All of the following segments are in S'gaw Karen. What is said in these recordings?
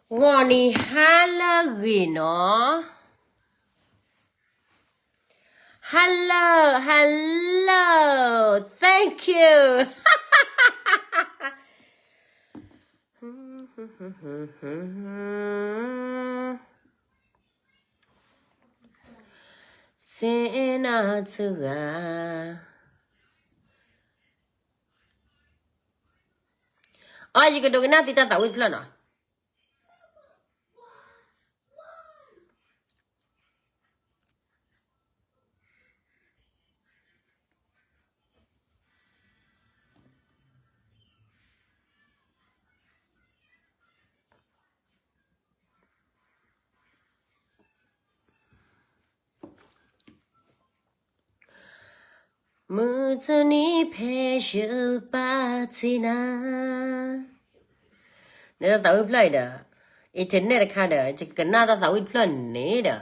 ဂီၤနံၤဟါလၢအဂ့ၤနီၤ. Hello, hello, thank you. ဆ့နၤဆ့ဂၤ, အီ ယကဒိကနၣ်သုတၢ်သးဝံၣ်တဖျၢၣ်နီၤ. မုၢ်တနံၤဖဲယပာ်ထံနၤ, နတၢ်သးဝံၣ်ဖျၢၣ်အံၤဒီး internet တခါဒီး ယကကနၣ်တၢ်သးဝံၣ်တဖျၢၣ်န့ၣ်ဒီး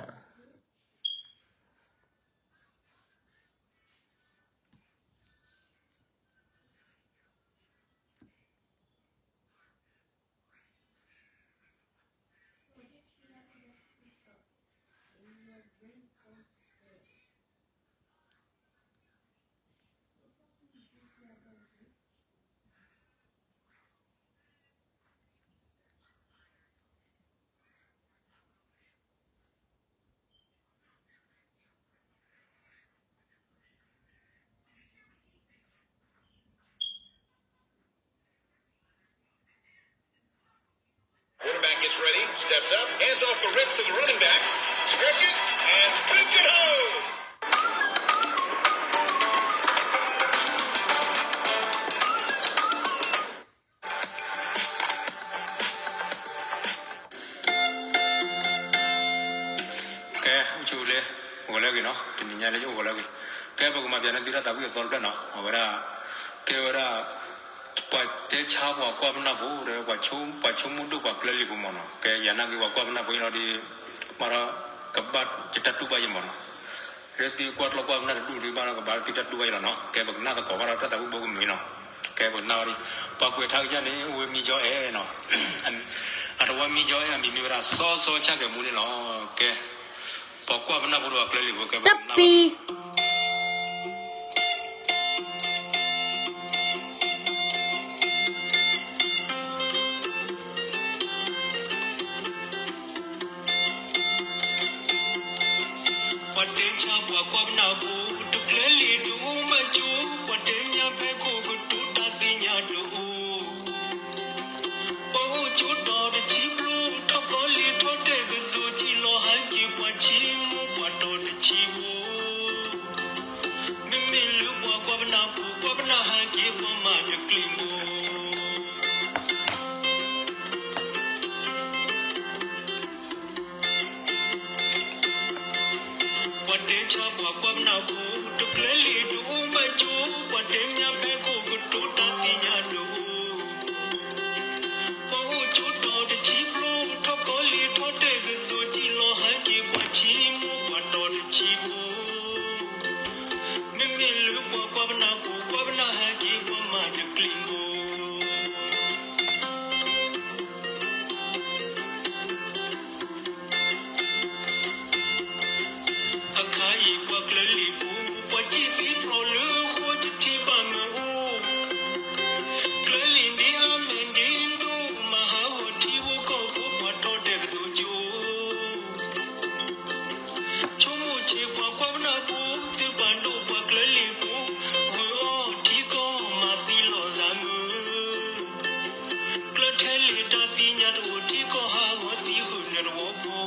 Quarterback gets ready, steps up, hands off the wrist to the running back, stretches, and flings it home. ကဲ အိၣ်ဆူၣ်လၢ အိၣ်လၢအဂ့ၤနီၤ, တနံၤညါလၢယအိၣ်လၢအဂ့ၤ, ကဲ ပကမၤပျဲန့ၢ်သုတၢ်သးဝံၣ်အသီတဖျၢၣ်နီၤ, အဝဲဒၣ် ကဲဝဲဒၣ် ပှၤတဲဆါပှၤကွၢ်ပနၢ်ဖိဒီး ပှၤဆိကမိၣ်ဒိၣ်ပှၤကျၢလံာ်ဖိမ့ၢ်နီၤ, ကဲ ယၤနာ်က့ၤပှၤကွၢ်ပနၢ်ဖိအံၤလီၤဒီး မၤဒီး ကဘၣ်ယတၢ်တူၢ်ဘၣ်ယမ့ၢ်နီၤ, လၢသုကွၢ်ကျီၢ်ကွၢ်ပနၢ်တဒူၣ်ဒုးဘၣ်ဒီး ကဘၣ်သုတၢ်တူၢ်ဘၣ်ယလီၤနီၤ, ကဲ ပကနၢ်သကိးဘၣ်ဒီးတၢ်သးဝံၣ်ဘိကမုာ်နီၤ, ကဲ ပကနၢ်ဝဲဒၣ် ပှၤကွဲးထါကစၢ်န့ၣ် ဝဲမံကၠီအဲၣ်နီၤ, အတဝဲမံကၠီအဲၣ်အမံၤမ့ၢ်ဝဲဒၣ် စီစီဆၣ်ကဲၤမူန့ၣ်လီၤ, ကဲ ပှၤကွၢ်ပနၢ်ဖိဒီးပှၤကျၢလံာ်ဖိ ကဲ ပကနၢ်ဝဲ ပှၤတဲဆါပှၤကွၢ်ပနၢ်ဖိ တကျၢလံာ်တအိၣ်ဘၣ်ကၠိ, ပှၤတဲညါဖဲခိၣ်ကတိၤတၢ်သ့ၣ်ညါတအိၣ်, ပှၤအိၣ်ကၠိတီၤတဆံဘျိ, ထီၣ်ကီလံာ်ထီၣ်တဲာ်ကသိး ကံၣ်လီၤဟဲက့ၤပှၤဆံမူပှၤတီၤတဆံဘိ, မ့မ့ၢ်လၢပှၤကွၢ်ပနၢ်ဖိ ကွၢ်ပနၢ်ဟဲက့ၤပှၤမၤတကျ့ၢ်ဘိ ပှၤတဲဆါပှၤကွၢ်ပနၢ်ဖိ တကျၢလံာ်တအိၣ်ဘၣ်ကၠိ, ပှၤတဲညါဖဲခိၣ်ကတိၤတၢ်သ့ၣ်ညါတအိၣ်, ပှၤအိၣ်ကၠိတီၤတဆံဘျိ, ထီၣ်ကီလံာ်ထီၣ်တဲာ်ကသိး ကံၣ်လီၤဟဲက့ၤပှၤဆံမူပှၤတီၤတဆံဘိ, မ့မ့ၢ်လၢပှၤကွၢ်ပနၢ်ဖိ ကွၢ်ပနၢ်ဟဲက့ၤပှၤမၤတကျ့ၢ်ဘိ အခါအံၤပှၤကျၢလံာ်ဖိ, ပှၤစံၣ်သံဖျိးလၢဃိတထံၣ်ဘၣ်မ့ၢ်အိၣ်, ကျၢလံာ်ဒ့အါမဲာ်ဒ့ဒိၣ် မၤဟးဂီၤထံဖိကီၢ်ဖိပှၤတီၤတဲာ်ကသိးကၠိ, ဆိကမိၣ်ဆံးပှၤကွၢ်ပနၢ်ဖိ သုပာ်ဒိၣ်ပှၤကျၢလံာ်ဖိ, ဂုာ်အီထံကီၢ်မၤသံလီၤသးမုာ် ကျၢထဲလံာ်တၢ်သ့ၣ်ညါတအိၣ် ထံကီၢ်ဟးဂီၤသံဃုာ်နတဝီဖိ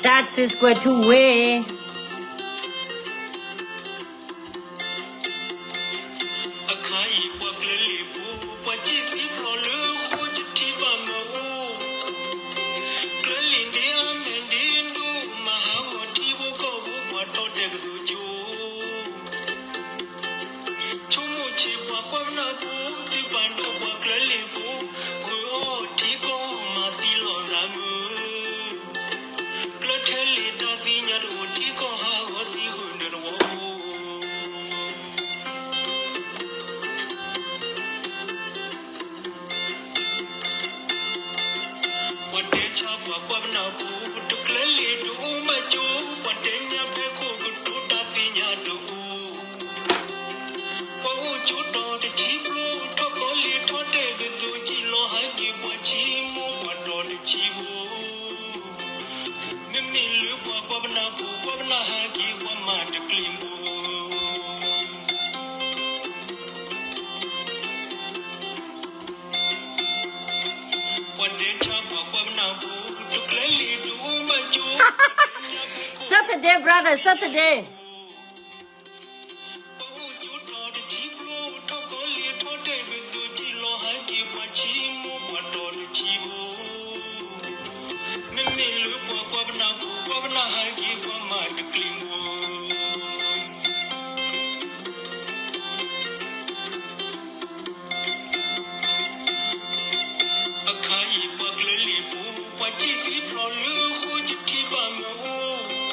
That's is square two way. အခါအံၤပှၤကျၢလံာ်ဖိ, ပှၤစံၣ်သံဖျိးလၢဃိတထံၣ်ဘၣ်မ့ၢ်အိၣ်, ကျၢလံာ်ဒ့အါမဲာ်ဒ့ဒိၣ် မၤဟးဂီၤထံဖိကီၢ်ဖိပှၤတီၤတဲာ်ကသိးကၠိ ဆိကမိၣ်ဆံးပှၤကွၢ်ပနၢ်ဖိ သုပာ်ဒိၣ်ပှၤကျၢလံာ်ဖိ, ဂုာ်အီထံကီၢ်မၤသံလီၤသးမုာ် ကျၢထဲလံာ်တၢ်သ့ၣ်ညါတအိၣ် ထံကီၢ်ဟးဂီၤသံဃုာ်နတဝီဖိ ပှၤတဲဆါပှၤကွၢ်ပနၢ်ဖိ တကျဲလံာ်တအိၣ်ဘၣ်ကၠိ, ပှၤတဲညါဖဲခိၣ်ကတိၤတၢ်သ့ၣ်ညါတအိၣ်, ပှၤအိၣ်ကၠိတီၤတဆံဖျိ, ထီၣ်ကီလံာ်ထီၣ်တဲာ်ကသိး စံၣ်လီၤဟဲက့ၤပှၤဆံမိၢ်ပှၤတီၤတဆံဖိ, မ့မ့ၢ်လၢပှၤကွၢ်ပနၢ်ဖိ ကွၢ်ပနၢ်ဟဲက့ၤပှၤမၤတကျ့မိၢ် Saturday, brother, Saturday. မ့မ့ၢ်လၢပှၤကွၢ်ပနၢ်ဖိ ကွၢ်ပနၢ်ဟဲက့ၤပှၤဆံမိၢ်ပှၤတီၤတဆံဖိ အခါအံၤ ပှၤကျဲလံာ်ဖိ ပှၤစံၣ်သံဖျိးလၢဃိ ယထံၣ်ဘၣ်မ့ၢ်အိၣ်,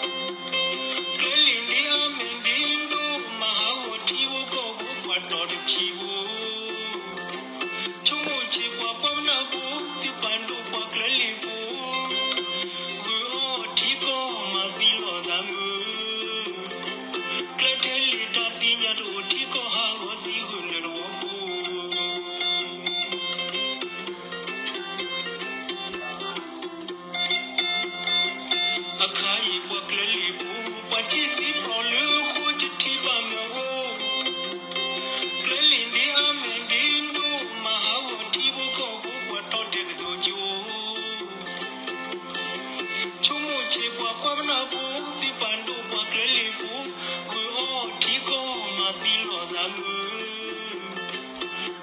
ကျဲလံာ်ဒ်အါမဲာ်ဒ်ဒိၣ် မၤဟးဂီၤထံဖိကီၢ်ဖိ ပှၤတီၤတဆံဖိ, ဆိကမိၣ်ဆံးပှၤကွၢ်ပနၢ်ဖိ သုပာ်ဒိၣ်ပှၤကျဲလံာ်ဖိ ဂုၤအီၣ်ထံကီၢ်မၤသံလီၤသးမုာ် ကျဲထဲလံာ်တၢ်သ့ၣ်ညါတအိၣ် ထံကီၢ်ဟးဂီၤသံဂုာ်နုာ်တဝီဖိ အခါအံၤ ပှၤကျဲလံာ်ဖိ ပှၤစံၣ်သံဖျိးလၢဃိ ယထံၣ်ဘၣ်မ့ၢ်အိၣ်, ကျဲလံာ်ဒ်အါမဲာ်ဒ်ဒိၣ် မၤဟးဂီၤထံဖိကီၢ်ဖိ ပှၤတီၤတဲာ်ကသိးကၠိ ဆိကမိၣ်ဆံးပှၤကွၢ်ပနၢ်ဖိ သုပာ်ဒိၣ်ပှၤကျဲလံာ်ဖိ ဂုၤအီၣ်ထံကီၢ်မၤသံလီၤသးမုာ်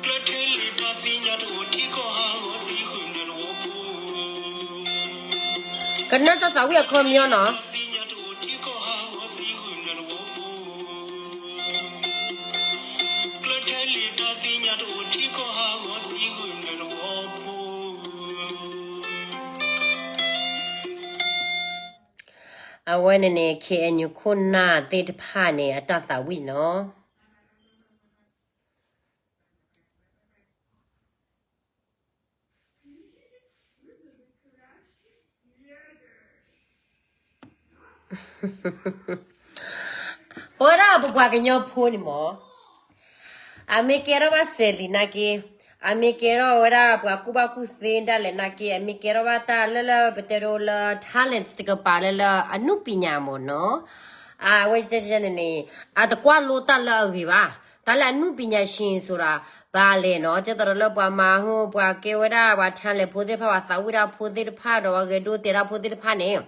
ကျဲထဲလံာ်တၢ်သ့ၣ်ညါတအိၣ် ထံကီၢ်ဟးဂီၤသံဂုာ်နုာ်တဝီဖိ ကနၣ်တၢ်သးဝံၣ်အခီပညီနီၤ ကျဲထဲလံာ်တၢ်သ့ၣ်ညါတအိၣ် ထံကီၢ်ဟးဂီၤသံဂုာ်နုာ်တဝီဖိ အဝဲန့ၣ်န့ၣ် KNU ခိၣ်နၢ်သ့ၣ်တဖၣ်န့ၣ် အတၢ်သးဝံၣ်နီၤ ပဝဲဒၣ်ပပှၤကညီဖိန့ၣ်မ့ၢ် အမ့ၢ်ကဲထီၣ်ဘၣ်စဲးလံာ်နာ်က့, အမ့ၢ်ကဲထီၣ်ဝဲဒၣ်ပှၤကူၣ်ဘၣ်ကူၣ်သ့ဒၣ်လဲာ်နာ်က့, အမ့ၢ်ကဲထီၣ်ဘၣ်တၢ်လၢလၢပတဲဒိလၢ talents တကပၤလၢလၢအနုပညာမ့ၢ်နီၤ, အဝဲန့ၣ်န့ၣ် အတကွၢ်လိတၢ်လၢအဂ့ၤဘၣ်, တၢ်လၢအနုပညာရှင်ဆိုတာ ဘၣ်လဲၣ်နီၤ, ကဲသိးဒီးလၢပှၤမၤဟူ ပှၤကဲဝဲဒၣ်ပှၤ talent ဖိသ့ၣ်တဖၣ် ပှၤသးဝံၣ်တၢ်ဖိသ့ၣ်တဖၣ်ဒီး ပှၤဂဲၤဒိတဲာ်တၢ်ဖိသ့ၣ်တဖၣ်န့ၣ်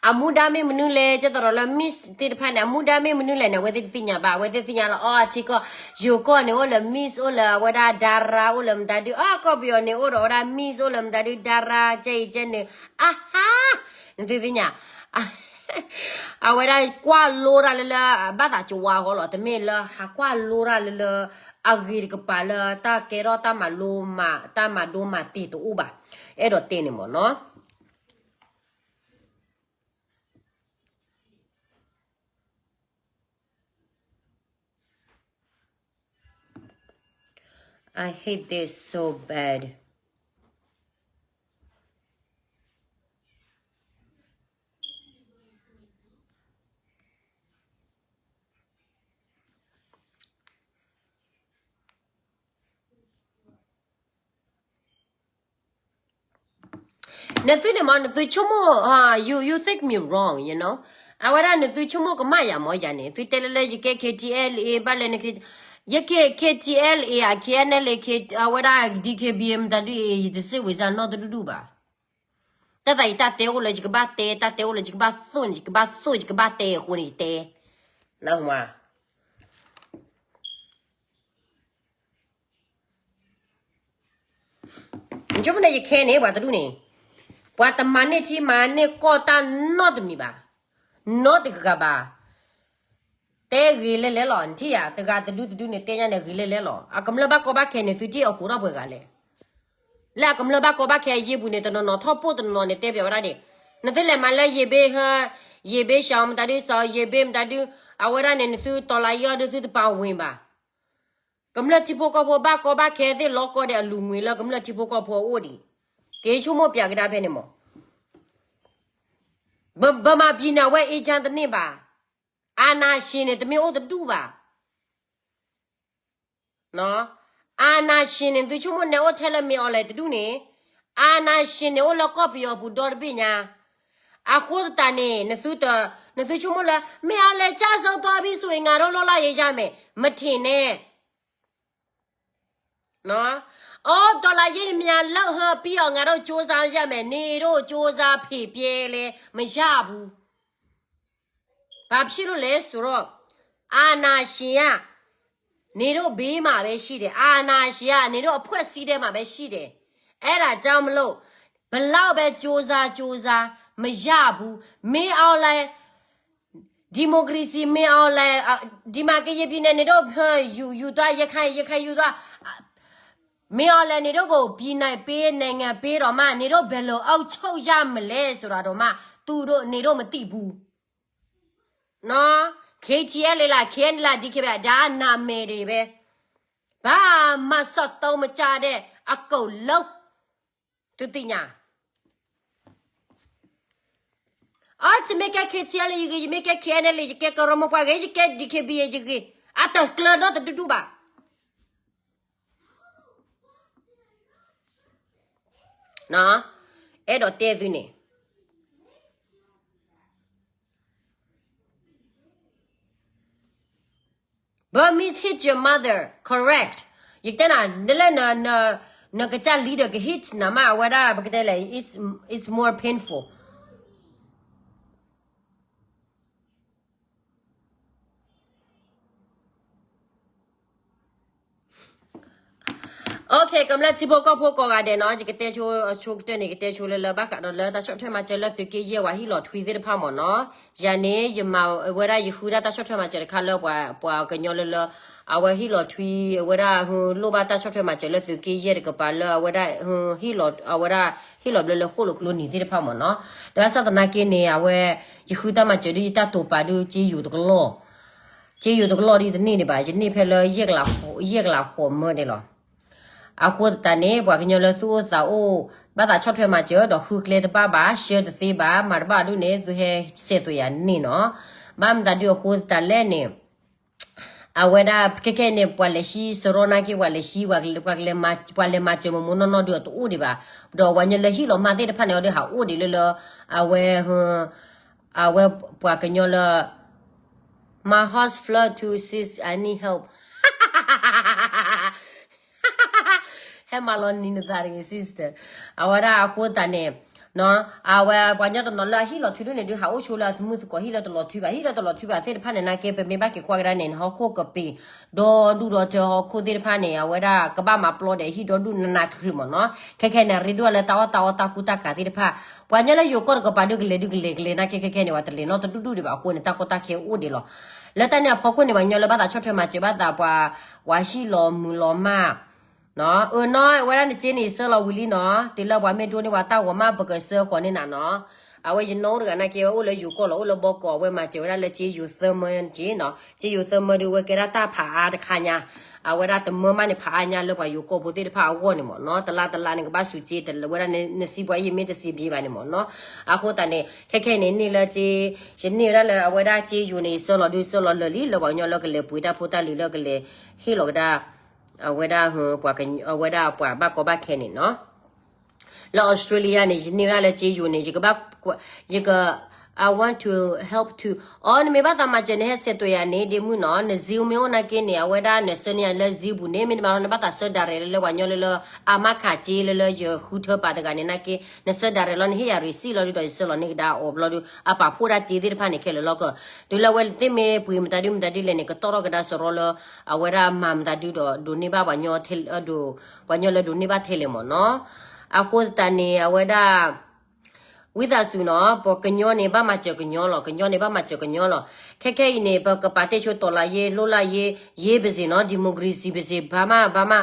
အမူဒါမ့ၢ်မနုၤလဲၣ်, ကဲသိးဒီးလၢ Miss သ့ၣ်တဖၣ်န့ၣ် အမူဒါမ့ၢ်မနုၤလဲၣ်န့ၣ် အဝဲသ့ၣ်တသ့ၣ်ညါဘၣ်, အဝဲသ့ၣ်သ့ၣ်ညါလၢအီထံကီၢ်, ယိၤကီၢ်န့ၣ်အိၣ်လၢ Miss အိၣ်လၢအဝဲဒၣ် Dara အိၣ်လၢမတၤဒု, အီကီၢ်ပယီၤန့ၣ်အိၣ်ဒီးအဝဲဒၣ် Miss အိၣ်လၢမတၤဒု Dara ကဲအံၤကဲန့ၣ်, အဟါ, နသ့ၣ်သ့ၣ်ညါ အဝဲဒၣ်ကွၢ်လိတၢ်လၢလၢ ဘၣ်သးကဝါဃီလီၤ, တမ့ၢ်လၢဟးကွၢ်လိတၢ်လၢလၢ အဂ့ၤတကပၤလၢတၢ်ကဲထီၣ်တၢ်မၤလိမၤ တၢ်မၤဒိမၤတ့ၢ်တအိၣ်ဘၣ်, အဲၣ်ဒိးတဲန့ၣ်မ့ၢ်နီၤ. I hate this so bad. နသုန့ၣ်မ့ၢ် နသုဆိကမိၣ်, you, you take me wrong, you know. အဝဲဒၣ်နသုဆိကမိၣ်ကမၣ်ယၤမ့ၢ်ယၤန့ၣ် သုတဲလၢလၢယကဲ K T L A ဘၣ်လဲၣ်နက, ယကဲ K T L A ဧါ K N L A အဝဲဒၣ် D K B A မတၤဒုအံၤ ယတစံးဝံၤစၢ်နီတဒူၣ်ဒူၣ်ဘၣ်. တၢ်သးအံၤတၢ်တဲအိၣ်လၢယကဘၣ်တဲ, တၢ်တဲအိၣ်လၢယကဘၣ်သိၣ်န့ၣ် ယကဘၣ်သိၣ် ယကဘၣ်တဲအဃိန့ၣ် ယတဲ, နမ့ၢ် နဆိကမိၣ်န့ၣ် ယခဲန့ၣ် ပှၤတဒူၣ်န့ၣ်, ပှၤတမၤန့ၢ်ထံမၤန့ၢ်ကီၢ်တၢ်နီတမံၤဘၣ်, နီတဂၤဘၣ်. တဲဂ့ၤလဲၣ်လဲၣ်လီၤ, နထံၣ်ဧါ, တဂၤတဒုတဒုန့ၣ် တဲညါန့ၣ်ဂ့ၤလဲၣ်လဲၣ်လီၤ. အကမျၢၢ်ဘၣ်ကီဘၣ်ခဲန့ၣ် သုထံၣ်အဃိထီၣ်ပှဲၤဂၤလဲၣ်. လၢအကမျၢၢ်ဘၣ်ကီဘၣ်ခဲအယ့ၢ်ပူၤန့ၣ် တနီၤနီၤထီၣ်ပိၢ်တနီၤနီၤန့ၣ် တဲပျးဝဲဒၣ်ဒၣ်, နသုလဲၤမၤလၢယ့ၤဘ့ဟၢ, ယ့ၤဘ့ရှီမတၤဒုစီၤ, ယ့ၤဘ့မတၤဒု, အဝဲဒၣ်န့ၣ် နသုတီၤလၢယီၢ်ဒုသုတပာ်ဝ့ၤဘၣ်. ကမျၢၢ်ထံဖိကီၢ်ဖိဘၣ်ကီဘၣ်ခဲသ့ၣ်လီၤကီဒဲးအလူၤငွေလၢကမျၢၢ်ထံဖိကီၢ်ဖိအအိၣ်ဒံး, က့ၤဆိကမိၣ်ပၠးကဒါဖဲန့ၣ်မး. ဗမာပြည်န့ၣ် အဝဲ အေးချမ်းတန့ၢ်ဘၣ်. အာဏာရှင်န့ၣ် တမ့ၢ်အိၣ်တဒူၣ်ဘၣ်. အာဏာရှင်န့ၣ် သုဆိကမိၣ်န့ၣ်အိၣ်ထဲလၢ မင်းအောင်လှိုင် တဒူၣ်န့ၣ်, အာဏာရှင်န့ၣ် အိၣ်လၢကီၢ်ပယီၤပူၤဒီတဘ့ၣ်ညါ. အဃိသတးန့ၣ် နသုတ, နသုဆိကမိၣ်လၢ မင်းအောင်လှိုင်ကျဆုံးသွားပြီဆိုရင် ငါတို့လွတ်လပ်ရေးရမယ်. မထင်နဲ့. နော်။ အော် တော်လှန်ရေးများလုပ်ပြီး ငါတို့ကြိုးစားရမယ်. နင်တို့ကြိုးစားဖြေပြလဲ မရဘူး. ဘာဖြစ်လို့လဲဆိုတော့ အာဏာရှင်က နင်တို့ဘေးမှာပဲရှိတယ်. အာဏာရှင်က နင်တို့အဖွဲ့အစည်းထဲမှာပဲရှိတယ်. အဲ့ဒါကြောင့်မလို့ ဘယ်လောက်ပဲကြိုးစားကြိုးစား မရဘူး. မင်းအောင်လှိုင် ဒီမိုကရေစီ မင်းအောင်လှိုင် ဒီမှာ ကရင်ပြည်နယ် နင်တို့ ယူယူသွား, ရခိုင် ရခိုင်ယူသွား, မင်းအောင်လှိုင် နင်တို့ကို ပြည်နယ်ပေး နိုင်ငံပေးတော့မှ နင်တို့ဘယ်လိုအုပ်ချုပ်ရမလဲဆိုတာတော့မှ သူတို့ နင်တို့မသိဘူးနော်. KTLA လား KNLA လား DKBA ဒါနာမည်တွေပဲ. ဘာမှစက်သုံးမကျတဲ့အကုတ်လုံး သူသိညာ. အော် ယမ့ၢ်ကဲ KTLA ယဂ့ၤ, ယမ့ၢ်ကဲ KNLA ယဂ့ၤ, ယကဲကရၢမိၢ်ပှၢ်ဂ့ၤ, ယကဲ DKBA ယဂ့ၤ, အတကျၢၤနီတဒူၣ်ဒူၣ်ဘၣ်. အဲၣ်ဒိးတဲသုန့ၣ် Burmese hit your mother, correct. ယတဲနၤ နလဲၣ်န, နကစၢ်လံဒီးက hit နၤမး အဝဲဒၣ် ပကတဲလဲၣ် it's, it's more painful. Okay, ကမျၢၢ်ထံဖိကီၢ်ဖိကိးဂၤဒဲးနီၤ, ယကတဲဆိအဆိကတၢၢ်န့ၣ် ကတဲဆိလၢလၢဘၣ်ဃးဒီးလၢတၢ်ဆီၣ်ထွဲမၤစၢၤလၢသုးက့ယဲၢ်ဝဲဟံၣ်လီၤထွံသ့ၣ်တဖၣ်မ့ၢ်နီၤ. ယၤန့ၣ် ယမၤဝဲဒၣ်ယဃုဒၣ်တၢ်ဆီၣ်ထွဲမၤစၢၤတခါလၢပှၤ, ပှၤကညီလၢလၢ အဝဲဟံၣ်လီၤထွံ အဝဲဒၣ်ဟလိၣ်ဘၣ်တၢ်ဆီၣ်ထွဲမၤစၢၤလၢသုးက့ယဲၢ်တကပၤလၢအဝဲဒၣ်ဟံၣ်လီၤ, အဝဲဒၣ်ဟံၣ်လီၤဘျၢလၢဃိၣ်လိာ်ကျိနံၤသ့ၣ်တဖၣ်မ့ၢ်နီၤ. တဘၣ်ဆၣ်သနာ်က့န့ၣ် အဝဲ ယဃုတၢ်မၤစၢၤဒ်ယတၢ်တိာ်ပာ်ဒ်က့ယိၤတကလီၢ်, က့ယိၤတကလီၢ်ဒ်တန့ၢ်ဒံးဘၣ်, ယန့ၢ်ဖဲလၢ ယဲၢ်ကလးဃိးမၢဒဲးလီၤ. အဃိသတးန့ၣ် ပှၤကညီလၢသူၣ်အိၣ်သးအိၣ် ဘၣ်သးဆီၣ်ထွဲမၤစၢၤဒီးဃုကျဲတဘၣ်ဘၣ်, ရှဲတသ့ဘၣ်, မၤတဘၣ်ဒ်န့ၣ် သုဟဲစဲးသွဲးယၤန့ၢ်နီၤ. ဘၣ်မတၤဒုအဃိသတးလဲၣ်န့ၣ် အဝဲဒၣ်ခဲခဲအံၤန့ၣ် ပှၤလဲၤဆှံစရီနာ်က့ ပှၤလဲၤဆှံ ပှၤလဲၤမၤစၢၤမိၢ်မိၢ်နီၢ်နီၢ်ဒုအတအိၣ်ဒံးဘၣ်. ဒီးပှၤကညီလၢဟံၣ်လီၤမၢ်သ့ၣ်တဖၣ်န့ၣ် အီၤဒုးဟးအိၣ်ဒံးလၢလၢ အဝဲ အဝဲပှၤကညီလၢ My house flood too, sis, I need help. ဟဲမၤလီၤနံၤနသးတဂ့ၤ sister. အဝဲဒၣ်အဃိသတးန့ၣ် အဝဲပှၤကညီတနီၤလၢအဟံၣ်လီၤထွံဒ်န့ၣ်ဒုး ဟးအိၣ်ဆိလၢအသမုာ်သကိးဟံၣ်လၢတလီၤထွံဘၣ်, ဟံၣ်လၢတလီၤထွံဘၣ်သ့ၣ်တဖၣ်န့ၣ် နာ်က့ ပမ့ၢ်ဘၣ်က့ၤကွၢ်ကဒါန့ၣ် နဟီၣ်ခိၣ်ကပ့ၤ ဒီဒူၣ်ဒီထၢဟီၣ်ခိၣ်သ့ၣ်တဖၣ်န့ၣ် အဝဲဒၣ်ကဘၣ်မၤပျီဒီးဟံၣ်ဒီဒူၣ်နးနးချုးချုးမ့ၢ်နီၤ. ခဲခဲန့ၣ် ရ့ဒိၣ်လၢတၢ်အီၣ်တၢ်အီတၢ်ကူတၢ်ကၤသ့ၣ်တဖၣ် ပှၤကညီလၢယိၤကီၢ်တကပၤဒုးကလဲၤဒုးကလဲၤကလဲၤ နာ်က့ခဲခဲန့ၣ် ပှၤတလဲၤနီတဒူၣ်ဒူၣ်ဒံးဘၣ်အဃိန့ၣ် တၢ်ကီတၢ်ခဲအိၣ်ဒံးလီၤ. လၢတၢ်န့ၣ်အဖီခိၣ်န့ၣ် ပှၤကညီလၢဘၣ်သးဆီၣ်ထွဲမၤစၢၤဘၣ်သးပှၤ ပှၤဟံၣ်လီၤမုာ်လီၤမၢ် အၢနီၤ အဝဲဒၣ်နစ့န့ၣ် ဆှၢလီၤဝံၤလံနီၤ, တုၤလၢပှၤမ့ၢ်ဒိန့ၢ်ပှၤတၢ်ဂီၤမး ပကဆှၢဃီၤန့ၢ်နၤနီၤ. အဝဲယနီတဂၤနာ်က့ ဝဲအိၣ်လၢယိၤကီၢ်လီၤ, အိၣ်လၢဘီကီး, အဝဲမၤစၢၤဝဲဒၣ်လၢက့ယိၤသၢမၢက့နီၤ, က့ယိၤသၢမၢဒုး အဝဲကဲဒၣ်တၢ်ဖးအါတခါညါ, အဝဲဒၣ်တမၢမးန့ၣ် ဖးအါညါလၢပှၤယိၤကီၢ်ဖိသ့ၣ်တဖၣ်အဂီၢ်န့ၣ်မ့ၢ်နီၤ, တလါတလါန့ၣ် ကဘၣ်စူၤက့ တဝဲဒၣ်နစံးပှၤအံၤမ့ၢ်တစံးဘံၤဘၣ်န့ၣ်မ့ၢ်နီၤ. အဃိသတးန့ၣ် ခဲခဲအံၤန့ၣ် န့ၢ်လၢက့ ယန့ၢ်ဝဲဒၣ်လၢအဝဲဒၣ်က့ယိၤန့ၣ် ယဆှၢလီၤဒုး ဆှၢလီၤလၢာ်လံ လၢပှၤကညီလၢကလဲၤပှ့ၤတၢ်ဖိတၢ်လံၤလၢကလဲၤဟ့ၣ်လီၤကဒါ အဝဲဒၣ် အဝဲဒၣ်ပှၤဘၣ်ကီဘၣ်ခဲန့ၣ်နီၤ. လၢ Australia န့ၣ် ယန့ၢ်ဝဲဒၣ်လၢက့ယိၤန့ၣ် ယကဘၣ် ယက I want to help too. အီ နမ့ၢ်ဘၣ်သးမၤစၢၤန့ၣ် ဟဲစဲးသွဲးယၤန့ၣ် ဒ့မုၣ်နီၤ, န Zelle မ့ၢ်အိၣ်နာ်က့န့ၣ် အဝဲဒၣ် နဆှၢန့ၢ်ယၤလၢ Zelle ပူၤန့ၣ် မ့တမ့ၢ်လီၤ နဘၣ်သးဆှၢ direct လၢလၢပှၤကညီလၢလၢ အမၤခးက့လၢလၢယဃုထၢပာ်တဂၤန့ၣ်နာ်က့ နဆှၢ direct လီၤ နဟ့ၣ်ယၤ receipt လီၤဒုးဒီး ယဆှၢလီၤန့ၢ်ကဒါအီၤဘျီဒုး အပာ်ဖှိၣ်ဒၣ်က့သ့ၣ်တဖၣ်န့ၣ် ခဲလၢာ်လီၤကၢ်. တုၤလၢအဝဲသ့ၣ်မ့ၢ်ပှ့ၤမတၤဒုမတၤဒုလဲၣ်န့ၣ် ကတီၢ်ထီၣ်ကဒါစရီလၢ အဝဲဒၣ်မၤမတၤဒုဒီး ဒိးန့ၢ်ဘၣ်ပှၤကညီ ဒိး ပှၤကညီလၢဒိးန့ၢ်ဘၣ်ထဲလဲၣ်မ့ၢ်နီၤ. အဃိသတးန့ၣ် အဝဲဒၣ် ဝံသးစူၤနီၤ, ပကညီန့ၣ် ဘၣ်မၤစၢၤကညီလီၤ, ကညီန့ၣ် ဘၣ်မၤစၢၤကညီလီၤ. ခဲခဲအံၤန့ၣ် ပကပာ်တ့ၢ်ဆိ တော်လှန်ရေး လွတ်လပ်ရေး ရေးပါစေနီၤ, ဒီမိုကရေစီ ပါစေ, ဘာမှ ဘာမှ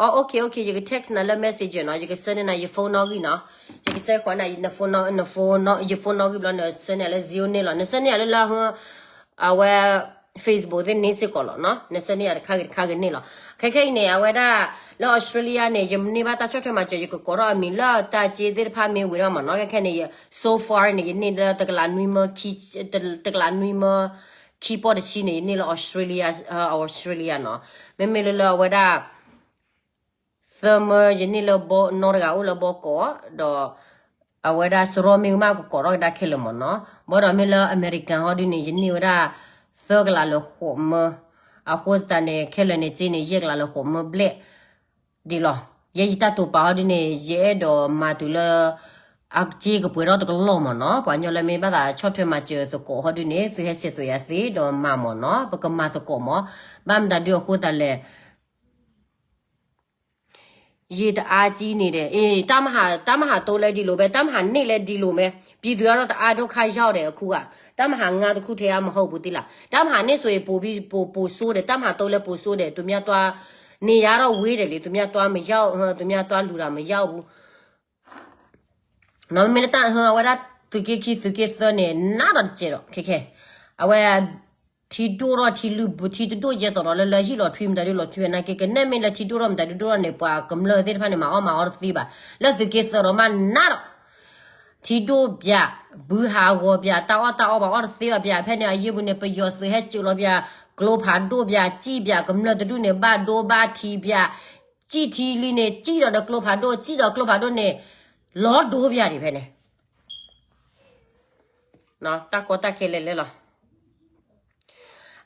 အ okay okay ယက text နၤလၢ messenger နီၤ, ယကဆှၢန့ၢ်နၤယ phone နီၣ်ဂံၢ်နီၤ, ယကဆှၢဃီၤနၤ န phone နီၣ် န phone နီၣ် ယ phone နီၣ်ဂံၢ်ဘျီ နဆှၢန့ၢ်လၢ Zelle န့ၣ်လီၤ, နဆှၢန့ၢ်လၢလၢ အဝဲ Facebook သ့ၣ်န့ၣ်စ့ၢ်ကီးလီၤနီၤ, နဆၢန့ၢ်ယၤတခါဂ့ၤတခါဂ့ၤန့ၣ်လီၤ. ခဲခဲအံၤန့ၣ် အဝဲဒၣ် လၢ Australia န့ၣ် ယမ့ၢ်ဘၣ်တၢ်ဆီၣ်ထွဲမၤစၢၤ ယကကိးထီၣ်အမံၤလၢတၢ်စ့သ့ၣ်တဖၣ်မ့ၢ်ဝံၤဒီးမ့ၢ်နီၤ, ခဲခဲန့ၣ် so far န့ၣ် ယန့ၢ်လၢတကလးနွံမၢ တကလးနွံမၢ ခံပီၢ်တဆံန့ၣ် ယန့ၢ်လၢ Australia, Australia နီၤ, မ့မ့ၢ်လၢလၢအဝဲဒၣ် သၢမၢ ယန့ၢ်လၢဘီ နီတဂၤအိၣ်လၢဘီကီး, ဒီး အဝဲဒၣ်စရီမ့ၢ်ကမၣ်ကကိးထီၣ်ကဒါခဲလၢာ်မ့ၢ်နီၤ, ဘၣ်ဒီးမ့ၢ်လၢအမဲရကၤဟီဒုန့ၣ် ယန့ၢ်ဝဲဒၣ် သၢကလးလၢဃိးမၢ, အဃိသတးန့ၣ် ခဲလၢာ်န့ၣ်စ့န့ၣ် ယဲၢ်ကလးလၢဃိးမၢဘျဲၣ် ဒ်လီၤ. ယဲယတၢ်တိာ်ပာ်ဟီဒုန့ၣ် ယအဲၣ်ဒိးမၤတုၤလၢ အစ့ကပှဲၤထီၣ်တကလီၢ်မ့ၢ်နီၤ, ပှၤကညီလၢမ့ၢ်ဘၣ်သးဆီၣ်ထွဲမၤစၢၤသကိးဟီဒုန့ၣ် သုဟဲဆဲးသွဲးယၤသ့ဒီးမၤမ့ၢ်နီၤ, ပကမၤသကိးမ့ၢ်, ဘၣ်မတၤဒုအဃိသတးလဲၣ် ယတအါကံန့ၣ်ဒီး အ့ တၢ်မဟါ တၢ်မဟါတိလၢဒ်လိာ်ဘဲ တၢ်မဟါန့ၣ်လၢဒ်လိာ်ဘဲ ပြည်သူကတော့တအားဒုက္ခရောက်တယ်အခုက တၢ်မဟါငါတခုထဲမဟုတ်ဘူးတံၢ်လၢ တၢ်မဟါန့ၣ်ဆိုရင်ပိုပြီးပိုပိုဆိုးတယ် တၢ်မဟါတိလၢပိုဆိုးတယ် သူများသွားနေရတော့ဝေးတယ်လေ သူများသွားမရောက် သူများသွားလူတာမရောက်ဘူး နီၢ်မ့ၢ်လၢတၢ်ဟါ အဝဲဒၣ်သုးက့ခံသုးက့သၢန့ၣ် နးဒီးတစဲးဒီး ခဲခဲ အဝဲ ထံဒိၣ်ထီၣ်ထံလုၢ်ဘူး ထံတဒိၣ်ယဲသိးဒီးလၢလၢဟံၣ်လီၤထွံမတၤဒုလီၤထွံဝဲနာ်က့ ကနဲၣ်မ့ၢ်လၢထံဒိၣ်ထီၣ်မတၤဒုဒိၣ်ထီၣ်န့ၣ် ပှၤကမျၢၢ်သ့ၣ်တဖၣ်န့ၣ် မၤအီၣ်မၤအီတသ့ဘၣ်. လၢသုးက့သၢဒီးမးနးဒီး ထံဒိၣ်ပၠး ဘုဟးဂီၤပၠး တၢ်အီၣ်တၢ်အီပှၤအီၣ်တသ့ဘၣ်ပၠး ဖဲန့ၣ်အယ့ၢ်ပူၤန့ၣ် ပယီၤသုးဟဲစၢၤလီၤပၠး ကျိဖးဒိၣ်ပၠး စံၣ်ပၠး ကမျၢၢ်တဒူၣ်န့ၣ် ဘၣ်ဒိဘၣ်ထံးပၠး စံၣ်ထံလံန့ၣ် စံၣ်ဒီးကျိဖးဒိၣ် စံၣ်ဒီးကျိဖးဒိၣ်န့ၣ် လီၤဒိပၠးဒံးဖဲန့ၣ် တၢ်ကီတၢ်ခဲလဲၤလဲၤလီၤ.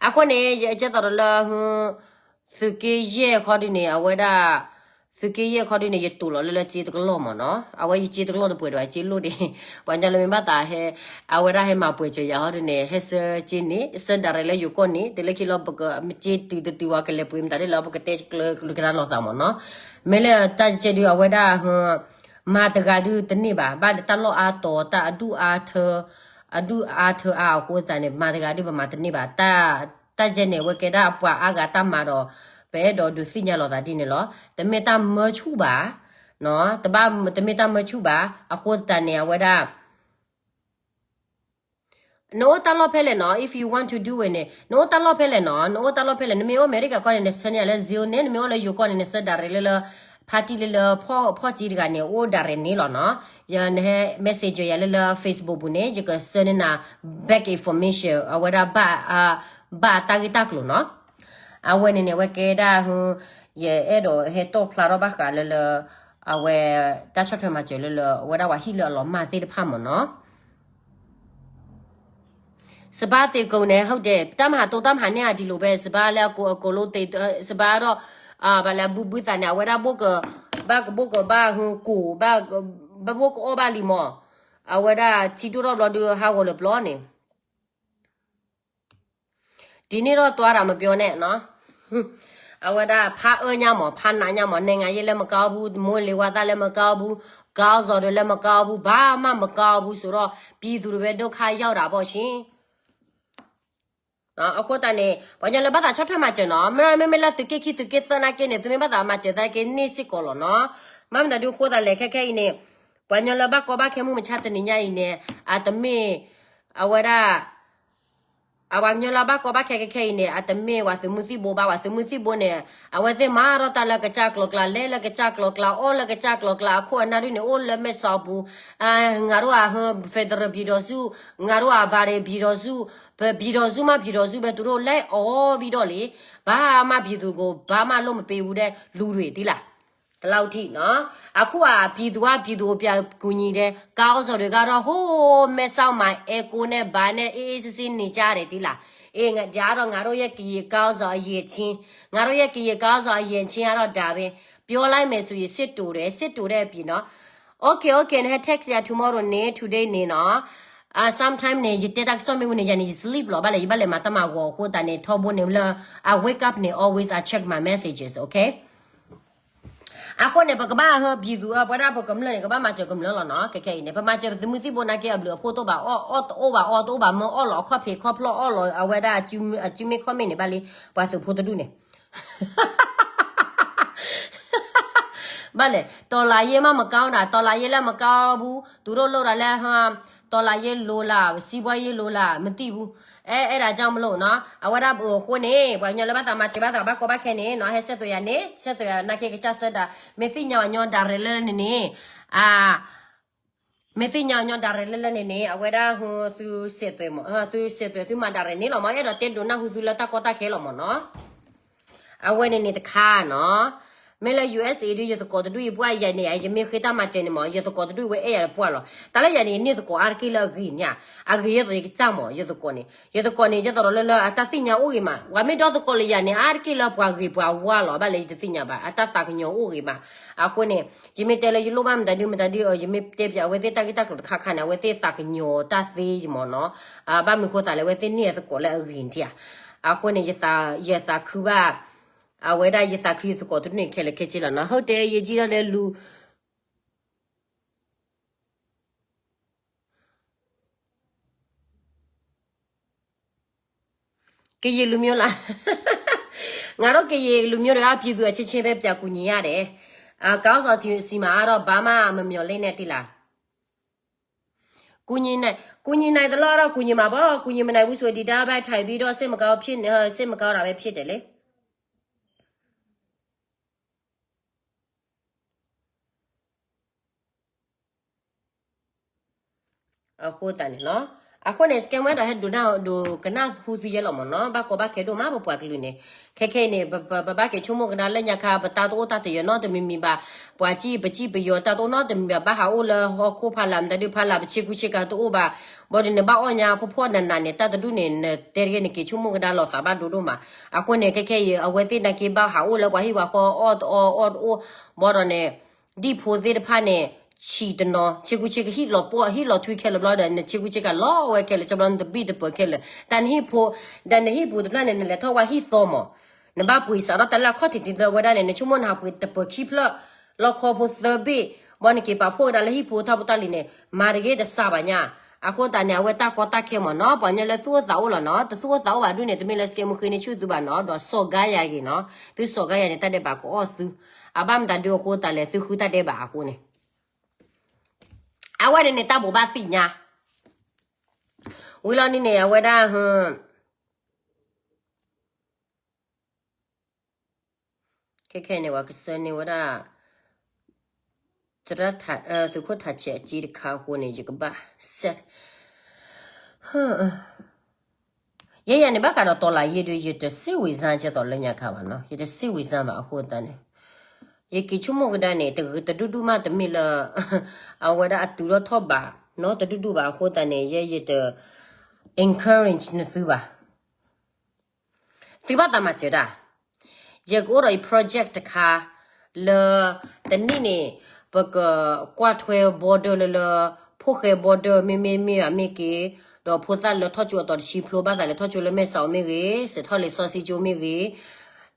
အဃိန့ၣ် ယကဲသိးဒီးလၢ သုးက့ယဲၢ်ခီဒုန့ၣ် အဝဲဒၣ် သုးက့ယဲၢ်ခီဒုန့ၣ် ယတိာ်လီၤလၢလၢစ့တကလီၢ်မ့ၢ်နီၤ အဝဲယစ့တကလီၢ်တပှဲၤဒီး အစ့လိၣ်ဒံး ပှၤကညီလၢမ့ၢ်ဘၣ်သးဟဲ အဝဲဒၣ်ဟဲမၤပှဲၤစၢၤယၤဟီဒုန့ၣ် ဟဲဆှၢစ့န့ၣ် ဆှၢ direct လၢယိၤကီၢ်န့ၣ် တုၤလၢခံလီၤ ပကမ့ၢ်စ့တုၤတတုၤဝဲကလဲၤပှ့ၤမတၤဒ်လၢပကတဲကျၢၤကဒါလိာ်သးမ့ၢ်နီၤ မ့ၢ်လၢတၢ်ကဲဒု အဝဲဒၣ် မၤတဂၤဒုတန့ၢ်ဘၣ် ဘၣ်လၢတၢ်လီၢ်အါတီၤ တၢ်အဒူၣ်အါထၢ အဒူၣ်အါထၢအါအဃိသတးန့ၣ် မၤတဂၤဒုပမၤတန့ၢ်ဘၣ် တၢ် တၢ်ယဲန့ၣ် အဝဲကဲဒၣ်ပှၤအါဂၤတၢ်မၤဒီး ပအဲၣ်ဒိးဒုးသ့ၣ်ညါလိာ်သးဒ်န့ၣ်လီၤ. တမ့ၢ်တၢ်မၢဆူၣ်ဘၣ် တဘၣ် တမ့ၢ်တၢ်မၢဆူၣ်ဘၣ် အဃိသတးန့ၣ် အဝဲဒၣ် နအိၣ်တၢ်လီၢ်ဖဲလဲၣ်နီၤ if you want to do it န့ၣ် နအိၣ်တၢ်လီၢ်ဖဲလဲၣ်နီၤ နအိၣ်တၢ်လီၢ်ဖဲလဲၣ် နမ့ၢ်အိၣ်အမဲရကၤကီၢ်န့ၣ် နဆှၢန့ၢ်ယၤလၢ Zelle န့ၣ် နမ့ၢ်အိၣ်လၢယိၤကီၢ်န့ၣ် နဆှၢ direct လၢလၢ ဖါတံၢ်လၢလၢ ဖီၣ်ကံတဂၤန့ၣ် အိၣ် direct န့ၣ်လီၤနီၤ ယနဟဲ message ယၤလၢလၢ Facebook ပူၤန့ၣ် ယကဆှၢန့ၢ်နၤ back information အဝဲဒၣ် ဘၣ်တၢ်ဂ့ၢ်တၢ်ကျိၤနီၤ အဝဲန့ၣ်န့ၣ် အဝဲကဲဒၣ် ယအဲၣ်ဒိးဟဲတီၣ်ဖျါထီၣ်ဘၣ်ဃးလၢလၢ အဝဲ တၢ်ဆီၣ်ထွဲမၤစၢၤလၢလၢ အဝဲဒၣ်ပှၤဟံၣ်လၢအလီၤမၢ်သ့ၣ်တဖၣ်မ့ၢ်နီၤ စပၢ်သ့ၣ်ကိးန့ၣ် ဟုတ်တယ် တၢ်မၤဟးတိၢ်တၢ်မၤဟးန့ၢ်အဒံးလိာ်ဖဲ စပၢ်လၢအကိးအကိးလိသ့ၣ် စပၢ်ဒီး ဘၣ်လၢအဘုဘုသးန့ၣ် အဝဲဒၣ်ဘိၣ်က ဘၣ်ကဘိၣ်ကဘၣ်ဟူကိၣ် ဘၣ်ဘိၣ်ကအီၣ်ဘၣ်လံမး အဝဲဒၣ်ထံဒိၣ်ထီၣ်ဘျီဒုးဟးဂီၤလၢပျီန့ၣ် ဒီနေ့တော့သွားတာမပြောနဲ့နော် အဝဲဒၣ်ဖးအၢညါမး ဖးနးညါမး နိုင်ငံရေးလည်းမကောင်းဘူး မိုးလေဝသလည်းမကောင်းဘူး ခေါင်းဆောင်တွေလည်းမကောင်းဘူး ဘာမှမကောင်းဘူးဆိုတော့ ပြည်သူတွေပဲဒုက္ခရောက်တာပေါ့ရှင် အဃိသတးန့ၣ် ပှၤကညီလၢဘၣ်သးဆီၣ်ထွဲမၤစၢၤနီၤ မ့မ့ၢ်လၢသုးက့ခံသုးက့သၢနာ်က့န့ၣ် သုမ့ၢ်ဘၣ်သးမၤစၢၤသနာ်က့န့ၣ်စ့ၢ်ကီးလီၤနီၤ မ့ၢ်မတၤဒုအဃိသတးလဲၣ် ခဲခဲအံၤန့ၣ် ပှၤကညီလၢဘၣ်ကီဘၣ်ခဲမုၢ်မဆါတနံၤညါအံၤန့ၣ် အတမ့ၢ် အဝဲဒၣ် အပှၤကညီလၢဘၣ်ကီဘၣ်ခဲခဲခဲအံၤန့ၣ် အတမ့ၢ်ပှၤသုးမုၢ်သံၣ်ဘိဘၣ် ပှၤသုးမုၢ်သံၣ်ဘိန့ၣ် အဝဲသ့ၣ်မၤထီၣ်တၢ်လၢကစၢ်ကျိၤကျါ လဲၤလၢကစၢ်ကျိၤကျါ အီၣ်လၢကစၢ်ကျိၤကျါ အခိၣ်အနၢ်ဒုန့ၣ် အိၣ်လၢမဲၢ်စီပူၤ ငါတို့က federal ပြည်ထောင်စု ငါတို့က ဘာတွေ ပြည်ထောင်စု ပြည်ထောင်စုမှ ပြည်ထောင်စုပဲ သူတို့လဲၤအီၣ်ပြီးတော့လေ ဘာမှ ပြည်သူကို ဘာမှ လုပ်မပေးဘူးတဲ့ လူတွေ သိလား တလောက်ထိနော် အခုက ပြည်သူက ပြည်သူကို ပြန်ကူညီတယ် ခေါင်းဆောင်တွေကတော့ ဟိုး မဲဆောက်မှာ အဲၣ်ကိုနဲ့ ဘာနဲ့ အေးအေးဆေးဆေးနေကြတယ် သိလား အေး ဒါကတော့ ငါတို့ရဲ့ ကရင်ခေါင်းဆောင် အရည်အချင်း ငါတို့ရဲ့ ကရင်ခေါင်းဆောင် အရည်အချင်းကတော့ ဒါပဲ ပြောလိုက်မယ်ဆိုရင် စစ်တိုတယ် စစ်တိုတဲ့အပြင်နော် okay okay နဟဲ text ရ tomorrow န့ၣ် today န့ၣ်နော် အာ sometime န့ၣ် ယတဲတၢ်ကစီၣ်မ့ၢ်ဝံၤန့ၣ် ယၤန့ၣ် ယ sleep လီၤ ဘၣ်လဲၣ် ယဘၣ်လဲၤမၤတၢ်မၤဂီၤအဃိသတးန့ၣ် ထီဘိန့ၣ်လၢ I wake up န့ၣ် always I check my messages okay အဃိန့ၣ် ပကဘၣ်ဟၢ ပြည်သူ ပဝဲဒၣ်ပကမျၢၢ်န့ၣ် ကဘၣ်မၤစၢၤကမျၢၢ်လီၤနီၤ ခဲခဲအံၤန့ၣ် ပမၤစၢၤပသုးမုၢ်သံၣ်ဘိနာ်က့ အဘျုးအဖှိၣ်တအိၣ်ဘၣ် အီၣ် အီၣ်တအိၣ်ဘၣ် အီတအိၣ်ဘၣ် မၢအီၣ်လီၤ အခီၣ်ဖံးခီၣ်ဖျီၣ်အီၣ်လီၤ အဝဲဒၣ် အစုမ့ၢ်ခီၣ်မ့ၢ်န့ၣ် ဘၣ်လံ ပှၤသုးဖိတဒူၣ်န့ၣ် ဘၣ်လဲၣ် တော်လှန်ရေးမှ မကောင်းတာ တော်လှန်ရေးလည်း မကောင်းဘူး သူတို့လုပ်တာလည်း ဟ တော်လှန်ရေးလိုလား စီးပွားရေးလိုလား မသိဘူး အဲအဲဒါကြောင့်မလို့နော် အဝဲဒၣ်အဃိန့ၣ် ပှၤကညီလၢဘၣ်သးမၤစၢၤဘၣ်သးဘၣ်ကီဘၣ်ခဲန့ၣ်နော် ဟဲဆဲးသွဲးယၤန့ၣ် ဆဲးသွဲးယၤ နာ်က့ကစၢ်ဆၢဒၣ် မ့ၢ်သ့ၣ်ညါအညီဒၣ်ရဲၣ်လၢလၢန့ၣ်န့ၣ် မ့ၢ်သ့ၣ်ညါအညီဒၣ်ရဲၣ်လၢလၢန့ၣ်န့ၣ် အဝဲဒၣ် သုဆဲးသွဲးမး သုဆဲးသွဲးသုမၤဒၣ်ရဲၣ်န့ၣ်လီၤမး အဲၣ်ဒိးတဲဒိးနၢ်ဟူသုလၢတၢ်ကီတၢ်ခဲလီၤမးနီၤ အဝဲန့ၣ်န့ၣ်တခါနီၤ မ့ၢ်လၢ ယူၢ်အ့းအ့း ဒုး ယသကိးတဒူၣ်အံၤပှၢ်ယၤန့ၣ် ယမ့ၢ်ဃ့တၢ်မၤစၢၤန့ၣ်မး ယသကိးတဒူၣ်အံၤဝဲအဲၣ်ယၤတပှၢ်လီၤ. တၢ်လၢယၤန့ၣ် ယန့ၢ်သကိးအါတက့ၢ်လၢအဂ့ၤညါ, အဂ့ၤယဲသိးယကစၢ်မး ယသကိးန့ၣ် ယသကိးန့ၣ် ယဲသိးဒီးလၢလၢအတၢ်သ့ၣ်ညါအိၣ်ဂ့ၤမး, ပှၤမ့ၢ်ဒီသကိးလၢယၤန့ၣ် အါတက့ၢ်လၢပှၤဂ့ၤပှၤဝါလီၤ ဘၣ်လၢယတသ့ၣ်ညါဘၣ် အတၢ်သးကညီၤအိၣ်ဂ့ၤမး. အဃိန့ၣ် ယမ့ၢ်တဲလၢယလိၣ်ဘၣ်မတၤဒုမတၤဒု ယမ့ၢ်တဲပၠးအဝဲသ့ၣ်တၢ်ဂ့ၢ်တၢ်ကျိၤတခါခါန့ၣ် အဝဲသ့ၣ်သးကညီၤတၢ်သ့ယမးနီၤ. ဘၣ်မနုၤဃိသးလဲၣ် အဝဲသ့ၣ်န့ၢ်အသကိးလၢအဂ့ၤထံဧါ. အဃိန့ၣ် ယသးခုဘၣ် အဝဲဒၣ်ယသးခုယသကိးတဒူၣ်န့ၣ် ခဲလၢာ်ခဲဆ့လီၤနီၤ. ဟိတ့ ယကံထီၣ်လၢလူ ကရင်လူမျိုးလား ငါတို့ကရင်လူမျိုးတွေက ပြည်သူအချင်းချင်းပဲ ပြန်ကူညီရတယ်. အာ ခေါင်းဆောင်ဆီဆီမှာတော့ ဘာမှမမျှော်လင့်နဲ့တိလား. ကူညီနိုင် ကူညီနိုင်သလောက်တော့ ကူညီမှာပေါ့. ကူညီမနိုင်ဘူးဆိုရင် ဒီတိုင်းပဲထိုင်ပြီးတော့ စိတ်မကောင်းဖြစ်နေ စိတ်မကောင်းတာပဲဖြစ်တယ်လေ. အဃိသတးန့ၣ်လီၤ. အဃိန့ၣ် စကဲမွဲဒီးဟဲဒိးနၢ်ဒိးကနၣ်ဟူသုယဲလီၤမးနီၤ. ဘၣ်ကီဘၣ်ခဲဒိၣ်မး ပပှၤကလုာ်န့ၣ် ခဲခဲအံၤန့ၣ် ပဘၣ်က့ၤဆိကမိၣ်ကဒါလၢညါခါ ပတၢ်တအိၣ်တၢ်တယၢၤနီတမံၤမံၤဘၣ်. ပှၤစံၣ်ပစံၣ်ပယီၤတၢ်တအိၣ်နီတမံၤဘၣ်. ဘၣ်ဟးအိၣ်လၢဟီၣ်ခိၣ်ဖးလၢ် မတၤဒုဖးလၢ် ပဆ့ကူဆ့ကၤတအိၣ်ဘၣ်. ဘၣ်ဒီးနဘၣ်အီၣ်ညါဖှီၣ်ဖှီၣ်နးနးန့ၣ် တၢ်တဒူၣ်န့ၣ် နတဲတဂ့ၤ နက့ၤဆိကမိၣ်ကဒါလီၤသးဘၣ်ဒိဒိၣ်မး. အဃိန့ၣ် ခဲခဲအံၤ အဝဲသ့ၣ်နာ်က့ဘၣ်ဟးအိၣ်လၢပှၤဟံၣ်ပှၤဃီအီၣ်တအီအီၣ်တအိၣ် ဘၣ်ဒီးန့ၣ် ဒံၣ်ဖိသ့ၣ်တဖၣ်န့ၣ် ဆံးတနီၤ ဆ့ကူဆ့ကၤ ဟံၣ်လီၤပှီၢ် ဟံၣ်လီၤထွံခဲလၢာ်ဘျီဒီး နဆ့ကူဆ့ကၤလီၤဝဲခဲလၢာ် ကၠီဘျီနတဘံၣ်တပၢၤခဲလၢာ် တၢ်နဟံၣ်ဖိ ဒီးနဟံၣ်ပူၤတဖျၢၣ်န့ၣ် နလဲၤထီၣ်ဝဲဟံၣ်သီမး နဘၣ်ပှ့ၤစးထီၣ်တၢ်လၢအခီၣ်ထံးတံၤသၢဝဲဒၣ်န့ၣ် နဆိကမိၣ်နဟးပှ့ၤတပၢၤခံဖျၢၣ် လီၢ်ခီဖိသၢဘ့ၣ် ဘၣ်နက့ၤပာ်ဖှိၣ်ကဒါလၢဟံၣ်ဖိတၢ်ဖိတၢ်လံၤန့ၣ် မၤတဂ့ၤတစှၤဘၣ်ညါ. အဃိသတးန့ၣ် အဝဲတၢ်ကီတၢ်ခဲမးနီၤ ပှၤကညီလၢသူၣ်အိၣ်သးအိၣ်လီၤနီၤ တသူၣ်အိၣ်သးအိၣ်ဘၣ်ဒုန့ၣ် တမ့ၢ်လၢစကဲမူဃ့န့ၢ်ဆူၣ်သုဘၣ်နီၤ ဒီးစီၤကါယၤတဂ့ၤနီၤ သုစီၤကါယၤန့ၣ် တၢ်ဒဲးဘးကအီၣ်သု အဘၣ်မတၤဒုအဃိသတးလဲၣ် သုဃုတၢ်ဒဲးဘးအဃိန့ၣ် အဝဲန့ၣ်န့ၣ် တၢ်ဘိးဘၣ်သ့ၣ်ညါ ဝံၤလီၤန့ၣ်န့ၣ် အဝဲဒၣ် ခဲခဲန့ၣ် ပှၤကဆှၢန့ၢ်ဝဲဒၣ် သရၣ်ထး သုးခိၣ်ထးဆဲးအစ့တခါအဃိန့ၣ် ယကဘၣ် ယဲယၤန့ၣ် ဘၣ်ဃးဒီးတီၤလၤယ့ၢ်ဒုး ယတစ့ဝံၤစၢ်ကဲသိးလၢညါခါဘၣ်နီၤ ယတစ့ဝံၤစၢ်ဘၣ်အဃိသတးန့ၣ် ယက့ၤဆိကမိၣ်ကဒါန့ၣ် တဒူၣ်ဒူၣ်မးတမ့ၢ်လၢ အဝဲဒၣ်အတုၤထီၣ်ထီၣ်ဘးနီၤ တဒူၣ်ဒူၣ်ဘၣ်အဃိသတးန့ၣ် ယဲယတ encourage နသုဘၣ် သုဘၣ်သးမၤစၢၤတၢ် ယကအိၣ်ဒီးယ project တခါ လၢ တနံၣ်န့ၣ် ပကကွၢ်ထွဲ border လၢလၢ ဖိၣ်ဃဲ border မ့မ့ၢ်မ့ၢ်ဧါမ့ၢ်က့ၤ ဒီးဖိသၣ်လဲၤထီၣ်ကၠိအသီတဆံဖျိ ဘၣ်သးလဲၤထီၣ်ကၠိလၢမဲၢ်စီးမ့ၢ်ဂ့ၤ စဲးထီၣ်လံာ်စီဆှံကၠိမ့ၢ်ဂ့ၤ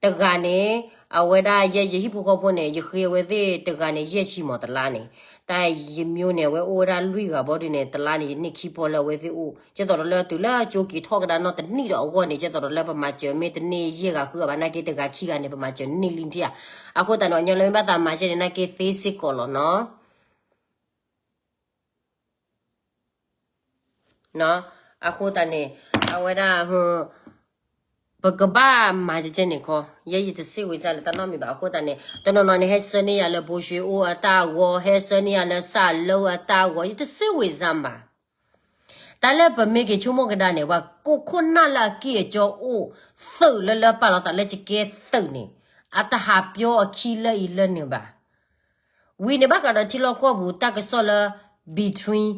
တဂၤန့ၣ် အဝဲဒၣ်ယဲယဟံၣ်ဖိဃီဖိန့ၣ် ယဃ့အဝဲသ့ၣ်တဂၤန့ၣ် ယဲၢ်ဆံမးတလါန့ၣ် တၢ်ယမၠိန့ၣ် အဝဲအိၣ်ဝဲဒၣ်လွံၢ်ဂၤဘီဒုန့ၣ် တလါန့ၣ် ယန့ၢ်ခံပီလၢအဝဲသ့ၣ်အိၣ် ကဲသိးဒီးလၢတုၤလၢကၠိက့ၤထီၣ်ကဒါနီတနံၣ်ဒီးအဂီၢ်န့ၣ် ကဲသိးဒီးလၢပမၤစၢၤမ့ၢ်တန့ၢ်ယဲၢ်ဂၤဃုဂၤဘၣ်နာ်က့ တဂၤခံဂၤန့ၣ် ပမၤစၢၤန့ၢ်လံထံၣ်ဧါ. အဃိသတးန့ၣ် အညီလၢမ့ၢ်ဘၣ်သးမၤစၢၤန့ၣ် နာ်က့သ့စ့ၢ်ကီးလီၤနီၤ. အဃိသတးန့ၣ် အဝဲဒၣ် ပကဘၣ်မၤကဲကဲန့ၣ်ခီ ယဲယတစ့ဝံၤစၢ်လၢတၢ်နီတမံၤဘၣ်. အဃိသတးန့ၣ် တနီၤနီၤန့ၣ် ဟဲဆှၢန့ၢ်ယၤလၢဘိၣ်ရွှ့ၣ်အိၣ်အတၢ်ဂီၤ ဟဲဆှၢန့ၢ်ယၤလၢစၢ်လၢအတၢ်ဂီၤ ယတစ့ဝံၤစၢ်ဘၣ်. တၢ်လၢပမ့ၢ်က့ၤဆိကမိၣ်ကဒါန့ၣ် ပှၤကိးခိၣ်နၢ်လၢအကံၢ်အကီအိၣ်သုးလၢလၢပာ်လီၤသးလၢကကဲသုးန့ၣ် အတဟးပျီအခံလၢအံၤလၢန့ၣ်ဘၣ်. ဝံၤန့ၣ်ဘၣ်ဃးဒီးထံလီၢ်ကီၢ်ပူၤတၢ်ကစီၣ်လၢ between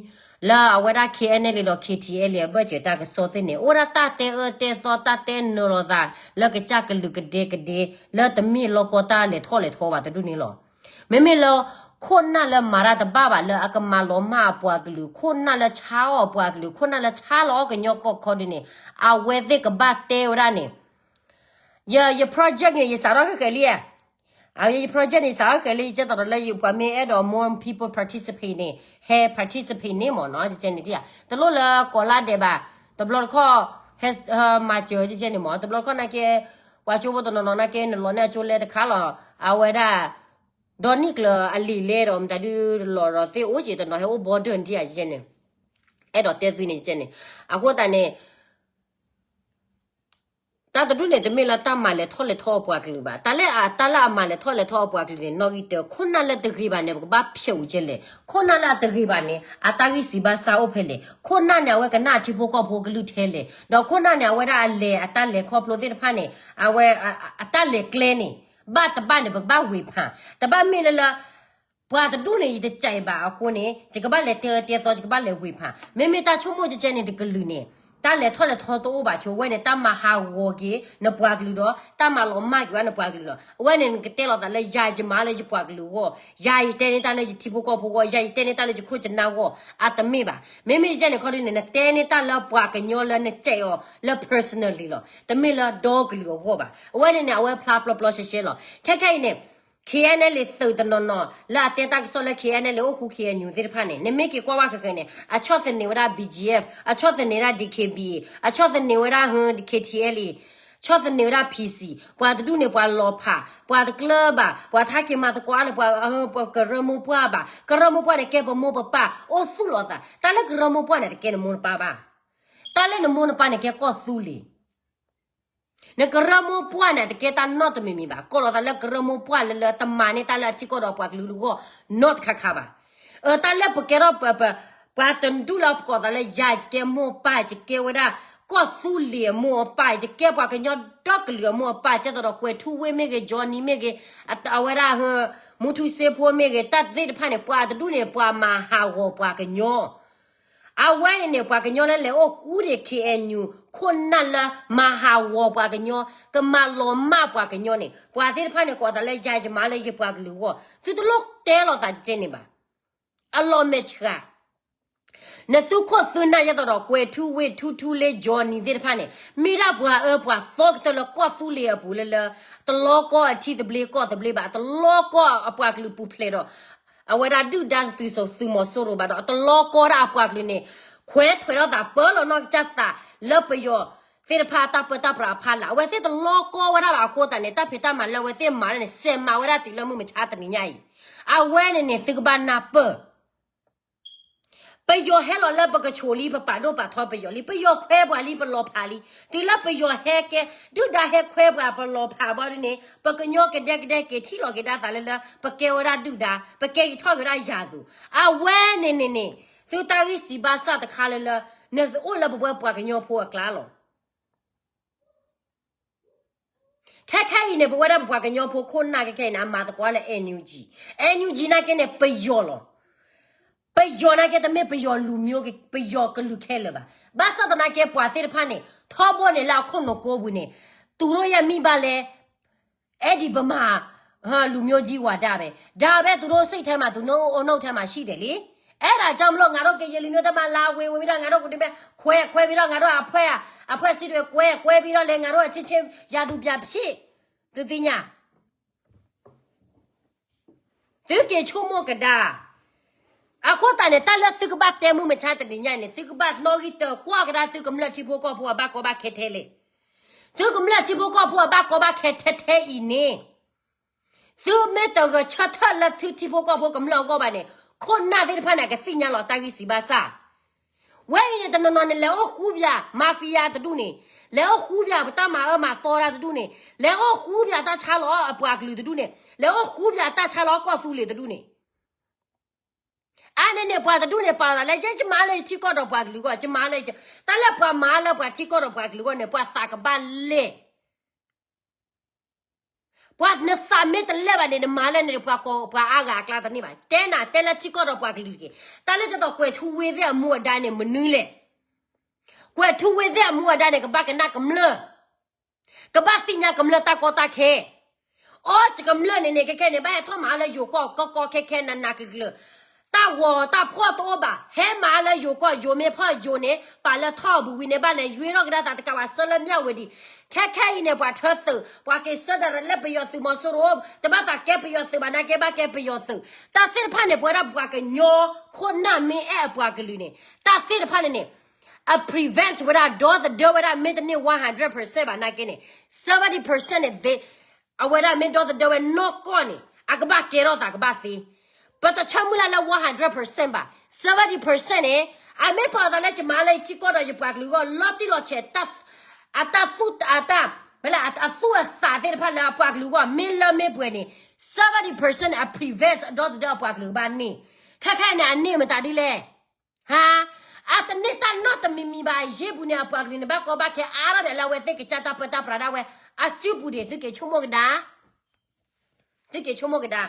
လၢအဝဲဒၣ် K N L A ဒီး K T L A အဘၢၣ်စၢၤတၢ်ကစီၣ်သ့ၣ်န့ၣ် အိၣ်ဝဲဒၣ်တၢ်တဲအၢတဲသီ တၢ်တဲနၢၤလီၤသး လၢကစၢ်ကလုာ်ကဒဲကဒဲ လၢတမ့ၢ်လီၢ်ကီၢ်တၢ်လဲၤထီၣ်လဲၤထီဘၣ်တဒူၣ်န့ၣ်လီၤ. မ့မ့ၢ်လၢ ခိၣ်နၢ်လၢမၤတၢ်တဘၣ်ဘၣ်လၢအကမၤလီၤမၢ်အပှၤကလုာ် ခိၣ်နၢ်လၢဆါအီၣ်ပှၤကလုာ် ခိၣ်နၢ်လၢဆါလီၤအီၣ်ကညီကီၢ်ခီဒုန့ၣ် အဝဲသ့ၣ်ကဘၣ်တဲဝဲဒၣ်န့ၣ် ယ ယ project န့ၣ် ယစးထီၣ်ဃဲဃဲလံဧါ. ယ ယ project န့ၣ် ယစးထီၣ်ဃဲဃဲလံ ယကဲသိးဒီးလၢယပှၤမ့ၢ်အဲၣ်ဒိး more people participate န့ၣ် ဟဲ participate န့ၣ်မ့ၢ်နီၤ ယကဲန့ၣ်တယၤ တလိၣ်လၢကိးလါဒဲးဘၣ် တဘျီတခီၣ် ဟဲ မၤစၢၤယကဲန့ၣ်မ့ၢ် တဘျီတခီၣ်နာ်က့ ပှၤကၠိဖိတနီၤနီၤနာ်က့ နလီၤန့ၢ်အကၠိလဲတခါလီၤ အဝဲဒၣ် ဒီနံၣ်ကျၢၤအလံာ်လဲဒီး မတၤဒုလီၤဒီးသ့ၣ်အိၣ်က့ၤတနီၤ ဟဲအိၣ် border န့ၣ်တယၤယကဲန့ၣ် အဲၣ်ဒိးတဲသုန့ၣ်ကဲန့ၣ်, အဃိသတးန့ၣ် တၢ်တဒူၣ်န့ၣ် တမ့ၢ်လၢတၢ်မၤလဲၤထီၣ်လဲၤထီအပှၤကလုာ်ဘၣ်. တၢ်လၢအ တၢ်လၢအမၤလဲၤထီၣ်လဲၤထီအပှၤကလုာ်န့ၣ် နီၣ်ဂံၢ်တၢ ခိၣ်နၢ်လၢတဂ့ၤဘၣ်န့ၣ် ပကဘၣ်ဖျဲးအူကဲလဲၣ်. ခိၣ်နၢ်လၢအတဂ့ၤဘၣ်န့ၣ် အတၢ်ဂံၢ်စံးဘၣ်စၢ်အိၣ်ဖဲလဲၣ်. ခိၣ်နၢ်န့ၣ် အဝဲကနၣ်အထံဖိကီၢ်ဖိကလုၢ်ထဲလဲၣ်. ဒီးခိၣ်နၢ်န့ၣ် အဝဲဒၣ်အလဲၤအတၢ်လဲၤခီဖျိသ့ၣ်တဖၣ်န့ၣ် အဝဲ အ အတၢ်လဲၤကျဲန့ၣ် ဘၣ်တဘၣ်န့ၣ် ပကဘၣ်ဝ့ၤဖး. တဘၣ်မ့ၢ်လၢလၢ ပှၤတဒူၣ်န့ၣ် ယတကြိုက်ဘၣ်အဃိန့ၣ် ယကဘၣ်လဲၤတဲအၢတဲသီ ယကဘၣ်လဲၤဝ့ၤဖး. မ့မ့ၢ်တၢ်ဆိကမိၣ်ကဲကဲန့ၣ် တကလုာ်န့ၣ် တၢ်လဲၤထီၣ်လဲၤထီတအိၣ်ဘၣ်ဆိ. အဝဲန့ၣ် တၢ်မၤဟးဂီၤက့ၤနပှၤကလုာ်ဒီး တၢ်မၤလီၤမၢ်က့ၤဝဲနပှၤကလုာ်လီၤ. အဝဲန့ၣ် နကတဲလိာ်သးလၢယၤ ယမၤလၢယပှၤကလုာ်အဂီၢ်, ယၤယတဲန့ၢ်တၢ်လၢယထံဖိကီၢ်ဖိအဂီၢ်, ယၤယတဲန့ၢ်တၢ်လၢယခိၣ်ယနၢ်အဂီၢ်, အတမ့ၢ်ဘၣ်. မ့မ့ၢ်ကဲန့ၣ်ခီဒ်န့ၣ် နတဲန့ၢ်တၢ်လၢပှၤကညီလၢနကြိုက်အီၤလၢ personally လီၤ. တမ့ၢ်လၢဒီကလုာ်အဂီၢ်ဘၣ်. အဝဲန့ၣ်န့ၣ် အဝဲဖျါပျီပျီရှဲရှဲလီၤ. ခဲခဲအံၤန့ၣ် K N L A သုးတနီၤနီၤ လၢအတဲတၢ်ကစီၣ်လၢ K N L A အိၣ်ဃူ K N U သ့ၣ်တဖၣ်န့ၣ် နမ့ၢ်က့ၤကွၢ်ဘၣ်ဃဲဃဲန့ၣ် အဆီၣ်သနံးဝဲဒၣ် B G F, အဆီၣ်သနံးဝဲဒၣ် D K B A, အဆီၣ်သနံးဝဲဒၣ် K T L A, ဆီၣ်သနံးဝဲဒၣ် P C, ပှၤတဒူၣ်န့ၣ် ပှၤလီၤဖး, ပှၤတကျၢၤဘၣ်, ပှၤထါက့ၤမၤသကိးအါလၢပှၤ ပှၤကရၢမိၢ်ပှၢ်ဘၣ်, ကရၢမိၢ်ပှၢ်န့ၣ် ကဲပမိၢ်ပပၢ်, အိၣ်သူၣ်လီၤသး, တၢ်လၢကရၢမိၢ်ပှၢ်န့ၣ် တကဲနမိၢ်နပၢ်ဘၣ်. တၢ်လၢနမိၢ်နပၢ်န့ၣ် ကဲကီၢ်သူလ့ၤ နကရၢမိၢ်ပှၢ်န့ၣ် တကဲတၢ်နီတမံၤမံၤဘၣ်. ကိးလီၤသးလၢကရၢမိၢ်ပှၢ်လၢလၢတမၤန့ၢ်တၢ်လၢအထံကီၢ်ဒီးပှၤကလုာ်တဂီၢ် နီတခါခါဘၣ်. အတၢ်လၢပကဲထီၣ်ပ ပ ပှၤတဒူၣ်လၢပကိးသးလၢယၤ ယကဲမိၢ်ပၢ်, ယကဲဝဲဒၣ် ကီၢ်သူလ့ၤအမိၢ်အပၢ်, ယကဲပှၤကညီဒီကလုာ်အမိၢ်အပၢ်, ကဲသိးဒီးကွဲၤထူဝ့ၢ်မ့ၢ်ဂ့ၤ, ကၠီနံၤမ့ၢ်ဂ့ၤ, အဝဲဒၣ် မူထူစ့ဖိမ့ၢ်ဂ့ၤ, တၢ်သ့ၣ်တဖၣ်န့ၣ် ပှၤတဒူၣ်န့ၣ် ပှၤမၤဟးဂီၤပှၤကညီ အဝဲန့ၣ်န့ၣ် ပှၤကညီလၢလဲၤအိၣ်ဃူဒံး K N U ခိၣ်နၢ်လၢမၤဟးဂီၤပှၤကညီ, ကမၤလီၤမၢ်ပှၤကညီန့ၣ် ပှၤသ့ၣ်တဖၣ်န့ၣ် ကိးသးလၢယၤ ယမၤလၢယပှၤကလုာ်အဂီၢ်, သုတလိၣ်တဲလိာ်သးတကဲန့ၣ်ဘၣ်. အလီၤမဲာ်ဆှး, နသုခိၣ်သုနၢ်ယဲသိးဒီး ကွဲၤထူဝ့ၢ် ထူထူလ့ ကၠီနံၤသ့ၣ်တဖၣ်န့ၣ် မ့ၢ်ဒၣ်ပှၤအၢပှၤသီကတၢၢ်လၢကီၢ်သူလ့ၤအပူၤလၢလၢ တလီကီအထံသဘျ့ကီၢ်သဘျ့ဘၣ်, တလီကီအပှၤကလုာ်ပူၤဖျဲးဒီး အဝဲဒၣ်ဒုၣ်ဒါသုးစိ သုးမီၤစိရိၤဘၣ်ဒီး တလီကီဒၣ်အပှၤကလုာ်န့ၣ် ခွဲးထွဲးထီၣ်သး ပၢလီၤနီၢ်ကစၢ်သးလၢပယီၤသ့ၣ်တဖၣ်အတၢ်ပၢတၢ်ပြးအဖီလာ်, အဝဲသ့ၣ်တလီကီဝဲဒၣ်ဘၣ်အဃိသတးန့ၣ် တၢ်ဖံးတၢ်မၤလၢအဝဲသ့ၣ်မၤလၢန့ၣ် စဲးမၤဝဲဒၣ်တုၤလၢမုၢ်မဆါတနံၤညါအံၤ, အဝဲန့ၣ်န့ၣ် သုကဘၣ်နၢ်ပၢၢ် ပယီၤဟဲလီၤလၢပကဆိးလံ ပပာ်ဒိၣ်ပာ်ထီပယီၤလံ, ပယီၤခွဲးပှၤလံ ပလီၤဖးလံ, တုၤလၢပယီၤဟဲကဲ ဒုၣ်ဒါဟဲခွဲးပှၤပလီၤဖးဘၣ်ဒ်န့ၣ် ပကညီကဒဲကဒဲက့ၤထံၣ်လီၤက့ၤဒၣ်သးလၢလၢ ပကဲဝဲဒၣ်ဒုၣ်ဒါ ပကဲက့ၤထီၣ်က့ၤဒၣ်ယၤသူး, အဝဲန့ၣ်န့ၣ်န့ၣ် သုတၢ်ဂံၢ်စံးဘၣ်စၢ်တခါလၢလၢ နအိၣ်လၢပဝဲပှၤကညီဖိအကျါလီၤ. ခဲခဲအံၤန့ၣ် ပဝဲဒၣ်ပပှၤကညီဖိခိၣ်နၢ်ခဲခဲအံၤန့ၣ် အမၤသကိးလၢ N U G, N U G နာ်က့န့ၣ် ပယီၤလီၤ. ပယီၤနာ်က့တမ့ၢ်ပယီၤလူၤမျိုးက့ၤ ပယီၤကလုာ်ခဲလၢာ်ဘၣ်. ဘၣ်ဆၣ်သနာ်က့ပှၤသ့ၣ်တဖၣ်န့ၣ် ထီဘိန့ၣ်လၢအခိၣ်နူာ်ကိးပူၤန့ၣ် သူတို့ရဲ့မိဘလည်း အဲဒီဗမာ လူမျိုးကြီးဝါဒပဲ, ဒါပဲ သူတို့စိတ်ထဲမှာ သူတို့အုံနောက်ထဲမှာရှိတယ်လေ. အဲဒါကြောင့်မလို့ ငါတို့ကရင်လူမျိုးတမလာဝေဝေပြီးတော့ ငါတို့ကဒီးပဲခွဲခွဲပြီးတော့ ငါတို့အဖွဲ့အဖွဲ့စည်းတွေကွဲကွဲပြီးတော့လေ ငါတို့အချင်းချင်းရာသူပြန်ဖြစ် သုသ့ၣ်ညါ သုက့ၤဆိကမိၣ်ကဒါ. အဃိသတးန့ၣ် တၢ်လၢသုကဘၣ်တဲမုၢ်မဆါတနံၤညါအံၤန့ၣ် သုကဘၣ်နီၣ်ဂံၢ်တၢၢ်ကွၢ်ကဒါသုကမျၢၢ်ထံဖိကီၢ်ဖိအဘၣ်ကီဘၣ်ခဲထဲလဲၣ်. သုကမျၢၢ်ထံဖိကီၢ်ဖိအဘၣ်ကီဘၣ်ခဲထဲထဲအံၤန့ၣ် သုမ့ၢ်တဂဲၤဆၢထၢၣ်လၢသုထံဖိကီၢ်ဖိကမျၢၢ်အဂီၢ်ဘၣ်န့ၣ် ခိၣ်နၢ်သ့ၣ်တဖၣ်န့ၣ် ကသ့ၣ်ညါလီၤတၢ်ဂံၢ်စံးဘၣ်စၢ် ဝဲအံၤန့ၣ် တနီၤနီၤန့ၣ် လဲၤအိၣ်ဃူပၠး mafia တဒူၣ်န့ၣ်, လဲၤအိၣ်ဃူပၠးပတၢ်မၤအၢမၤသီတၢ်တဒူၣ်န့ၣ်, လဲၤအိၣ်ဃူပၠးတၢ်ဆါလီၤအပှၤကလုာ်တဒူၣ်န့ၣ်, လဲၤအိၣ်ဃူပၠးတၢ်ဆါလီၤကီၢ်သူလ့ၤတဒူၣ်န့ၣ်, အါန့ၢ်န့ၣ် ပှၤတဒူၣ်န့ၣ် ပာ်သးလၢ ယဲယမၤလၢယထံကီၢ်ဒီးပှၤကလုာ်အဂီၢ်, ယမၤလၢ တၢ်လၢပှၤမၤလၢပှၤထံကီၢ်ဒီးပှၤကလုာ်အဂီၢ်န့ၣ် ပှၤသးကဘၣ်လဲၢ် ပှၤနသးမ့ၢ်တလဲၢ်ဘၣ်န့ၣ် နမၤလၢန့ၣ် ပှၤကိးပှၤအါဂၤအကျါတန့ၢ်ဘၣ်. တဲနၤတဲလၢထံကီၢ်ဒီးပှၤကလုာ်တက့ၢ်. တၢ်လၢယသိးကွဲၤထူဝ့ၢ်သ့ၣ်အမူအဒါန့ၣ် မနုၤလဲၣ်. ကွဲၤထူဝ့ၢ်သ့ၣ်အမူအဒါန့ၣ် ကဘၣ်ကနၣ်ကမျၢၢ်, ကဘၣ်သ့ၣ်ညါကမျၢၢ်တၢ်ကီတၢ်ခဲ အီ ယကမျၢၢ်န့ၣ်န့ၣ် ခဲခဲန့ၣ် ဘၣ်ဟဲထီၣ်မၤလၢယိၤကီၢ်ကီကီခဲခဲနးနးကျၢၤကျၢၤ, တၢ်ဂီၤတၢ်ဖှီၣ်တအိၣ်ဘၣ်, ဟဲမၤလၢယိၤကီၢ် ယိၤမ့ၢ်ဖီၣ်ယိၤန့ၣ် ပာ်လၢထီၣ်အပူၤဝံၤန့ၣ် ဘၣ်လဲၤယွ့ထီၣ်ကဒါသးတကးဘၣ် ဆၢလၢမၠၣ်ဝတံၤ, ခဲခဲအံၤန့ၣ် ပှၤထၢသုး ပှၤက့ၤဆၢဒၣ်လၢပယီၤသုးမီၤစိရိၤ, တဘၣ်သးကဲပယီၤသုးဘၣ် နာ်က့ဘၣ်ကဲပယီၤသုး, တၢ်သ့ၣ်တဖၣ်န့ၣ် ပဝဲဒၣ်ပှၤကညီခိၣ်နၢ်မ့ၢ်အဲၣ်အပှၤကလုာ်န့ၣ် တၢ်သ့ၣ်တဖၣ်န့ၣ်န့ၣ် အ prevent ဝဲဒၣ် ဒီသဒၢဝဲဒၣ် မ့တမ့ၢ် one hundred percent ဘၣ်နာ်က့န့ၣ် seventy percent န့ၣ် အဝဲဒၣ်မ့ၢ်ဒီသဒၢဝဲနီၢ်ကီၢ်န့ၣ် အကဘၣ်ကဲထီၣ်သးကဘၣ်သ့, ပတဆၢမုၢ်လၢ်လၢ one hundred percent ဘၣ်, seventy percent န့ၣ် အမ့ၢ်ပာ်အသးလၢယမၤလၢယထံကီၢ်ဒီးယပှၤကလုာ်အဂီၢ် လီၤတံၢ်လီၤဆဲး အတၢ်သူၣ်အတၢ် ဖဲလၢအသူၣ်အသးသ့ၣ်တဖၣ်လၢအပှၤကလုာ်အဂီၢ် မ့ၢ်လၢမ့ၢ်ပှဲၤန့ၣ် seventy percent အ prevent ဒီသဒၢအပှၤကလုာ်ကဘၣ်န့ၢ် ခဲခဲအံၤန့ၣ် အန့ၢ်မတၤဒ်လဲၣ် ဟါ အတန့ၢ်တၢ်နီတမံၤမံၤဘၣ် အယ့ၢ်ပူၤန့ၣ် အပှၤကလုာ်န့ၣ် ဘၣ်ကီဘၣ်ခဲအါထီၣ်ဒီးလၢအဝဲသ့ၣ်ကစၢ်တၢ်ပၢတၢ်ပြးဒၣ်ဝဲ အစုပူၤန့ၣ် သုက့ၤဆိကမိၣ်ကဒါ သုက့ၤဆိကမိၣ်ကဒါ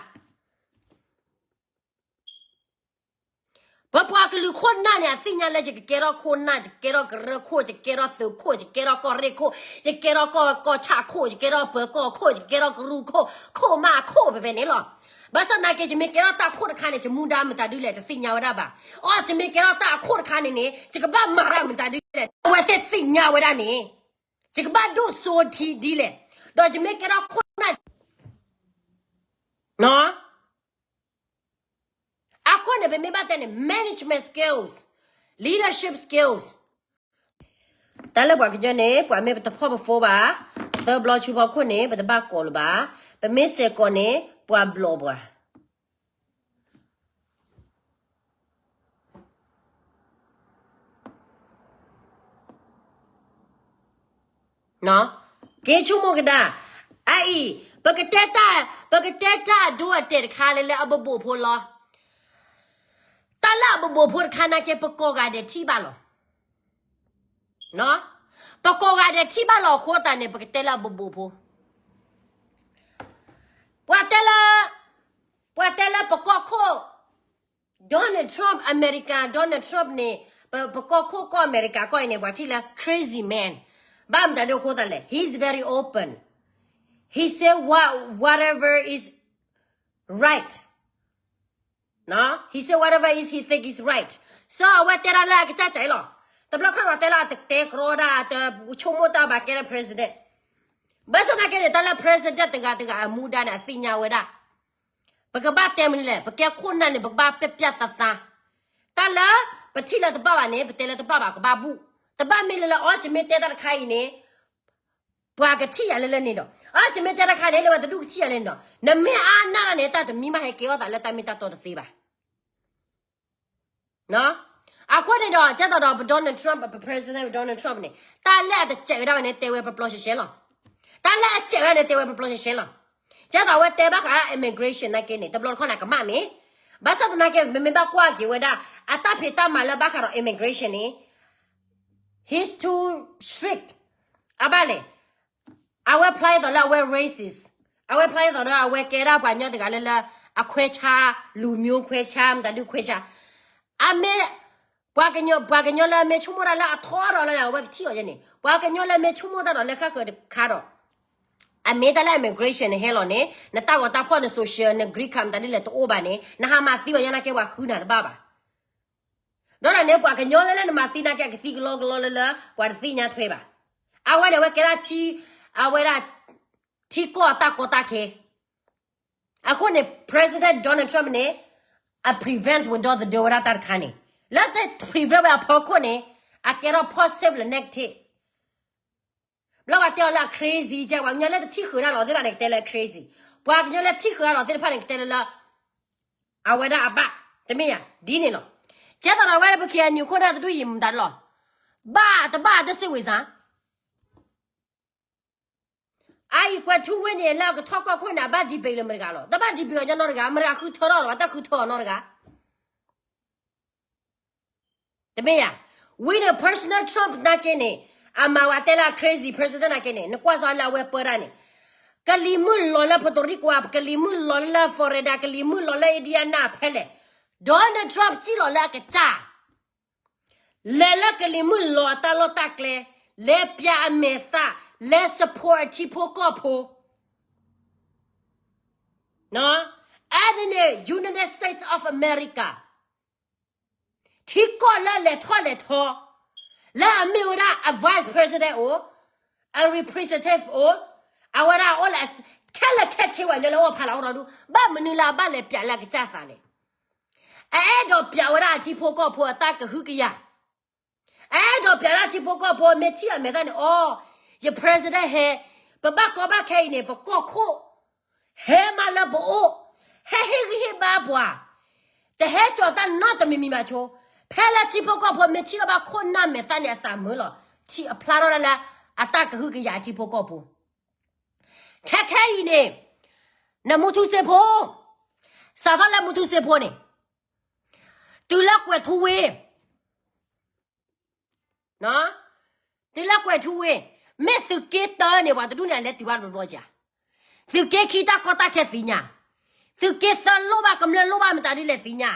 ပပှၤကလုာ်ခိၣ်နၢ်န့ၣ် အသ့ၣ်ညါလၢယကကဲထီၣ်ခိၣ်နၢ်, ယကဲထီၣ်ကရၢခိၣ်, ယကဲထီၣ်သုးခိၣ်, ယကဲထီၣ်ကီၢ်ရ့ၣ်ခိၣ်, ယကဲထီၣ်ကီၢ်ဆၣ်ခိၣ်, ယကဲထီၣ်ပၢၤကီၢ်ခိၣ်, ယကဲထီၣ်ကရူၢ်ခိၣ်, ခိၣ်မးအခိၣ်ဖဲဖဲန့ၣ်လီၤ. ဘၣ်ဆၣ်သနာ်က့ ယမ့ၢ်ကဲထီၣ်တၢ်ခိၣ်တခါန့ၣ် ယမူဒါမတၤဒ်လဲၣ် တသ့ၣ်ညါဝဲဒၣ်ဘၣ်. အိ ယမ့ၢ်ကဲထီၣ်တၢ်အခိၣ်တခါန့ၣ်န့ၣ် ယကဘၣ်မၤတၢ်မတၤဒ်လဲၣ် အဝဲသ့ၣ်သ့ၣ်ညါဝဲဒၣ်န့ၣ် ယကဘၣ်ဒိၣ်စိထံဒ်လဲၣ်. ဒီးယမ့ၢ်ကဲထီၣ်ခိၣ်နၢ် အဃိန့ၣ် ပမ့ၢ်ဘၣ်တဲန့ၣ် management skills, leadership skills. တၢ်လၢပှၤကညီန့ၣ် ပှၤမ့ၢ်ပတဖီၣ်ပဖိဘၣ်, သၢဘျီဆူဖီခိၣ်န့ၣ် ပတဘၣ်ကိးလၢၤဘၣ်. ပမ့ၢ်စဲးကိးန့ၣ် ပှၤဘျီၣ်ပှၤ က့ၤဆိကမိၣ်ကဒါ. အအံၤ ပကတဲတၢ်, ပကတဲတၢ်အဒိအတဲာ်တခါလၢလၢအဘိးဘိးဖိလီၤ. တၢ်လၢအဘိးဘိးဖိတခါနာ်က့ ပကိးဂၤဒဲးထံၣ်ဘၣ်လီၤ. ပကိးဂၤဒဲးထံၣ်ဘၣ်လီၤအဃိသတးန့ၣ် ပကတဲလၢအဘိးဘိးဖိ ပှၤတဲလၢ, ပှၤတဲလၢပကီၢ်ခိၣ် Donald Trump, America Donald Trump န့ၣ်, ပ, ပကီၢ်ခိၣ်ကီၢ်အမဲရကၤကီၢ်အံၤန့ၣ် ပှၤထံၣ်လၢ crazy man. ဘၣ်မတၤဒ်အဃိသတးလဲၣ်, he's very open. He say what, whatever is right. He say whatever is he think is right. So အဝဲတဲဒၣ်လၢအကစၢ်စဲးလီၤ. တဘျီခါပှၤတဲလၢအတတဲကြီဒၣ် အတဆိကမိၣ်တၢ်ဘၣ်ကဲလၢ president. ဘၣ်ဆၣ်သနာ်က့န့ၣ် တၢ်လၢ president တဂၤတဂၤအမူဒါန့ၣ် အသ့ၣ်ညါဝဲဒၣ် ပကဘၣ်တဲမနုၤလဲၣ်, ပကဲခိၣ်နၢ်န့ၣ် ပကဘၣ်ပြတ်ပြတ်သားသား. တၢ်လၢပထံၣ်လၢတဘၣ်ဘၣ်န့ၣ် ပတဲလၢတဘၣ်ဘၣ် ကဘၣ်ဘူၣ်. တဘၣ်မ့ၢ်လၢလၢ အိ ယမ့ၢ်တဲတၢ်တခါအံၤန့ၣ် ပှၤကထံၣ်ယၤလၢလၢန့ၣ်ဒီး, အိ ယမ့ၢ်တဲတၢ်တခါန့ၣ် လၢပှၤတဒူၣ်ကထံၣ်ယၤလၢန့ၣ်ဒီး, နမ့ၢ်အါနၢ်တၢ်န့ၣ် တၢ်တမံၤမးဟဲကဲထီၣ်သးလၢတၢ်မ့ၢ်တၢ်တီတသ့ဘၣ်. အဃိန့ၣ်ဒီး ကဲသိးဒီး Donald Trump, ပ president Donald Trump န့ၣ် တၢ်လၢအတစဲးဝဲဒၣ်ဝဲန့ၣ် တဲဝဲပျီပျီရှဲရှဲလီၤ. တၢ်လၢအစဲးဝဲဒၣ်န့ၣ် တဲဝဲပျီပျီရှဲရှဲလီၤ. ကဲသိးအဝဲတဲဘၣ်ဃး immigration နာ်က့န့ၣ် တဘျီတခီၣ်န့ၣ် ကမၣ်မ့ၢ်, ဘၣ်ဆၣ်သနာ်က့ မ့မ့ၢ်ဘၣ်ကွၢ်က့ၤဝဲဒၣ် အတၢ်ဖံးတၢ်မၤလၢဘၣ်ဃးဒီး immigration န့ၣ် he's too strict. အဘၣ်လဲၣ်, အဝဲဖျါအသိးလၢအဝဲ racist, အဝဲဖျါအသိးလၢအဝဲကဲဒၣ်ပှၤကညီတဂၤလၢလၢ အခွဲခြား, လူမျိုးခွဲခြား, မတၤဒုခွဲခြား, အမ့ၢ်, ပှၤကညီ, ပှၤကညီလၢအမ့ၢ်ဆိကမိၣ်တၢ်လၢအထီဒီးလၢအဝဲကထံၣ်အီၤယဲန့ၣ်, ပှၤကညီလၢအမ့ၢ်ဆိကမိၣ်တၢ်ဒီးလၢဃၣ်ဃၢၤတခါဒီး, အမ့ၢ်တၢ်လၢ immigration န့ၣ်ဟဲလီၤန့ၣ် နတၢ်ဂီၤတၢ်ဖီၣ် န social, န green card မတၤဒ်လဲၣ်တအိၣ်ဘၣ်န့ၣ် နဟးမၤသံပှၤကညီနာ်က့ ပှၤဃုနၤတဘၣ်ဘၣ်. ဒီးန့ၣ် ပှၤကညီလၢလၢနမၤသံနာ်က့ အကသံကလီကလီလၢလၢ ပှၤတသ့ၣ်ညါထွဲဘၣ်. အဝဲန့ၣ်အဝဲကဲဒၣ်ထံ, အဝဲဒၣ် ထံကီၢ်အတၢ်ကီတၢ်ခဲ. အဃိန့ၣ် President Donald Trump န့ၣ် အ prevent ဝဲဒီသဒၢဝဲဒၣ်တၢ်တခါန့ၣ်, လၢတ prevent ဝဲအဖီခိၣ်န့ၣ် အကဲထီၣ် positive လၢ negative. ဘျီပှၤတဲအီၤလၢအ crazy ကဲ ပှၤကညီလၢတထံၣ်ဃုာ်တၢ်လီၤသ့ၣ်တဖၣ်န့ၣ် ကတဲလၢအ crazy, ပှၤကညီလၢထံၣ်ဃုာ်တၢ်လီၤသ့ၣ်တဖၣ်န့ၣ် ကတဲလၢလၢ အဝဲဒၣ်အဘၣ်, တမ့ၢ်ယၤ, ဒ်န့ၣ်လီၤ. ကဲသိးဒီးဝဲပ KNU ခိၣ်နၢ်တဒူၣ်အံၤမတၤလီၤ, ဘၣ်တဘၣ်တစ့ၢ်ဝံၤစါ အအံၤကွဲးထူဝ့ၢ်န့ၣ် လၢအကထီၣ်ကီၢ်ခိၣ်န့ၣ် အဘၣ် debate လၢမတၤတဂၤလီၤ, တဘၣ် debate အီၤညီနီတဂၤ, မတၤတဂၤဃုထၢထီၣ်လီၤ, တၢ်ဃုထၢအီၤနီတဂၤ, တမ့ၢ်ယၤ. ဝံၤန့ၣ် President Trump နာ်က့န့ၣ် အမၤဝဲတဲလၢ crazy president နာ်က့န့ၣ် နကွၢ်စ့ၢ်လၢအဝဲပၢတၢ်န့ၣ်, ကလံၤမုၢ်လီၤလၢ Puerto Rico ဧါ, ကလံၤမုၢ်လီၤလၢ Florida, ကလံၤမုၢ်လီၤလၢ Indiana ဖဲလဲၣ်, Donald Trump စံၣ်လီၤလၢအကစၢ် လဲၤလၢကလံၤမုၢ်လီၤအတၢ်လီၢ်တၢ်ကျဲ, လဲၤပျးအမဲာ်သၣ်, လဲၤ support အထံဖိကီၢ်ဖိ, အန့ၣ်န့ၣ် United States of America, ထံကီၢ်လၢလဲၤထီၣ်လဲၤထီ, လၢအမ့ၢ်ဝဲဒၣ်အ vice president အိၣ်, အ representative အိၣ်, အဝဲဒၣ်အိၣ်လၢ ခဲလၢာ်ခဲဆ့ ပှၤကညီလၢအိၣ်ဖးလီၤအိၣ်ဒီဒူၣ်, ဘၣ်မနုၤလၢအဘၣ်လဲၤပျးလၢအကစၢ်သးလဲၣ်. အအဲၣ်ဒိးပျးဝဲဒၣ်အထံဖိကီၢ်ဖိအတၢ်ကဟုကယာ်, အအဲၣ်ဒိးပျးဒၣ်ထံဖိကီၢ်ဖိ မ့ၢ်ထံၣ်အမဲာ်သၣ်န့ၣ် အိ ယ president ဟဲ, ပဘၣ်ကီဘၣ်ခဲအံၤန့ၣ် ပကီၢ်ခိၣ်, ဟဲမးလၢပအိၣ်, ဟဲဟ့ၣ်ဂံၢ်ဟ့ၣ်ဘါပှၤ, တဟဲကၠီၤတၢ်နီတမံၤမံၤဘၣ်ဆိ, ဖဲလၢထံဖိကီၢ်ဖိမ့ၢ်ထံၣ်ထီၣ်ဘၣ်ခိၣ်နၢ်မဲာ်သၣ်န့ၣ် အသးမုာ်လီၤ. ထံၣ်အဖျါထီၣ်ဒၣ်လၢ အတၢ်ကဟုကယာ်ထံဖိကီၢ်ဖိ. ခဲခဲအံၤန့ၣ် နမူထူစ့ဖိ, စးထီၣ်လၢမူထူစ့ဖိန့ၣ် တုၤလၢကွဲၤထူဝ့ တုၤလၢကွဲၤထူဝ့, မ့ၢ်သုးက့တၢန့ၣ် ပှၤတဒူၣ်န့ၣ် အလဲၤတုၤဘၣ်တဘျီဘျီဧါ. သုးက့ခံတၢ်ကီတၢ်ခဲသ့ၣ်ညါ, သုးက့သၢလိၣ်ဘၣ်ကမျၢၢ်လိၣ်ဘၣ်မတၤဒ်လဲၣ်သ့ၣ်ညါ,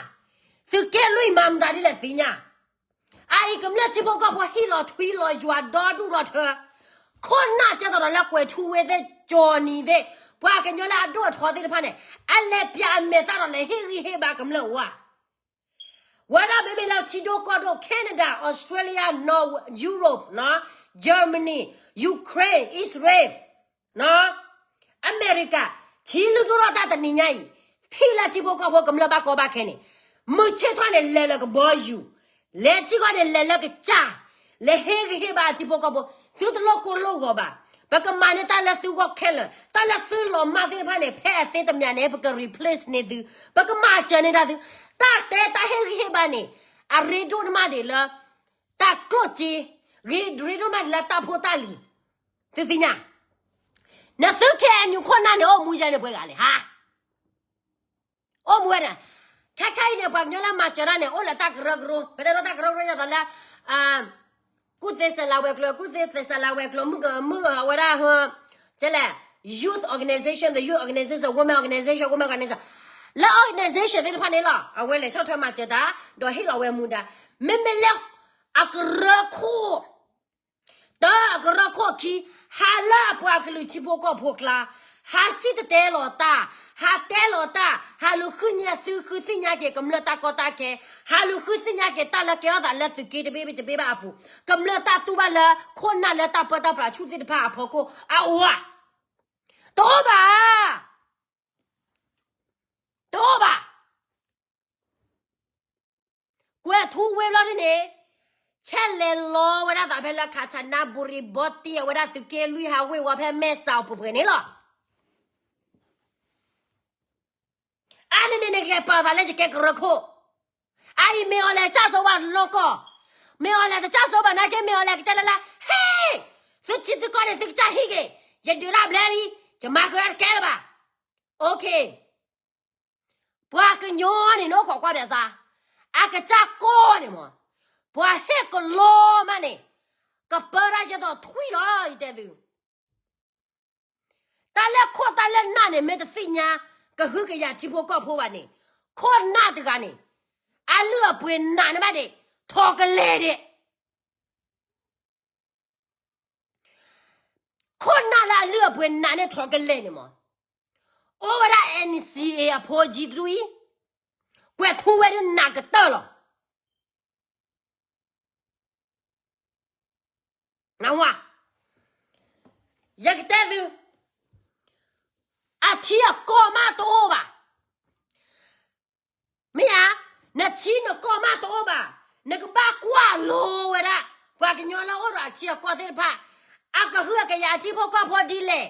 သုးက့လွံၢ်မၤမတၤဒ်လဲၣ်သ့ၣ်ညါ. အအံၤကမျၢၢ်ထံဖိကီၢ်ဖိဟ့ၣ်လီၤထွံလီၤယွၤဒီဒူၣ်ဒီထၢ, ခိၣ်နၢ်ကဲသိးဒီးလၢကွဲၤထူဝ့သ့ၣ် ကၠီၤနံၤသ့ၣ်, ပှၤကညီလၢအဒိၣ်အထီသ့ၣ်တဖၣ်န့ၣ် အလဲၤပျးအမဲာ်သၣ်ဒီးလဲၤဟ့ၣ်ဂံၢ်ဟ့ၣ်ဘါကမျၢၢ်အိၣ်ဧါ. ဝဲဒၣ်မ့မ့ၢ်လၢထံဒိၣ်ကီၢ်ဒိၣ် Canada, Australia, Nor-, Europe, Germany, Ukraine, Israel, America, ထံလုၢ်ဒိၣ်ထီၣ်တၢ်တနံၤညါအံၤ, ထံၣ်လၢထံဖိကီၢ်ဖိကမျၢၢ်ဘၣ်ကီဘၣ်ခဲန့ၣ်, မုၢ်ဆ့ၣ်ထီၣ်န့ၣ် လဲၤလၢကဘီယူၤ, လဲၤထံကီၢ်န့ၣ် လဲၤလၢကစၢ်, လဲၤဟ့ၣ်ဂံၢ်ဟ့ၣ်ဘါထံဖိကီၢ်ဖိ, သုတလိၣ်ကိၢ်လိၣ်ဂီၤဘၣ်. ပကမၤန့ၢ်တၢ်လၢသုဂီၢ်ခဲလၢာ်, တၢ်လၢသုလီၤမၢ်သ့ၣ်တဖၣ်န့ၣ် ဖဲအသ့တမံၤန့ၣ် ပက replace န့ၢ်သု, ပကမၤစၢၤန့ၢ်တၢ်သု, တၢ်တဲတၢ်ဟ့ၣ်ဂံၢ်ဟ့ၣ်ဘါန့ၣ်, အရ့ဒိၣ်တမံၤဒံးလၢ တၢ်ကျိၣ်စ့, ဂ့ၤ ရ့ဒိၣ်တမံၤဒံးလၢတၢ်ဖိတၢ်လံၤ, သုသ့ၣ်ညါ, နသု K N U ခိၣ်နၢ်န့ၣ် အိၣ်မူယဲန့ၣ်ပှဲၤဂၤလဲၣ်ဟါ အိၣ်မူဝဲဒၣ်, ခဲခဲအံၤန့ၣ် ပှၤကညီလၢမၤစၢၤတၢ်န့ၣ် အိၣ်လၢတၢ်ကရၢကရိ, ပတဲဒိတၢ်ကရၢကရိဒ်သိးလၢ, ကူၣ်သ့စးလါဝဲၤကျိၤ, ကူၣ်သ့စးလါဝဲၤကျိၤ, မုၣ်ကမုၣ်အဝဲဒၣ်, ကဲလဲၣ်, youth organization, the youth organization, women organization, women organization, လၢ organization သ့ၣ်တဖၣ်န့ၣ်လီၤ, အဝဲလဲၤဆီၣ်ထွဲမၤစၢၤတၢ်, ဒီးဟ့ၣ်လီၤဝဲမူဒါ, မ့မ့ၢ်လၢ, အကရၢခိၣ် တၢ်အကရၢခိၣ်ခံ, ဟးလၢအပှၤကလုာ်ထံဖိကီၢ်ဖိကျါ, ဟးစံၣ်တဲၤတဲလီၤတၢ်, ဟးတဲလီၤတၢ်, ဟးလူၤဃုညါသုဃုသ့ၣ်ညါက့ၤကမျၢၢ်တၢ်ကီတၢ်ခဲ, ဟးလူၤဃုသ့ၣ်ညါက့ၤတၢ်လၢကဲထီၣ်သးလၢသုးက့တဘ့ၣ်တဘ့ၣ်ဘၣ်အပူၤ, ကမျၢၢ်တၢ်တူၢ်ဘၣ်လၢခိၣ်နၢ်လၢတၢ်ပၢတၢ်ပြးဆူၣ်သ့ၣ်တဖၣ်အဖီခိၣ်အအိၣ်ဧါ, တအိၣ်ဘၣ် တအိၣ်ဘၣ်. ကွဲၤထူဝ့ဘျီဒ်န့ၣ်, ဆဲးလဲၤလီဝဲဒၣ်သးဖဲလၢခးဆးနါဘူရံဘီတံၢ်အဝဲဒၣ်သုးက့လွံၢ်ဟးဝ့ၤဝီၤဖဲမဲၢ်စးအပူၤပှဲၤန့ၣ်လီၤ. အါန့ၣ်န့ၣ်န့ၣ် ကလဲၤပာ်သးလၢယကဲကရၢခိၣ်, အအံၤမ့ၢ်အီၤလဲၤတစၢ်စိဘၣ်လီၢ်ကီၢ်, မ့ၢ်အီၤလဲၤတစၢ်စိဘၣ်နာ်က့ မ့ၢ်အီၤလဲၤကတဲလၢလၢ, ဟ့ၣ်, သုထံသုကီၢ်န့ၣ် သုကစၢ်ဟံၣ်က့ၤ, ယဒုးတၢ်ဘျဲလံ, ယမၤဃုာ်တကဲလၢၤဘၣ်, OK. ပှၤကညီန့ၣ် နအိၣ်ခိးကွၢ်ပၠးစါ, အကစၢ်ကီၢ်န့ၣ်မး, ပှၤဟ့ၣ်ကလီမးန့ၣ်, ကပၢတၢ်ယဲၢ်ဒီးထွံၣ်လီၤ ယတဲသု, တၢ်လၢခိၣ်တၢ်လၢနၢ်န့ၣ် မ့ၢ်တသ့ၣ်ညါ, ကဟုကယာ်ထံဖိကီၢ်ဖိဘၣ်န့ၣ်, ခိၣ်နၢ်တဂၤန့ၣ်, အလုၢ်အပှ့ၤနာ်န့ၢ်ဘၣ်ဒံး, ထီၣ်ကလဲာ်ဒံး ခိၣ်နၢ်လၢအလုၢ်အပှ့ၤနာ်န့ၢ်ထီၣ်ကလဲာ်န့ၣ်မး, အိၣ်ဝဲဒၣ် N C A အဖိကၠံတဒူၣ်အံၤ, ကွဲၤထူဝ့ဒုးနာ်ကတၢၢ်လီၤ. ယကတဲသု, အထံအကီၢ်မးတအိၣ်ဘၣ် မ့ၢ်ဧါ, နထံနကီၢ်မးတအိၣ်ဘၣ်, နကဘၣ်ကွၢ်လိဝဲဒၣ်, ပှၤကညီလၢအိၣ်ဒီးအထံအကီၢ်သ့ၣ်တဖၣ်, အကဟုကယာ်အထံဖိကီၢ်ဖိဒ်လဲၣ်,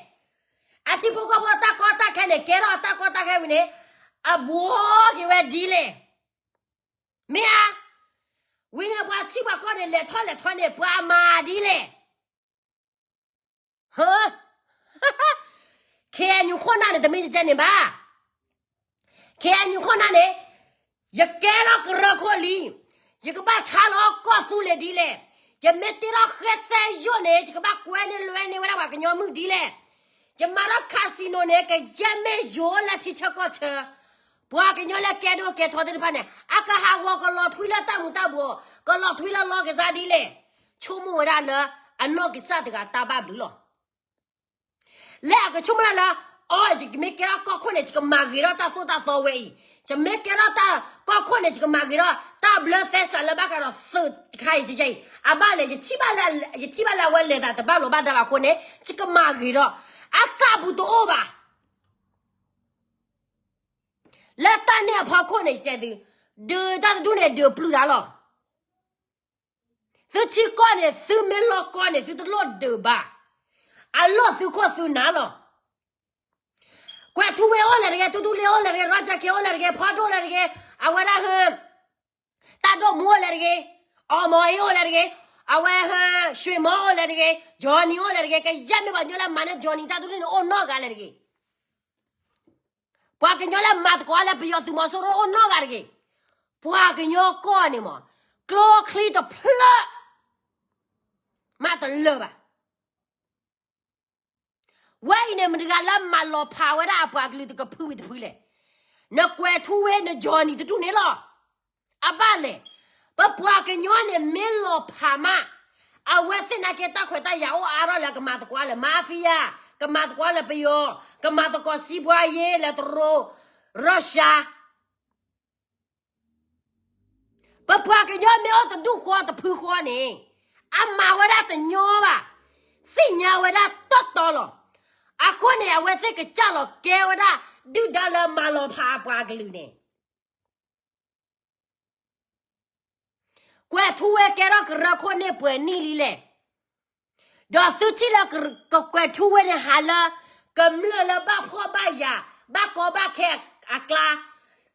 အထံဖိကီၢ်ဖိတၢ်ကီတၢ်ခဲန့ၣ် ကဲထီၣ်အတၢ်ကီတၢ်ခဲဝံၤန့ၣ်, အဘှီက့ၤဝဲဒ်လဲၣ်, မ့ၢ်ဧါ, ဝံၤန့ၣ်ပှၤထံပှၤကီၢ်န့ၣ် လဲၤထီၣ်လဲၤထီန့ၣ် ပှၤအမၤဒ်လဲၣ် ဟၢ, K N U ခိၣ်နၢ်န့ၣ် တမ့ၢ်တကဲန့ၣ်ဘၣ်, K N U ခိၣ်နၢ်န့ၣ်, ယကဲထီၣ်ကရၢခိၣ်လံ, ယကဘၣ်ဆါလီၤကီၢ်သူလ့ၤဒ်လဲၣ်, ယမ့ၢ်တ့ထီၣ်ဃဲသဲယိာ်န့ၣ် ယကဘၣ်ကွဲန့ၢ်လွဲန့ၢ်ဝဲဒၣ်ပှၤကညီမုၣ်ဒ်လဲၣ်, ယမၤထီၣ် casino န့ၣ် ကယဲၢ်မ့ၢ်ယိာ်လၢထံဆၢကီၢ်ဆၢ ပှၤကညီလၢကဲဒိၣ်ကဲထီသ့ၣ်တဖၣ်န့ၣ် အကဟးဂီၤကလီၤထွံလၢတၢ်မူၤတၢ်ဘှီး, ကလီၤထွံလၢလီကစၢ်ဒ်လဲၣ်, ဆိကမိၣ်ဝဲဒၣ်လၢအနီၢ်ကစၢ်တဂၤတၢ်ဘၣ်ဘျုးလီၤ. လၢအကဆိကမိၣ်ဒၣ်လၢ, အိ, ယမ့ၢ်ကဲထီၣ်ကီၢ်ခိၣ်န့ၣ် ယကမၤဂ့ၤထီၣ်တၢ်သိၣ်တၢ်သီဝဲအံၤ, ယမ့ၢ်ကဲထီၣ်တၢ်ကီၢ်ခိၣ်န့ၣ် ယကမၤဂ့ၤထီၣ်တၢ်ဘျၢသဲစးလၢဘၣ်ဃးဒီးသုးတခါအံၤအံၤ, အဘၣ်လဲၣ်, ယထံၣ်ဘၣ်လၢအဝဲလဲၤသးတဘၣ်လိာ်ဘၣ်ဒါဘၣ်အဃိန့ၣ် ယကမၤဂ့ၤထီၣ်, အသးပူၤတအိၣ်ဘၣ် လၢတၢ်န့ၣ်အဖီခိၣ်န့ၣ် ယတဲသု, ဒုးတၢ်တဒူၣ်န့ၣ် ဒုးပျုၢ်တၢ်လီၤ. သုထံကီၢ်န့ၣ် သုမ့ၢ်လီၢ်ကီၢ်န့ၣ် သုတလိၣ်ဒုးဘၣ်. အလိၣ်သုခိၣ်သုနၢ်လီၤ. ကွဲၤထူဝ့အိၣ်လၢၤတဂ့ၤ, တူတူလ့အိၣ်လၢၤတဂ့ၤ, ရီၣ်ကၠၣ်ခ့အိၣ်လၢၤတဂ့ၤ, ဖီဒိၣ်လၢၤတဂ့ၤ, အဝဲဒၣ်ဟၢ တၢ်ဒိၣ်မူအိၣ်လဲၣ်တဂ့ၤ, အီၣ်မီၤအ့အိၣ်လဲၣ်တဂ့ၤ, အဝဲ ဟၢ ရွှေမောင်အိၣ်လဲၣ်တဂ့ၤ, Johnny အိၣ်လဲၣ်တဂ့ၤ, ကယဲၢ်မ့ၢ်ပှၤကညီလၢမၤန့ၢ် Johnny တၢ်ဒုးန့ၣ် အိၣ်နီတဂၤလဲၣ်တဂ့ၤ. ပှၤကညီလၢမၤသကိးလၢပယီၤသုးမီၤစိရိၤအိၣ်နီတဂၤတဂ့ၤ. ပှၤကညီကီၢ်န့ၣ်မး ကျိချံတဖျၢၣ် မးတလၢာ်ဘၣ်. ဝဲအံၤန့ၣ် မတၤတဂၤလၢမၤလီၤဖးဝဲဒၣ်အပှၤကလုာ်တကဖုဝံၤတဖုလဲၣ်. နကွဲးထူဝ့ န Johnny တဒူၣ်န့ၣ်လီၤ. အဘၣ်လဲၣ်. ပပှၤကညီန့ၣ်မ့ၢ်လီၤဖးမး, အဝဲသ့ၣ်နာ်က့တၢ်ခွဲးတၢ်ယာ်အိၣ်အါထီၣ်လၢကမၤသကိးလၢ mafia, ကမၤသကိးလၢပယီၤ, ကမၤသကိးစံးဘှါယ့လၢတရူး Russia. ပပှၤကညီမ့ၢ်အိၣ်တဒူၣ်ဃီတဖုဃီန့ၣ် အမၤဝဲဒၣ်တညီဘၣ်, သ့ၣ်ညါဝဲဒၣ်တီတီလီၤ. အဃိန့ၣ် အဝဲသ့ၣ်ကစၢ်လီၤကဲဝဲဒၣ် ဒုၣ်ဒါလၢမၤလီၤဖးအပှၤကလုာ်န့ၣ် ကွဲးထူဝ့ကဲထီၣ်ကရၢခိၣ်န့ၢ်ပှဲၤနံၣ်လံလဲၣ်. ဒီးသုထံၣ်လၢကကွဲးထူဝ့န့ၣ်ဟးလၢ ကမျၢၢ်လၢဘၣ်ဖှီၣ်ဘၣ်ယာ် ဘၣ်ကီဘၣ်ခဲအကျါ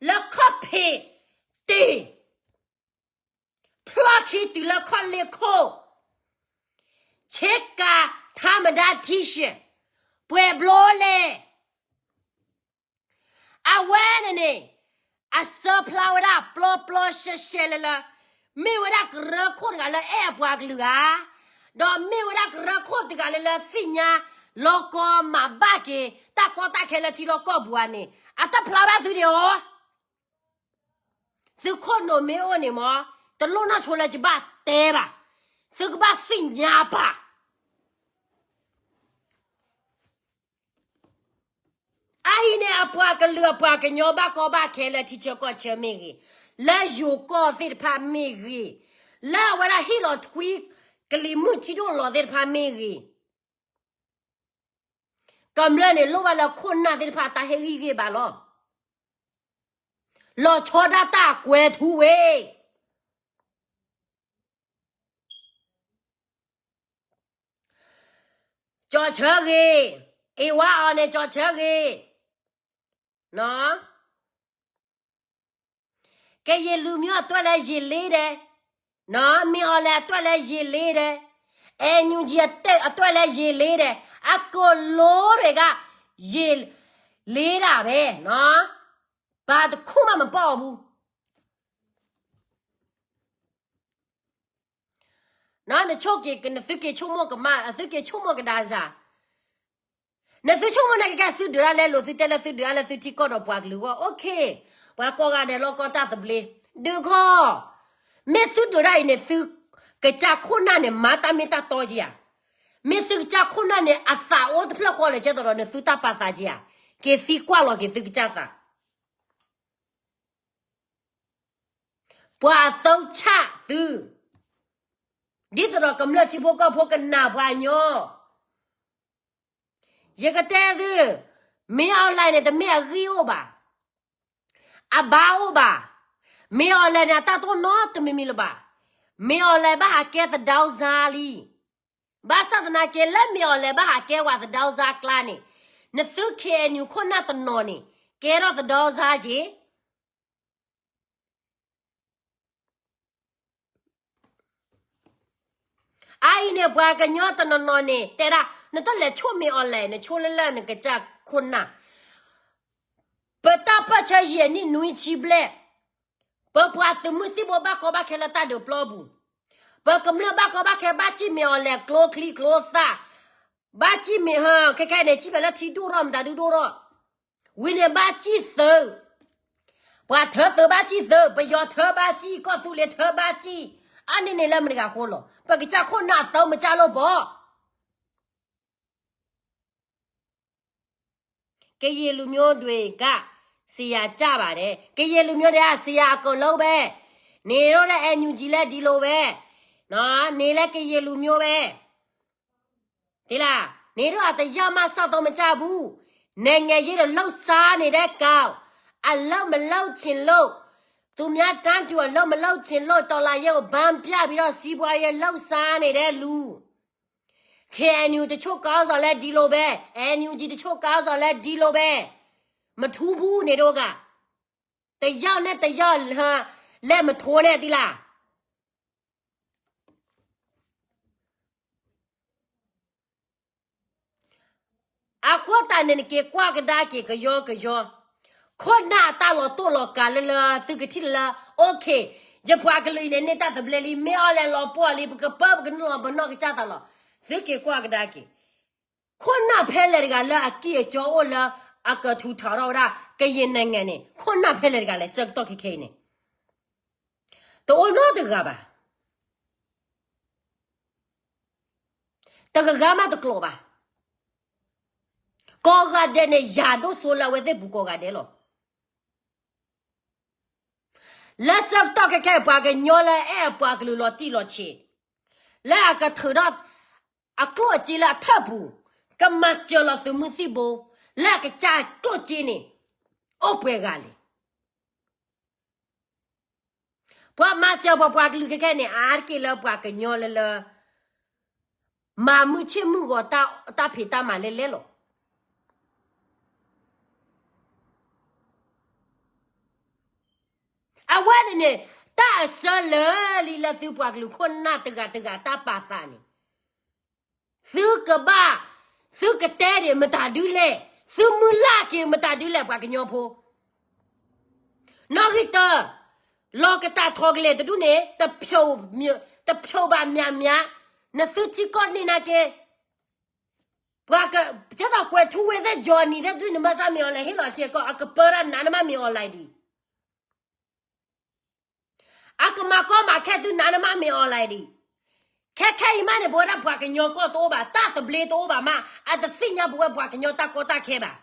လၢခီၣ်ဖံးတ့ၢ် ဖျီၣ်ခံတုၤလၢခီၣ်လ့ၢ်ခိၣ် ဆ့ကၤထါမဒါထံၣ်ရှဲ ပှဲၤဘျီလဲၣ်. အဝဲန့ၣ်န့ၣ် အစၢဖျါဝဲဒၣ်ပျီပျီရှဲရှဲလၢလၢ မ့ၢ်ဝဲဒၣ်ကရၢခိၣ်တဂၤလၢအဲၣ်အပှၤကလုာ်ဂၤ, ဒီးမ့ၢ်ဝဲဒၣ်ကရၢခိၣ်တဂၤလၢလၢသ့ၣ်ညါ လီၤကီမၤဘၣ်က့ၤ တၢ်ကီတၢ်ခဲလၢထံလီၢ်ကီၢ်ပူၤဧါန့ၣ် အတၢ်ဖျါဘၣ်သုဒံးဧါ. သုခိၣ်နူာ်မ့ၢ်အိၣ်န့ၣ်မး တလိၣ်နီၢ်ဆိလၢယဘၣ်တဲဘၣ်, သုကဘၣ်သ့ၣ်ညါပာ် အအံၤန့ၣ် အပှၤကလုာ်အပှၤကညီဘၣ်ကီဘၣ်ခဲလၢထံဆၢကီၢ်ဆၢမ့ၢ်ဂ့ၤ, လၢယိၤကီၢ်သ့ၣ်တဖၣ်မ့ၢ်ဂ့ၤ, လၢအဝဲဒၣ်ဟ့ၣ်လီၤထွံကလံၤမုၢ်ထံဒိၣ်လီၤသ့ၣ်တဖၣ်မ့ၢ်ဂ့ၤ, ကမျၢၢ်န့ၣ် လိၣ်ဘၣ်လၢခိၣ်နၢ်သ့ၣ်တဖၣ်တၢ်ဟ့ၣ်ဂံၢ်ဟ့ၣ်ဘါလီၤ. လီၤဆီဒၣ်တၢ်ကွဲၤထူဝ့ ကၠီဆၢဂ့ၤ, အ့ဝါအီၤန့ၣ် ကၠီဆၢဂ့ၤ, ကရင်လူမျိုးအတွက်လည်း ရေလေးတယ်, မင်းအောင်လှိုင်အတွက်လည်း ရေလေးတယ်, NUG အတွက်လည်း ရေလေးတယ်, အကုန်လုံးတွေက ရေလေးတာပဲနော်, ဘာတစ်ခုမှမပေါက်ဘူး. နဆိက့ၤ နသုက့ၤဆိကမိၣ်ကမၣ် သုက့ၤဆိကမိၣ်ကဒါစၢ်, နသုဆိကမိၣ်န့ၣ်ကဲ သုဒုးဒၣ်လဲာ်လိာ် သုတဲလၢသုဒုးဒၣ်လဲာ်သုထံကီၢ်ဒီးပှၤကလုာ်အဂီၢ် okay, ပှၤကိးဂၤဒဲးလီၤကီတၢ်သဘျ့, ဒုးခီ, မ့ၢ်သုဒုးဒၣ်အံၤန့ၣ် သုကစၢ်ခိၣ်နၢ်န့ၣ် မၤတၢ်မ့ၢ်တၢ်တီက့ၤဧါ, မ့ၢ်သုကစၢ်ခိၣ်နၢ်န့ၣ် အသးအိၣ်တဖျၢၣ်ဃီလဲၣ် ကဲသိးဒီးနသုတၢ်ပာ်သးက့ၤဧါ, က့ၤသံကွၢ်လီၤက့ၤသုကစၢ်သး ပှၤအသုံးချသု, ဒ်သိးဒီးကမျၢၢ်ထံဖိကီၢ်ဖိကနၢ်ပှၤညီ, ယကတဲသု, မင်းအောင်လှိုင်န့ၣ် တမ့ၢ်အဂံၢ်အိၣ်ဘၣ်, အဘါအိၣ်ဘၣ်, မင်းအောင်လှိုင်န့ၣ် အတၢ်တအိၣ်နီတမံၤမံၤလၢၤဘၣ်, မင်းအောင်လှိုင် ဘၣ်ဟးကဲသဒါကစားလံ, ဘၣ်ဆၣ်သနာ်က့ လၢမင်းအောင်လှိုင် ဘၣ်ဟးကဲဝဲသဒါကစားကျါန့ၣ်, နသု KNU ခိၣ်နၢ်တနီၤန့ၣ် ကဲထီၣ်သဒါကစားက့ၤ အအံၤန့ၣ် ပှၤကညီတနီၤနီၤန့ၣ် တဲဒၣ် နတလဲၤဆိၣ်မင်းအောင်လှိုင် နဆိၣ်လၢလၢနကစၢ်ခိၣ်နၢ်, ပတၢ်ပၢၢ်ဆၢယဲၢ်နံၣ်နွံဆံဘျဲၣ်, ပပှၤသုးမုၢ်သံၣ်ဘိဘၣ်ကီဘၣ်ခဲလၢတၢ်ဒုးပျီပူၤ, ပကမျၢၢ်ဘၣ်ကီဘၣ်ခဲ ဘၣ်စံၣ်မင်းအောင်လှိုင် ကျိချံကျိသၣ်, ဘၣ်စံၣ်မ့ၢ်ဟၢ ခဲခဲအံၤန့ၣ် စံၣ်ဖဲလၢထံဒိၣ်ထီၣ် မတၤဒုဒိၣ်ထီၣ်, ဝံၤန့ၣ်ဘၣ်စံၣ်သုး, ပှၤထၢသုးဘၣ်စံၣ်သုး, ပယီၤထၢဘၣ်စံၣ်, ကီၢ်သူလ့ၤထၢဘၣ်စံၣ်, အါန့ၢ်န့ၣ်လၢမတၤတဂၤအဃိလီၤ. ပကစၢ်ခိၣ်နၢ်အသီမ့ၢ်ကၢ်လိၣ်ဘီ ကရင်လူမျိုးတွေက စရာကျပါတယ်, ကရင်လူမျိုးတွေက စရာအကုန်လုပ်ပဲ, နင်တို့လည်း NUG လည်းဒီလိုပဲ, နော်, နင်လည်း ကရင်လူမျိုးပဲ. ဒီလား, နင်တို့က တစ်ယောက်မှ စောင့်တော့မကြဘူး, နိုင်ငံရေးတွေ လုပ်စားနေတဲ့ကောင်, အလုပ်မလုပ်ချင်လို့, သူများတန်းတူ အလုပ်မလုပ်ချင်လို့ တော်လှန်ရေးကို ဘမ်းပြပြီးတော့ စီးပွားရေးလုပ်စားနေတဲ့လူ, KNU တချို့ခေါင်းဆောင်လည်း ဒီလိုပဲ, NUG တချို့ခေါင်းဆောင်လည်း ဒီလိုပဲ, မထူးဘူး နင်တို့က. တစ်ယောက်နဲ့တစ်ယောက် ဟ လဲၤမထိန့ၣ်ဒ်လဲၣ်. အဃိသတးန့ၣ် နက့ၤကွၢ်ကဒါက့ၤ ကယီကယီ, ခိၣ်နၢ်အတၢ်လီၤတိၢ်လီၤကၤလၢလၢ သုကထံၣ်လၢလၢ okay, ယပှၤကလုာ်အံၤန့ၣ် န့ၢ်တၢ်သဘျ့လံ, မ့ၢ်အီၤလဲၤလီၤပှီၢ်လံ, ပကပၢ ပကနုာ်လီၤပနီၢ်ကစၢ်သးလီၤ. သုက့ၤကွၢ်ကဒါက့ၤ ခိၣ်နၢ်ဖဲလဲၣ်တဂၤလၢအကံၢ်အကီအိၣ်လၢ အကထူးထီၣ်ထီၣ်ဝဲဒၣ် ကယံာ်နံၤန့ၣ်, ခိၣ်နၢ်ဖဲလဲၣ်တဂၤလဲၣ် ဆၢကတီၢ်ခဲခဲအံၤန့ၣ် တအိၣ်နီတဂၤဘၣ်. တဂၤဂၤမးတကျိၤဘၣ်. ကိးဂၤဒဲးန့ၣ် ယၤဒိၣ်စိလၢအဝဲသ့ၣ်ပူၤကိးဂၤဒဲးလီၤ. လၢဆၢကတီၢ်ခဲခဲအံၤ ပှၤကညီလၢအဲၣ်အပှၤကလုာ်လီၤတံၢ်လီၤဆဲး, လၢအကထုးထီၣ်အကျိၣ်အစ့လၢအထၢၣ်ပူၤ, ကမၤစၢၤလီၤသုးမုၢ်သံၣ်ဘိ, လၢအကစၢ်ကျိၣ်စ့န့ၣ် အိၣ်ပှဲၤဂၤလဲၣ်. ပှၤမၤစၢၤပှၤပှၤကလုာ်ခဲခဲန့ၣ် အါတက့ၢ်လၢပှၤကညီလၢလၢ မၤမုၢ်ဆ့ၣ်မုၢ်ဂီၤတၢ်ဖံးတၢ်မၤလဲလဲလီၤ. အဝဲန့ၣ်န့ၣ် တၢ်အဆၢလၢာ်လံလၢသုပှၤကလုာ်ခိၣ်နၢ်တဂၤတဂၤတၢ်ပာ်သးန့ၣ် သုကဘၣ်, သုကတဲဒံးမတၤဒုလဲၣ်, သုမုၢ်လၢ်က့ၤမတၤဒုလဲၣ် ပှၤကညီဖိ. နီၣ်ဂံၢ်တၢ, လီၤကတၢ်ထီၣ်ကလဲာ်တဒူၣ်န့ၣ် တဖျိးဘၣ်မးမး, နသုထံကီၢ်န့ၢ်နာ်က့ၤ, ပှၤက, ကဲသိးကွဲးထူဝ့သ့ၣ် Johnny သ့ၣ်ဒုၣ်န့ၣ် မ့ၢ်စၢ်မ့ၢ်အီၤလဲၣ် ဟ့ၣ်လီၤစ့ၢ်ကီး အကပၢဒၣ်နးနမးမ့ၢ်အီၤလဲၣ်ဒံး အကမၤကီမၤခဲသုနးနမးမ့ၢ်အီၤလဲၣ်ဒံး. ခဲခဲအံၤမးန့ၣ် ပဝဲဒၣ်ပှၤကညီကီၢ်တအိၣ်ဘၣ်, တၢ်သဘျ့တအိၣ်ဘၣ်မး, အတသ့ၣ်ညါပဝဲပှၤကညီတၢ်ကီတၢ်ခဲဘၣ်.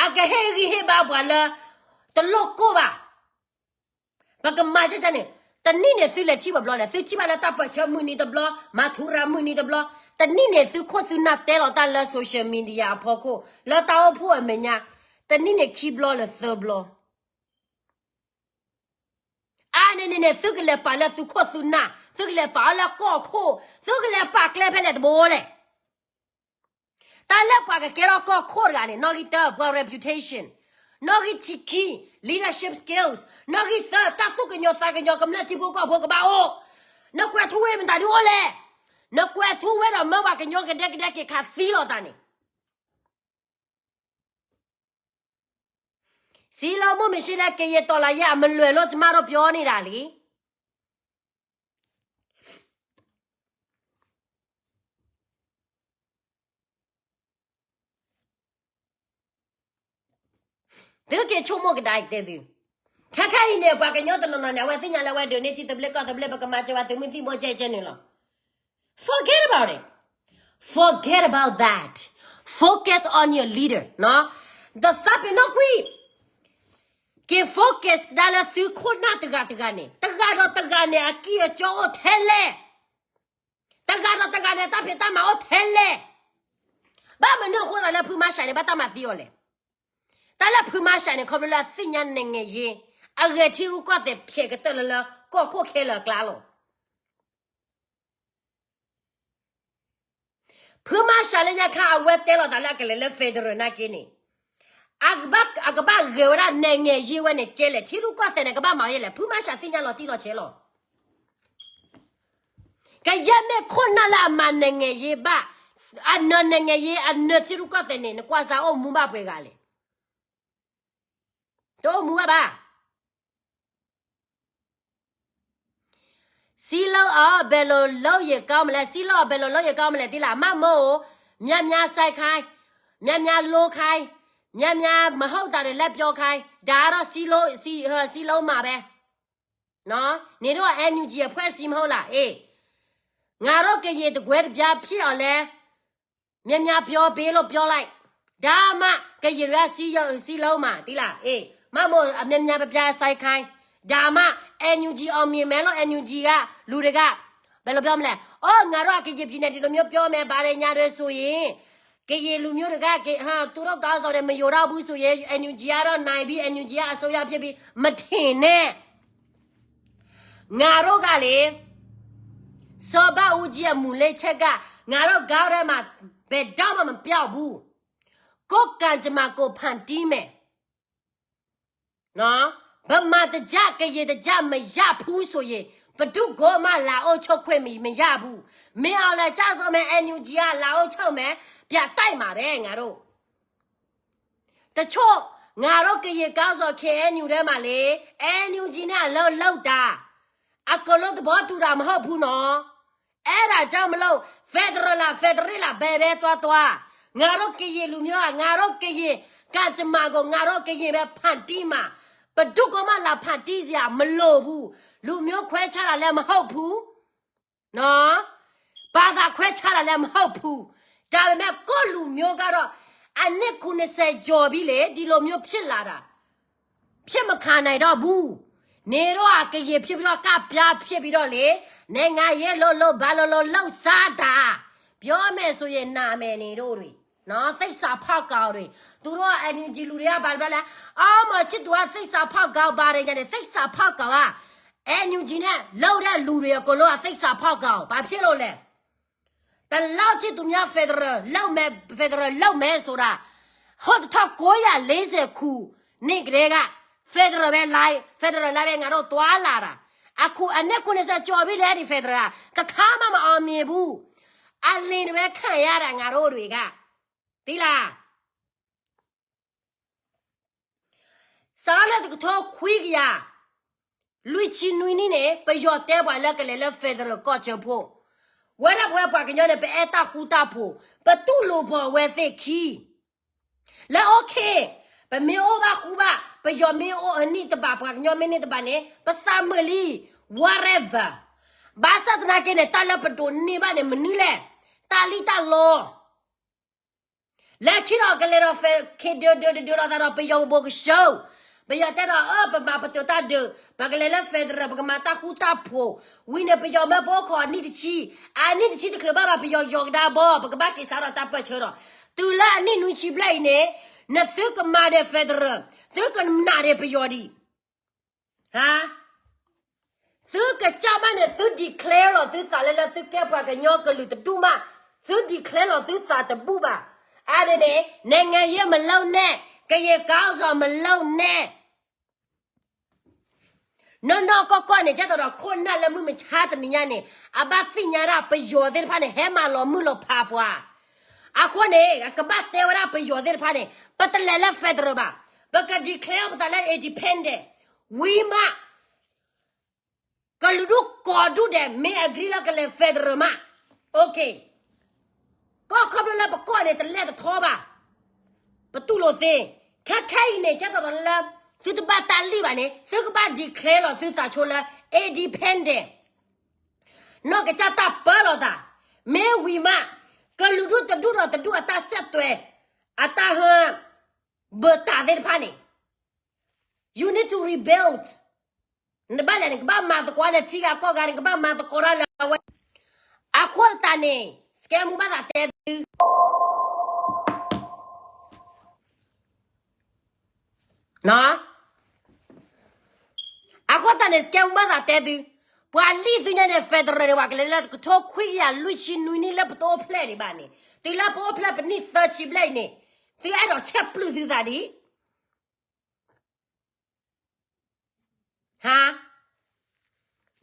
အကဟ့ၣ်ဂံၢ်ဟ့ၣ်ဘါပှၤလၢ တလိၣ်ကိၢ်ဘၣ်. ပကမၤကန့ၣ်, တနံၣ်န့ၣ်သုလဲၤထံၣ်ပှၤဘျီလဲၣ်, သုထံၣ်ဘၣ်လၢတၢ်ပၢၢ်ဆၢမုၢ်နံၤတဘျီ, မၤထူရၤမုၢ်နံၤတဘျီ, တနံၣ်န့ၣ်သုခိၣ်သုနၢ်တဲလီၤတၢ်လၢ social media အဖီခိၣ် လၢတၢ်အိၣ်ဖှိၣ်အမဲာ်ညါ, တနံၣ်န့ၣ်ခံဘျီလၢသၢဘျီ အါန့ၣ်န့ၣ်န့ၣ် သုကလဲၤပာ်လၢသုခိၣ်သုနၢ်, သုကလဲၤပာ်အီၤလၢကီၢ်ခိၣ်, သုကလဲၤပာ်ကျဲဖဲလဲၣ်တဘိလဲၣ်. တၢ်လၢပှၤကကဲထီၣ်ကီၢ်ခိၣ်တဂၤန့ၣ် နီၣ်ဂံၢ်တၢ ပှၤ reputation, နီၣ်ဂံၢ်ခံ leadership skills, နီၣ်ဂံၢ်သၢ တၢ်သူၣ်ကညီၤသးကညီၤ ကမျၢၢ်ထံဖိကီၢ်ဖိကဘၣ်အိၣ်. နကွဲးထူဝ့မတၤဒုအိၣ်လဲၣ်. နကွဲးထူဝ့ဒီးမၢပှၤကညီကဒဲကဒဲက့ၤခးသံလီၤသးန့ၣ် စံလီၤမိၢ်မ့ၢ်ရှ့လၢ ကရင်တော်လှန်ရေး အမလွယ်လို့ ကျမတို့ ပြောနေတာလေ. သုက့ၤဆိကမိၣ်ကဒါအံၤတဲသု, ခဲခဲအံၤန့ၣ် ပှၤကညီတနီၤနီၤန့ၣ် အဝဲသ့ၣ်ညါလၢအဝဲဒၣ်န့ၣ် ထံသဘျ့ကီၢ်သဘျ့ ပကမၤစၢၤဝဲသုးမုၢ်သံၣ်ဘိကဲကဲန့ၣ်လီၤ. Forget about it. Forget about that. Focus on your leader. ဒီးသးပ့ၤနီၣ်ကွံာ် က့ၤ focus ကဒါလၢသုခိၣ်နၢ်တဂၤတဂၤန့ၣ်, တဂၤဒီးတဂၤန့ၣ် အကံၢ်အကီအိၣ်ထဲလဲၣ်. တဂၤဒီးတဂၤန့ၣ် တၢ်ဖံးတၢ်မၤအိၣ်ထဲလဲၣ်. ဘၣ်မနုၤအဃိသးလၢဖုမၤစၢၤန့ၣ် ဘၣ်တၢ်မၤသံအီၤလဲၣ်. တၢ်လၢဖုမၤစၢၤန့ၣ် ခီဖျိလၢအသ့ၣ်ညါ နိုင်ငံရေး, အဂဲၤထံရူၢ်ကီၢ်သဲးဖျဲးကတၢၢ်လၢလၢကီၢ်ခိၣ်ခဲလၢာ်အကျါလီၤ. ဖုမၤစၢၤလၢညါခါ အဝဲတဲလီၤသးလၢအကလဲၤလၢ federal နာ်က့န့ၣ်, အကဘၣ်ဂဲၤဝဲဒၣ် နိုင်ငံရေး ဝဲန့ၣ်ကဲလဲၣ်, ထံရူၢ်ကီၢ်သဲးန့ၣ် ကဘၣ်မၤဝဲလဲၣ်, ဖုမၤစၢၤသ့ၣ်ညါလီၤတံၢ်လီၤဆဲးလီၤ. ကယဲၢ်မ့ၢ်ခိၣ်နၢ်လၢအမၤ နိုင်ငံရေး ဘၣ်, အနၢၤ နိုင်ငံရေး, အနၢၤထံရူၢ်ကီၢ်သဲးန့ၣ် နကွၢ်စၢ်အိၣ်မူဘၣ်ပှဲၤဂၤလဲၣ်. တအိၣ်မူဘၣ်ဘၣ်. စံလီၤအီၤ ဘယ်လိုလုပ်ရင်ကောင်းမလဲ, စံလီၤအီၤ ဘယ်လိုလုပ်ရင်ကောင်းမလဲ သိလား, မမိုး, များများစိုက်ခိုင်း, များများလိခါ, များများမဟုတ်တာတွေ လိုက်ပြောခိုင်း, ဒါကတော့ စံလီၤ, စံ, စံလီၤမးပဲ. နော်, နင်တို့က NUG အဖွဲ့အစည်းမဟုတ်လား, အေး, ငါတို့ကရင်တကွဲတပြားဖြစ်အောင်လဲ များများပြောပေးလို့ပြောလိုက်, ဒါမှ ကရင်တွေက စည်းရုံး, စည်းလုံးမှာ, သိလား, အေး, မမိုး အများများပြပြစိုက်ခိုင်း, ဒါမှ NUG အောင်မြင်မယ်လို့ NUG က လူတွေက ဘယ်လိုပြောမလဲ, အော်, ငါတို့က ကရင်ပြည်နယ် ဒီလိုမျိုးပြောမယ် ဘာတွေညာတွေဆိုရင် ကရင်လူမျိုးတွေက က, ဟာ, သူတို့ခေါင်းဆောင်တွေ မယိုတော့ဘူးဆိုရင် NUG ကတော့နိုင်ပြီ, NUG ကအစိုးရဖြစ်ပြီ, မထင်နဲ့. ငါတို့ကလေ, စော်ဘၣ်အူကၠံအမူလ့ဆက်က, ငါတို့ခေါင်းထဲမှာ ဘယ်တော့မှမပျောက်ဘူး. ကိုယ့်ကံကြမ္မာကိုယ်ဖန်တီးမယ် နော်။ ဗမာတစ်ကျပ် ကရင်တစ်ကျပ် မရဘူးဆိုရင် ဘယ်သူကမှ လာအုပ်ချုပ်ခွင့် မရဘူး။ မင်းအောင်လှိုင်ကျဆုံးမယ် NUG က လာအုပ်ချုပ်မယ် ပြန်တိုက်မှာပဲ ငါတို့။ တချို့ ငါတို့ကရင်ခေါင်းဆောင် KNU ထဲမှာလေ NUG နဲ့ အလုပ်လုပ်တာ အကုန်လုံးသဘောတူတာမဟုတ်ဘူးနော်။ အဲဒါကြောင့်မလို့ federal လား federal လား ဘယ်ပဲသွားသွား ငါတို့ကရင်လူမျိုးက ငါတို့ကရင်ကံကြမ္မာကို ငါတို့ကရင်ပဲဖန်တီးမှာ ဘယ်သူကမှ လာဖန်တီးစရာမလိုဘူး။ လူမျိုးခွဲခြားတာလည်းမဟုတ်ဘူး နော်။ ဘာသာခွဲခြားတာလည်းမဟုတ်ဘူး။ ဒါပေမဲ့ ကိုယ့်လူမျိုးကတော့ အနှစ် ခုနှစ်ဆယ် ကျော်ပြီလေ ဒီလိုမျိုးဖြစ်လာတာ ဖြစ်မခံနိုင်တော့ဘူး။ နေတော့ ကရင်ဖြစ်ပြီးတော့ ကပျားဖြစ်ပြီးတော့လေ နိုင်ငံရေးလုပ်လုပ် ဘာလုပ်လုပ် လုပ်စားတာ ပြောမယ်ဆိုရင် နာမည်နေတို့တွေ နော် သစ္စာဖောက်ကောင်တွေ သူတို့ NUG လူတွေက ဘာပြောလဲ အော် မောင်ချစ်သူက သစ္စာဖောက်ကောင် ဘာတွေညာနေ သစ္စာဖောက်ကောင်က NUG နဲ့ လုပ်တဲ့လူတွေ အကုန်လုံးက သစ္စာဖောက်ကောင် ဘာဖြစ်လို့လဲ။ ဒီလောက်ကြီး သူများ federal လုပ်မယ် federal လုပ်မယ်ဆိုတာ ဟိုးတထောင့်ကိုးရာလေးဆယ်ခုနှစ်ကတည်းက federal ပဲလိုက် federal လိုက်ပဲ ငါတို့သွားလာတာ အခုအနှစ် ခုနှစ်ဆယ် ကျော်ပြီလေ ဒီ federal က တစ်ခါမှ မအောင်မြင်ဘူး။ အလင်းတွေပဲ ခံရတာ ငါတို့တွေက သိလား။ စးလၢတကထိခွံကယၤ လွံၢ်ဆံနွံနံၣ်န့ၣ် ပယီၤတဲပှၤလၢကလဲၤလၢ federal ကီၢ်စၢဖှိၣ် ဝဲဒၣ်ပဝဲပှၤကညီန့ၣ် ပအဲၣ်တၢ်ဃူတၢ်ဖိး ပတူၢ်လိာ်ပီၤဝဲသ့ၣ်ခံ လၢ okay ပမ့ၢ်အိၣ်ဘၣ်ဃူဘၣ် ပယီၤမ့ၢ်အိၣ်အနံၣ်တဘၣ် ပှၤကညီမ့ၢ်န့ၢ်တဘၣ်န့ၣ် ပသးမုာ်လံ whatever ဘၣ်ဆၣ်သနာ်က့န့ၣ် တၢ်လၢပဒိးန့ၢ်ဘၣ်န့ၣ် မနုၤလဲၣ် တၢ်လံၣ်တၢ်လီ လၢခံဒီးကလဲၤဒီး ဖဲ ခ့ဒုးဒုးဒုးဒုးဒီးသးဒီး ပယီၤဘိးကၠိ ပယီၤတဲဒီး အၢ ပမၤပတုာ်တၢ်ဒုး ပကလဲၤလၢ federal ပကမၤတၢ်ဃူတၢ်ဖိး ဝံၤန့ၣ် ပယီၤမၢဖိအိၣ်ခိးနံၣ်တဆံ အနံၣ်တဆံတချုးဘၣ်ဘၣ် ပယီၤယီၤကဒါဘီ ပကဘၣ်က့ၤစးထီၣ်တၢ်ပၢၢ်ဆၢဒီး တုၤလၢအနံၣ်နွံဆံဘျဲၣ်အံၤန့ၣ် နသုကမၤဒီး federal သုကနးဒီးပယီၤဒံး ဟါ သုကစၢ်မးန့ၣ် သု declare လီၤသုသးလၢလၢသုကဲပှၤကညီကလုာ်တဒူၣ်မး, သု declare လီၤသုသးတဘူၣ်ဘၣ်. အါန့ၣ်န့ၣ် နိုင်ငံရေးမလုပ်နဲ့, ကရင်ခေါင်းဆောင်မလုပ်နဲ့. နီၢ်နီၢ်ကီၢ်ကီၢ်န့ၣ် ကဲသိးဒီးခိၣ်နၢ်လၢမုၢ်မဆါတနံၤညါန့ၣ် အဘၣ်သ့ၣ်ညါဒၣ်ပယီၤသ့ၣ်တဖၣ်န့ၣ် ဟဲမၤလီၤမုၢ်လီၤဖးပှၤ. အဃိန့ၣ် ကဘၣ်တဲဝဲဒၣ်ပယီၤသ့ၣ်တဖၣ်န့ၣ် ပတလဲၤလၢ federal ဘၣ်, ပက declare ပသးလၢ independent ဝံၤမး ကလုာ်ဒူၣ်ကိးဒူၣ်ဒဲး မ့ၢ် agree လၢကလဲၤ federal မး, okay. ကီၢ်ခီဖျိလၢပကီၢ်န့ၣ် တလဲၤတထီဘၣ်, ပတူၢ်လိာ်သ့. ခဲခဲအံၤန့ၣ် ကဲသိးဒီးလၢ သုတဘၣ်တၢ်လံၣ်ဘၣ်န့ၣ် သုကဘၣ် declare လီၤသုသးဆိလၢ independent နီၢ်ကစၢ်တၢ်ပၢလီၤသး, မ့ၢ်ဝံၤမး ကလုာ်ဒူၣ်တဒူၣ်ဒီးတဒူၣ်အတၢ်ဆက်သွယ်, အတၢ်ဟၢ ဘၢတၢ်သ့ၣ်တဖၣ်န့ၣ် you need to rebuild. နဘၣ်လဲၤန့ၣ် ကဘၣ်မၤသကိးန့ၣ် ထံဂၤကီၢ်ဂၤန့ၣ် ကဘၣ်မၤသကိးတၢ်လၢအဝဲ. အဃိသတးန့ၣ် စကဲမူဘၣ်သးတဲသု, အဃိသတးန့ၣ် စကဲမူဘၣ်သးတဲသု, ပှၤလံၣ်သုညါန့ၣ် federal န့ၣ် ပှၤကလဲၤလၢတကထိခွံကယၤလွံၢ်ဆံနွံနံၣ်လၢပတအိၣ်ဖျဲၣ်ဒံးဘၣ်န့ၣ်, တုၤလၢပအိၣ်ဖျဲၣ်ပနံၣ်သၢဆံဘျဲၣ်အံၤန့ၣ်, သုအဲၣ်ဒိးဆဲးပျုၢ်သုသးဒံး ဟါ, နီ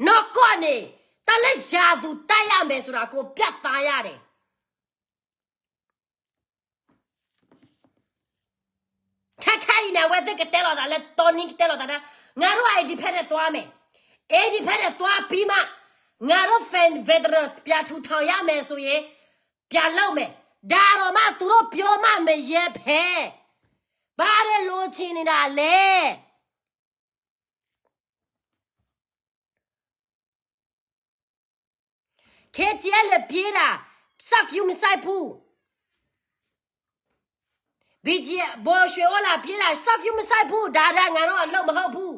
ၢ်ကီၢ်န့ၣ် တၢ်လၢယၤသူတၢ်ယၤမဲာ်ဆိုတာကို ပြတ်သားရတယ်. ခဲခဲအံၤန့ၣ် အဝဲသ့ၣ်ကတဲလီၤသးလၢ တီနံကတဲလီၤသးဒၣ်, ငါတို့ independent သွားမယ်, independent သွားပြီးမှ ငါတို့ federal ပြန်ထူထောင်ရမယ်ဆိုရင် ပြန်လုပ်မယ်. ဒါတော့မှ သူတို့ပြောမှ မရဲဖဲ ဘာတွေလိုချင်နေတာလဲ. KTLA ပြေးတာ စိုက်ယူမစိုက်ဘူး. BGF ဘိုရွှေအိၣ်လာပြေးတာ စိုက်ယူမစိုက်ဘူး. ဒါဒါငါတို့အလုပ်မဟုတ်ဘူး.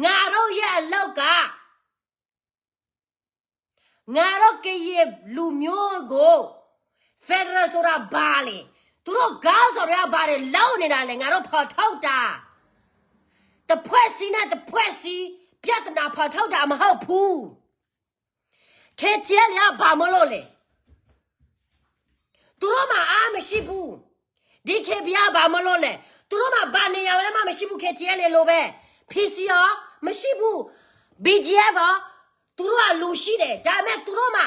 ငါတို့ရဲ့အလုပ်က ငါတို့ကရင်လူမျိုးကို federal ဆိုတာဘာလဲ, သူတို့ခေါင်းဆောင်တွေကဘာတွေလုပ်နေတာလဲ, ငါတို့ဖော်ထုတ်တာ, တစ်ဖွဲ့စည်းနဲ့တစ်ဖွဲ့စည်း ပြဿနာဖော်ထုတ်တာမဟုတ်ဘူး. KTLA ကဘာမို့လို့လဲ, သူတို့မှာအားမရှိဘူး. DKBA ဘာမှမလုပ်လဲၣ်, သူတို့မှာ ဘာနေရာလဲမှမရှိဘူး, KTLA လိုပဲ, PC ရောမရှိဘူး, BGF ရော, သူတို့ကလူရှိတယ်, ဒါပေမဲ့သူတို့မှာ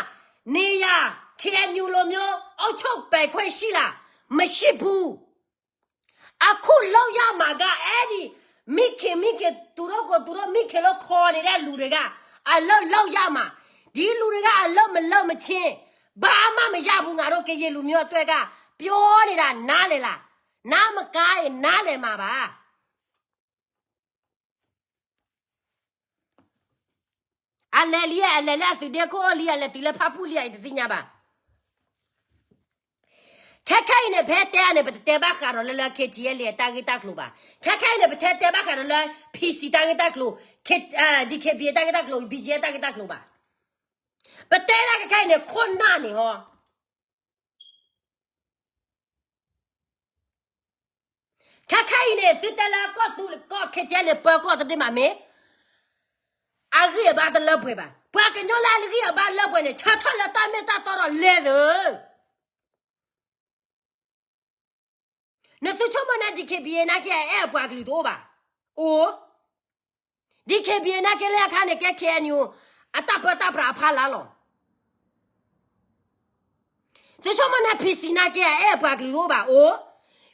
နေရာ KNU လိုမျိုးအုပ်ချုပ်ပိုင်ခွင့်ရှိလား, မရှိဘူး. အခုလုပ်ရမှာက အဲ့ဒီ မိခင်မိခင် သူတို့ကိုသူတို့မိခင်လို့ခေါ်နေတဲ့လူတွေက အလုပ်လုပ်ရမှာ, ဒီလူတွေကအလုပ်မလုပ်မချင်း ဘာမှမရဘူး, ငါတို့ကရင်လူမျိုးအတွက်က ပြောနေတာ နားလည်လား, နားမကါရင် နားလည်မှာပါ. အလဲၤလံ, အလဲၤလၢအသုးဒ့ခိၣ်အိၣ်လံ, အလဲၤတုၤလၢဖၣ်ပူၣ်လံ, အံၤတသ့ၣ်ညါဘၣ်. ခဲခဲအံၤန့ၣ် ဖဲတဲန့ၣ် ပတတဲဘၣ်ဃးဒီးလၢ လၢ KTLA တၢ်ဂ့ၢ်တၢ်ကျိၤဘၣ်. ခဲခဲအံၤန့ၣ် ပထဲတဲဘၣ်ဃးဒီးလၢ PC တၢ်ဂ့ၢ်တၢ်ကျိၤ, DKBA တၢ်ဂ့ၢ်တၢ်ကျိၤ, BGF တၢ်ဂ့ၢ်တၢ်ကျိၤဘၣ်. ပတဲဒၣ်ခဲခဲအံၤန့ၣ် ခိၣ်နၢ်န့ၣ်ဟီ ခဲခဲအံၤန့ၣ် သုတဲလၢကီၢ်သူလ့ၤကီၢ် KTLA န့ၣ် ပၢၤကီၢ်တဒ့မးမ့ၢ် အဂံၢ်အဘါတလၢပှဲၤဘၣ်. ပှၤကညီလၢအဂံၢ်အဘါလၢပှဲၤန့ၣ် ဆၢထၢၣ်လၢတၢ်မ့ၢ်တၢ်တီဒီးလဲၤသၢ နသုဆိကမိၣ်န့ၣ် DKBA နာ်က့ အအဲၣ်အပှၤကလုာ်တအိၣ်ဘၣ်. အိၣ်. DKBA နာ်က့ လၢအခါန့ၣ် ကဲ KNU အတၢ်ပၢတၢ်ပြးအဖီလာ်လီၤ. သုဆိကမိၣ်န့ၣ် PC နာ်က့ အအဲၣ်အပှၤကလုာ်တအိၣ်ဘၣ်. အိၣ်.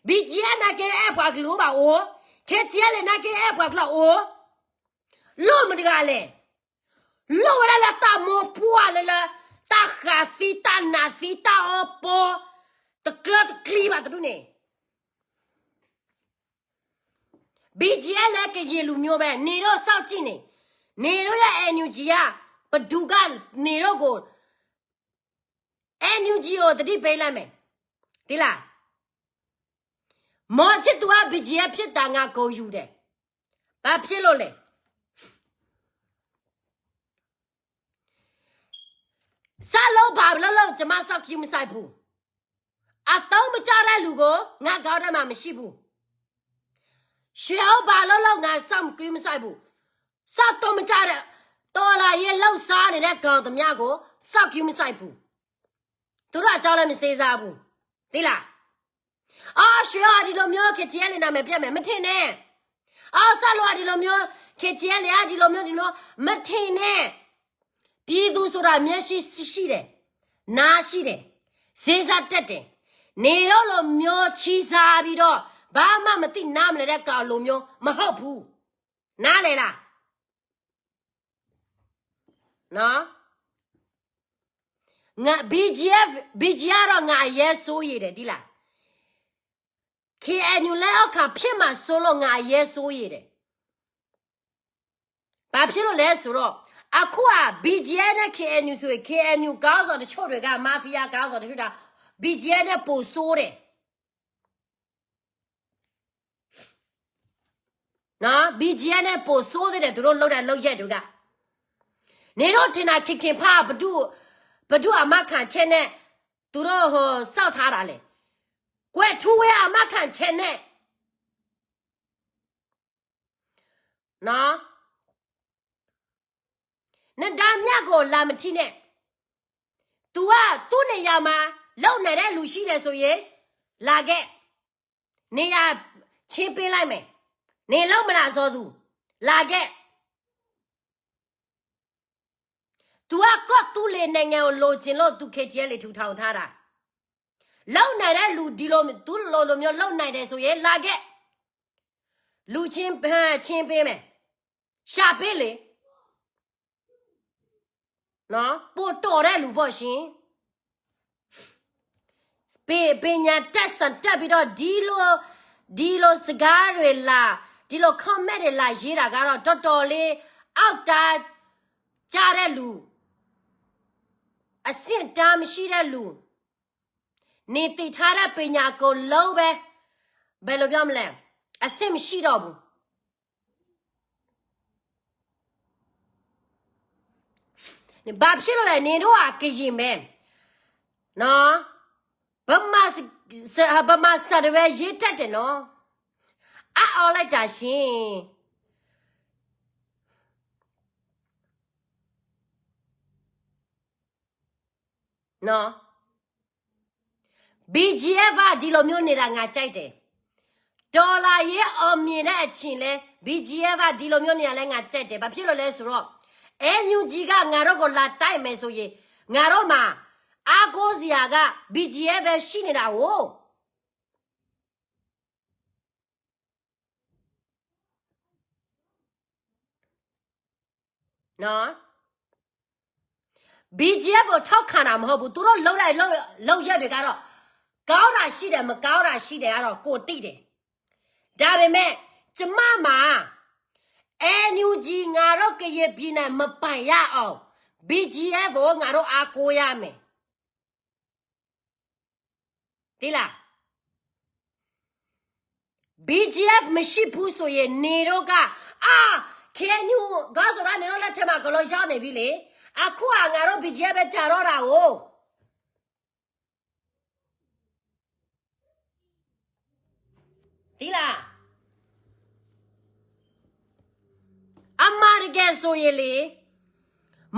BGF နာ်က့ အဲၣ်ပှၤကလုာ်တအိၣ်ဘၣ်. အိၣ်. KTLA နာ်က့ အဲၣ်ပှၤကလုာ်တအိၣ်. လိၣ်မတၤတဂၤလဲၣ်. လိၣ်ဝဲဒၣ်လၢတၢ်မိၢ်ပှၢ်လၢလၢ တၢ်ဃးသံ တၢ်နးသံ တၢ်အီပီ တကျၢတကျံဘၣ်တဒူၣ်န့ၣ်. BGF လၢကရင်လူမျိုးပဲ, နင်တို့စောင့်ကြည့်နေ, နင်တို့ရဲ့ NUG က ဘယ်သူက နင်တို့ကို NUG ကို သတိပေးလိုက်မယ်, သိလား. မောင်ချစ်သူက BGF ဖြစ်တာ ငါဂုဏ်ယူတယ်. ဘာဖြစ်လို့လဲ. စက်လို့ဘာလုပ်လို့ ကျွန်မစောင့်ကြည့်မဆိုင်ဘူး. အသုံးမကျတဲ့လူကို ငါခေါင်းထဲမှာမရှိဘူး. ရွှေအိုးဘာလုပ်လို့ ငါစောင့်ကြည့်မဆိုင်ဘူး. စောင့်သုံးမကျတဲ့ တော်လှန်ရေးလှုပ်ရှားနေတဲ့ ကောင်သမျှကို စောင့်ကြည့်မဆိုင်ဘူး. သူတို့အကြောင်းလည်း မစင်စားဘူး. သိလား. အော် ရွှေအိုးက ဒီလိုမျိုး KTLA နာမည်ပျက်မယ် မထင်နဲ့. အော် စက်လို့က ဒီလိုမျိုး KTLA က ဒီလိုမျိုး ဒီလို မထင်နဲ့. ပြည်သူဆိုတာ မျက်စိရှိတယ်, နားရှိတယ်, စင်စားတတ်တယ်. နင်တို့လိုမျိုး ချီစားပြီးတော့ ဘာမှမသိနားမလည်တဲ့ ကောင်လိုမျိုး မဟုတ်ဘူး. နားလည်လား. နော်. ငါ BGF, BGF ကတော့ ငါအရမ်းစိုးရိမ်တယ် သိလား. KNU လက်အောက်ခံဖြစ်မှာစိုးလို့ ငါအရမ်းစိုးရိမ်တယ်. ဘာဖြစ်လို့လဲဆိုတော့ အခုက BGF နဲ့ KNU ဆိုရင် KNU ခေါင်းဆောင်တချို့တွေက mafia ခေါင်းဆောင်တချို့က BGF နဲ့ပိုဆိုးတယ်. နော်, BGF နဲ့ ပိုဆိုးသေးတယ် သူတို့လုပ်တဲ့လုပ်ရပ်တွေက. နင်တို့ထင်တာ ခင်ခင်ဖ ဘယ်သူ့, ဘယ်သူ့အာမခံချက်နဲ့ သူတို့ ဟို စောင့်ထားတာလဲ. ကွယ်ထူးဝင်း အာမခံချက်နဲ့. နော်, နဒါမြတ်ကို လာမထီးနဲ့. သူက သူ့နေရာမှာ လုပ်နိုင်တဲ့လူရှိတယ်ဆိုရင် လာခဲ့. နေရာ ချင်းပေးလိုက်မယ်. နင်လုပ်မလာစော်သူ လာခဲ့. သူက ကီၢ်သူလ့ၤနိုင်ငံကို လိုချင်လို့ သူ KTLA ထူထောင်ထားတာ. လုပ်နိုင်တဲ့လူ ဒီလို သူလိုလိုမျိုး လုပ်နိုင်တယ်ဆိုရင် လာခဲ့. လူချင်း ချင်းပေးမယ်. ရှာပေးလေ. နော်, ပိုတော်တဲ့လူပေါ့ရှင်. ပ, ပညာတတ် စာတတ်ပြီးတော့ ဒီလို, ဒီလိုစကားတွေလာ, ဒီလို comment တွေလာရေးတာကတော့ တော်တော်လေး အောက်တန်းကျတဲ့လူ, အဆင့်အတန်းမရှိတဲ့လူ, နင်သိထားတဲ့ ပညာအကုန်လုံးပဲ, ဘယ်လိုပြောမလဲ, အဆင့်မရှိတော့ဘူး. ဘာဖြစ်လို့လဲ, နင်တို့က ကရင်ပဲ, နော်, ဗမာစ, ဗမာစာတွေပဲ ရေးတတ်တယ်နော်. အါ, အါလိုက်တာရှင်. နော်, ဘီၣ်ကၠံၣ်အ့ၣ်ဖ် ဒီလိုမျိုးနေတာ ငါကြိုက်တယ်. တော်လှန်ရေး အောင်မြင်တဲ့အချိန်လဲ ဘီၣ်ကၠံၣ်အ့ၣ်ဖ် ဒီလိုမျိုးနေတာလဲ ငါကြိုက်တယ်. ဘာဖြစ်လို့လဲဆိုတော့ အဲၣ်ယူၣ်ကၠံၣ် က ငါတို့ကို လာတိုက်မယ်ဆိုရင် ငါတို့မှာ အားကိုးစရာက ဘီၣ်ကၠံၣ်အ့ၣ်ဖ် ပဲ ရှိနေတာကို နော်။ ဘီၣ်ကၠံၣ်အ့ၣ်ဖ် ကို ထောက်ခံတာမဟုတ်ဘူး။ သူတို့လုပ်လိုက်လုပ်လုပ်ရက်တွေကတော့ ကောင်းတာရှိတယ် မကောင်းတာရှိတယ်ကတော့ ကိုယ်သိတယ်. ဒါပေမဲ့ ကျမမှာ အဲၣ်ယူၣ်ကၠံၣ် ငါတို့ကရင်ပြည်နယ် မပိုင်ရအောင် ဘီၣ်ကၠံၣ်အ့ၣ်ဖ် ကို ငါတို့ အားကိုးရမယ်. သိလား? ဘီၣ်ကၠံၣ်အ့ၣ်ဖ် မရှိဘူးဆိုရင် နေတို့က အာ ခဲယူၣ် ခေါင်းဆောင်တွေ နေတို့လက်ထဲမှာ အကုန်လုံးရောက်နေပြီလေ. အခုက ငါတို့ ဘီၣ်ကၠံၣ်အ့ၣ်ဖ် ပဲ ကျန်တော့တာကို သိလား? အမှန်တကယ်ဆိုရင်လေ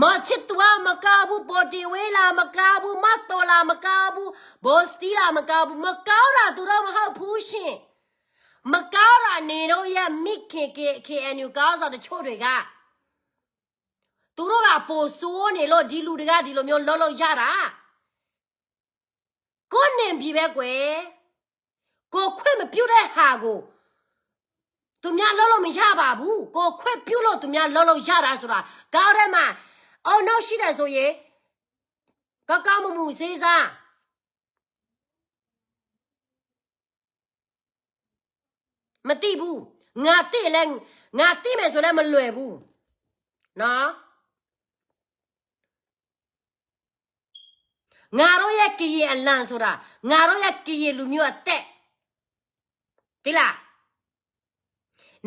မောင်ချစ်သူက မကောင်းဘူး, ဗိုလ်တင်ဝင်းလၢ မကောင်းဘူး, မသိုလ်လၢ မကောင်းဘူး, ဗိုလ်စတီလၢ မကောင်းဘူး, မကောင်းတာ သူတို့မဟုတ်ဘူးရှင်. မကောင်းတာ နေတို့ရဲ့မိခင် K- KNU ခေါင်းဆောင်တချို့တွေက သူတို့က ပိုဆိုးနေလို့ ဒီလူတွေက ဒီလိုမျိုးလုပ်လို့ရတာ. ကိုယ့်နယ်မြေပဲကွယ်, ကိုယ်ခွင့်မပြုတဲ့ဟာကို သူများလုပ်လို့မရပါဘူး. ကိုယ်ခွင့်ပြုလို့ သူများလုပ်လို့ရတာဆိုတာ ကောင်းတယ်မး. အုံနောက်ရှိတယ်ဆိုရင် ကောင်းကောင်းမွန်မွန် စေးစား မသိဘူး. ငါသိလဲ, ငါသိမယ်ဆိုလဲမလွယ်ဘူးနော်. ငါတို့ရဲ့ကရင်အလံဆိုတာ, ငါတို့ရဲ့ကရင်လူမျိုးအသက်, သိလား?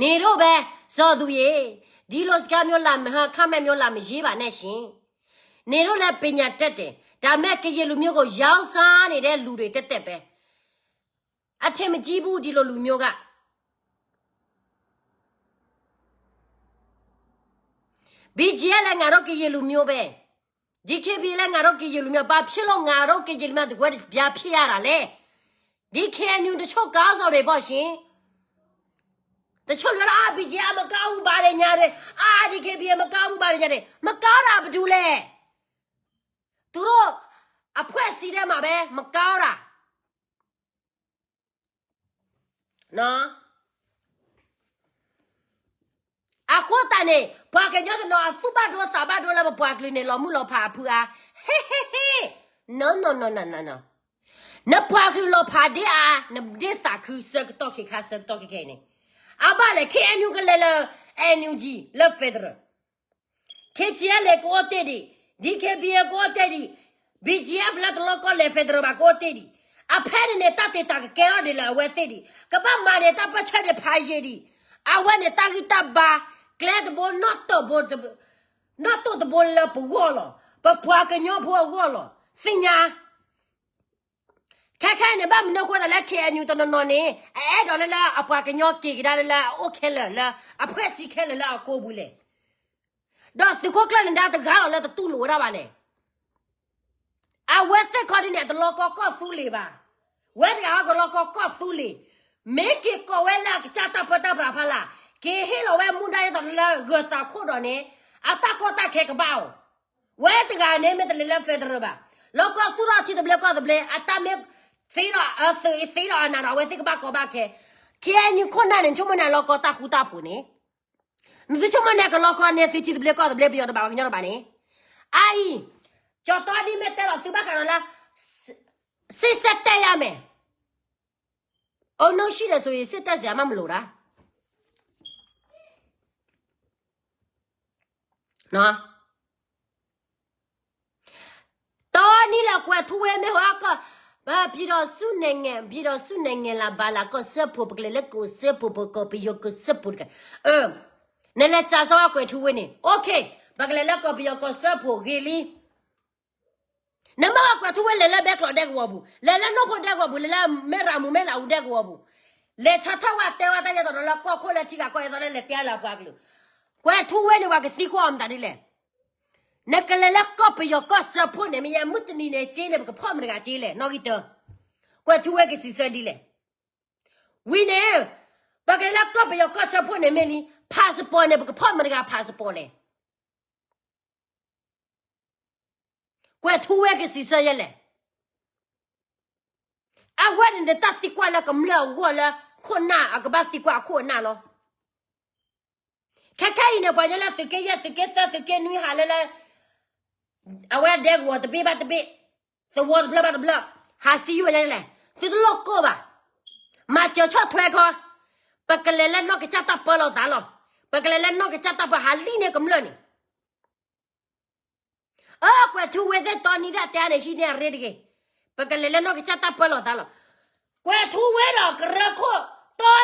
နေတို့ပဲ, စီၤသူရေ, ဒီလိုစကားမျိုးလာမဟါ, comment မျိုးလာမရေးပါနဲ့ရှင်. နေတို့လည်းပညာတတ်တယ်, ဒါပေမဲ့ကရင်လူမျိုးကိုရောင်းစားနေတဲ့လူတွေသက်သက်ပဲ. အထင်မကြီးဘူး ဒီလိုလူမျိုးက. BGF လည်း ငါတို့ကရင်လူမျိုးပဲ. DKBA လည်း ငါတို့ကရင်လူမျိုး. ဘာဖြစ်လို့ ငါတို့ကရင်လူမျိုး တကွဲတစ်ပြား ဖြစ်ရတာလဲ? ဒီ KNU တချို့ခေါင်းဆောင်တွေပေါ့ရှင်. တချို့ပြောတာ, အာ, BGF မကောင်းဘူး ဘာတွေညာတွေ, အာ, DKBA မကောင်းဘူး ဘာတွေညာတွေ. မကောင်းတာ ဘယ်သူလဲ? သူတို့အဖွဲ့အစည်းထဲမှာပဲ မကောင်းတာ. နော်. အဃိသတးန့ၣ် ပှၤကညီတနီၤ အသူၣ်ဘၣ်ဒိသးဘၣ်ဒိလၢပပှၤကလုာ်န့ၣ် လီၤမုၢ်လီၤဖးအဖုအါ. ဟ့ၣ်ဟ့ၣ်ဟ့ၣ်, နီၢ်နီၢ်နီၢ်နီၢ်နီၢ်နီၢ်. နပှၤကလုာ်လီၤဖးဒ့အါ, နဒ့သးခု ဆၢကတီၢ်ခဲခါ ဆၢကတီၢ်ခဲခဲအံၤန့ၣ်. အဘၣ်လဲၣ် KNU ကလဲၤလၢ NUG လၢ federal. KTLA ကအိၣ်တ့ၢ်ဒံး, DKBA ကအိၣ်တ့ၢ်ဒံး, BGF လၢတလီၢ်ကီၢ်လဲၤ federal ဘၣ် ကအိၣ်တ့ၢ်ဒံး. အဖဲန့ၣ်န့ၣ် တၢ်တ့တၢ်ကကဲထီၣ်ဒံးလၢအဝဲသ့ၣ်ဒံး, ကဘၣ်မၤန့ၣ် တၢ်ပၢၢ်ဆၢန့ၣ်ဖးယံာ်ဒံး, အဝဲန့ၣ်တၢ်ဂံၢ်တၢ်ဘါ, ကျဲတဘိ နီၣ်တိၢ်တဘိ, နီၣ်တိၢ်တဘိလၢပဂီၢ်လီၤ, ပပှၤကညီဖိအဂီၢ်လီၤ, သ့ၣ်ညါ. ခဲခဲအံၤန့ၣ် ဘၣ်မနုၤအဃိသတးလၢ KNU တနီၤနီၤန့ၣ် အအဲၣ်ဒိးလၢလၢအပှၤကညီက့ၤကဒါလၢလၢအအိၣ်ခဲလၢာ်လၢ အဖွဲ့အစည်းခဲလၢာ်လၢအကိးပူၤလဲၣ်. ဒီးသုးခိၣ်ကျၢၢ်နဒါတဂၤလီၤလၢတတူၢ်လိာ်ဝဲဒၣ်ဘၣ်လဲၣ်. အဝဲသ့ၣ်ခီဒ်န့ၣ် အတလီၢ်ကီၢ်ကီၢ်သူလ့ၤဘၣ်. ဝဲတဂၤဟီကလီၢ်ကီၢ်ကီၢ်သူလ့ၤ, မ့ၢ်က့ၤကိးဝဲလၢအကစၢ်တၢ်ပၢတၢ်ပြးဖးလၢ်, က့ၤဟ့ၣ်လီၤဝဲမူဒါဒ်သိးလၢဂၢၤသးခိၣ်ဒီးန့ၣ်, အတၢ်ကီတၢ်ခဲကဘၣ်အီၤ. ဝဲတဂၤန့ၣ်မ့ၢ်တလဲၤလၢ federal ဘၣ်, လီၢ်ကီၢ်သူၣ်ထီၣ်ထံသဘျ့ကီၢ်သဘျ့ အတၢ်မ့ၢ်သ့ဒီးအသုးအသ့ဒီးအနးဒီး အဝဲသ့ၣ်ကဘၣ်ကီဘၣ်ခဲ. KNU ခိၣ်နၢ်န့ၣ် နဆိကမိၣ်န့ၣ် လီၢ်ကီၢ်တၢ်ဃူတၢ်ဖိးန့ၣ်, နသုဆိကမိၣ်န့ၣ် ကလီၢ်ကီၢ်န့ၣ် သုထံသဘျ့ကီၢ်သဘျ့ ပယီၤတဘၣ် ပှၤကညီတဘၣ်န့ၣ်. အအံၤ, ကၠီတီဒ်မ့ၢ်တဲလီၤ သုဘၣ်ဃးဒီးလၢ စစ်တပ် တက်ရမယ်. အုံနောက်ရှိတယ်ဆိုရင် စစ်တပ် စရာမှ မလိုတာ. နော်. တနံၤလၢကွဲးထူဝ့မ့ၢ်ဟိကီၢ်, ပြည်ထောင်စုနိုင်ငံ, ပြည်ထောင်စုနိုင်ငံ လၢဘၣ်လၢကီၢ်စၢဖှိၣ် ပကလဲၤလၢကီၢ်စၢဖှိၣ် ပကီၢ်ပယီၤကီၢ်စၢဖှိၣ်တက့ၢ်. နလဲၤစးစၢ်ဝဲကွဲးထူဝ့န့ၣ် OK, ပကလဲၤလၢကီၢ်ပယီၤကီၢ်စၢဖှိၣ်ဂ့ၤလံ. နမ့ၢ်ဝဲကွဲးထူဝ့လဲၤလၢဘဲကျိးဒဲကဝီၤပူၤ, လဲၤလၢနိၣ်ဖိဒဲကဝီၤပူၤ, လဲၤလၢမဲၢ်ရမူမဲၢ်လးအူဒဲကဝီၤပူၤ, လဲၤဆါထီၣ်ဝဲတဲဝဲတၢ်ယဲၢ်တီၤဒီးလၢကီၢ်ခိၣ်လၢထံဂၤကီၢ်အံၤဒီးလဲၤတဲလၢအပှၤကလုာ်, ကွဲးထူဝ့န့ၣ် ပှၤကသံကွၢ်အီၤမတၤဒ်လဲၣ်. နကလဲၤလၢကီၢ်ပယီၤကီၢ်စၢဖှိၣ်န့ၣ် မ့ၢ်ယဲမုၢ်တနံၤန့ၣ် က့န့ၣ် ပကဖီၣ်မတၤတဂၤက့လဲၣ် နီၣ်ဂံၢ်တၢ. ကွဲးထူဝဲကစံးဆၢဒ်လဲၣ်. ဝံၤန့ၣ် ပကလဲၤလၢကီၢ်ပယီၤကီၢ်ဆၢဖိန့ၣ်မ့ၢ်လံ passport န့ၣ် ပကဖီၣ်မတၤတဂၤ passport လဲၣ်. ကွဲးထူဝဲကစံးဆၢယဲလဲၣ်. အဝဲန့ၣ်နတၢ်သံကွၢ်လၢကမျၢၢ်အဂီၢ်လၢခိၣ်နၢ်အကဘၣ်သံကွၢ်အခိၣ်အနၢ်လီၤ. ခဲခဲအံၤန့ၣ် ပှၤကညီလၢသုးက့ယဲၢ် သုးက့သၢ သုးက့နွံဟးလၢလၢ အဝဲဒဲကဝီၤတဘ့ၣ်ဘၣ်တဘ့ၣ်, သဝီတဖျၢၣ်ဘၣ်တဖျၢၣ်, ဟးစံယိၣ်ညါလဲၣ်, သုတလိၣ်ကိၢ်ဘၣ်. မၤစၢၤဆီၣ်ထွဲခီ, ပကလဲၤလၢနီၢ်ကစၢ်တၢ်ပၢလီၤသးလီၤ. ပကလဲၤလၢနီၢ်ကစၢ်တၢ်ပၢ ဟးလံန့ၢ်ကမျၢၢ်န့ၣ် အၢ ကွဲးထူဝဲသ့ၣ်တီနံၤဒၣ်တဲန့ၣ် ဟံးန့ၢ်အရ့တဂ့ၤ. ပကလဲၤလၢနီၢ်ကစၢ်တၢ်ပၢလီၤသးလီၤ. ကွဲးထူဝဲဒီးကရၢခိၣ်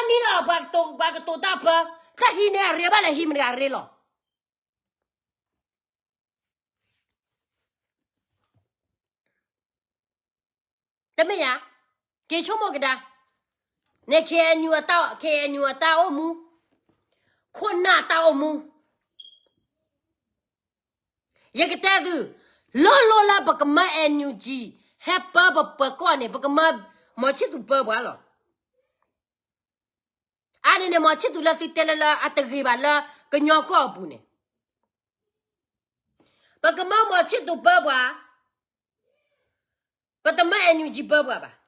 တီနံၤဒီး ပှၤကတိၤတၢ်ပၢ, တၢ်ဟံးန့ၢ်အရ့ဘၣ်လဲၣ် ဟံးမတၤတဂၤအရ့လီၤ. တမ့ၢ်ဧါ, က့ၤဆိကမိၣ်ကဒါ, န့ၣ် KNU အတၢ်, KNU အတၢ်အိၣ်မူ, ခိၣ်နၢ်တၢ်အိၣ်မူ. ယကတဲသု, လီၢ်လီၢ်လၢပကမၢ NUG ဟဲပၢပပၢၤကီၢ်န့ၣ် ပကမၢ မီၤဆံၣ်သူးပၢပှၤလီၤ. အါန့ၣ်န့ၣ် မီၤဆံၣ်သူးလၢသုတဲလၢလၢအတဂ့ၤဘၣ်လၢကညီကီၢ်အပူၤန့ၣ်, ပကမၢမီၤဆံၣ်သူးပၢပှၤ, ပတမၢ NUG ပၢပှၤဘၣ်.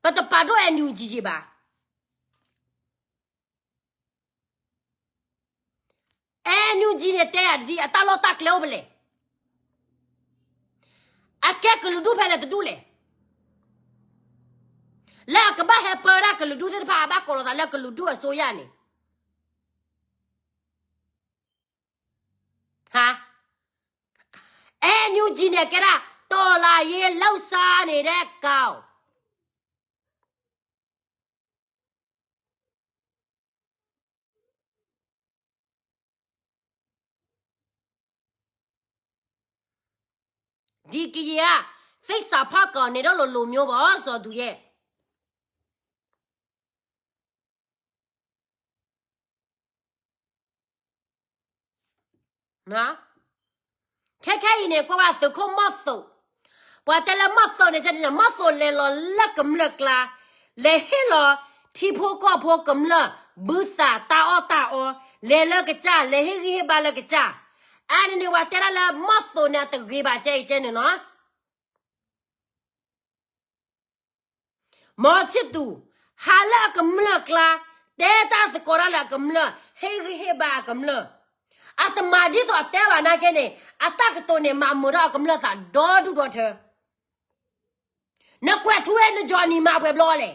ပတပာ်ဒိၣ် NUG ဘၣ်. NUG န့ၣ်တဲယၤတဒ် အတၢ်လီၢ်တၢ်ကျဲအိၣ်ဖဲလဲၣ်. အကဲကလုာ်ဒူၣ်ဖဲလဲၣ်တဒူၣ်လဲၣ်. လၢအကဘၣ်ဟဲပၢဒၣ်ကလုာ်ဒူၣ်သ့ၣ်တဖၣ် အဘၣ်ကိးလီၤသးလၢကလုာ်ဒူၣ်အစိုးရန့ၣ် ဟါ, NUG န့ၣ်ကဲဒၣ် တော်လှန်ရေးလှုပ်ရှားနေတဲ့ကောင် ဒီကရင်က သစ္စာဖောက်ကောင် နေတော့ လိုလိုမျိုးပေါ့ စော်သူရဲ့. ခဲခဲအံၤန့ၣ် ကွၢ်ဘၣ်သုးခိၣ်မီၢ်သိး, ပှၤတဲလၢမီၢ်သိးန့ၣ် မီၢ်သိးလဲၤလီၤလၢကမျၢၢ်ကျါ, လဲၤဟ့ၣ်လီၤထံဖိကီၢ်ဖိကမျၢၢ် ဘုသးတၢ်အီၣ်တၢ်အီ, လဲၤလၢကစၢ် လဲၤဟ့ၣ်ဂံၢ်ဟ့ၣ်ဘါလၢကစၢ်. အါန့ၣ်န့ၣ် ပှၤတဲဒၣ်လၢမီၢ်သိးန့ၣ် အတဂ့ၤဘၣ်ကဲအံၤကဲန့ၣ်နီၤ. မီၤဆံၣ်သူး ဟးလၢအကမျၢၢ်ကျါ, တဲတၢ်သကိးတၢ်လၢအကမျၢၢ်, ဟ့ၣ်ဂံၢ်ဟ့ၣ်ဘါအကမျၢၢ်, အတမၤဒ်သိးအတဲဘၣ်နာ်က့န့ၣ် အတၢ်ကတိၤန့ၣ် မၤမုာ်ထီၣ်အကမျၢၢ်သးဒီဒူၣ်ဒီထၢ. နကွဲးထူဝဲန Johnny မၤပှဲၤဘျီလဲၣ်.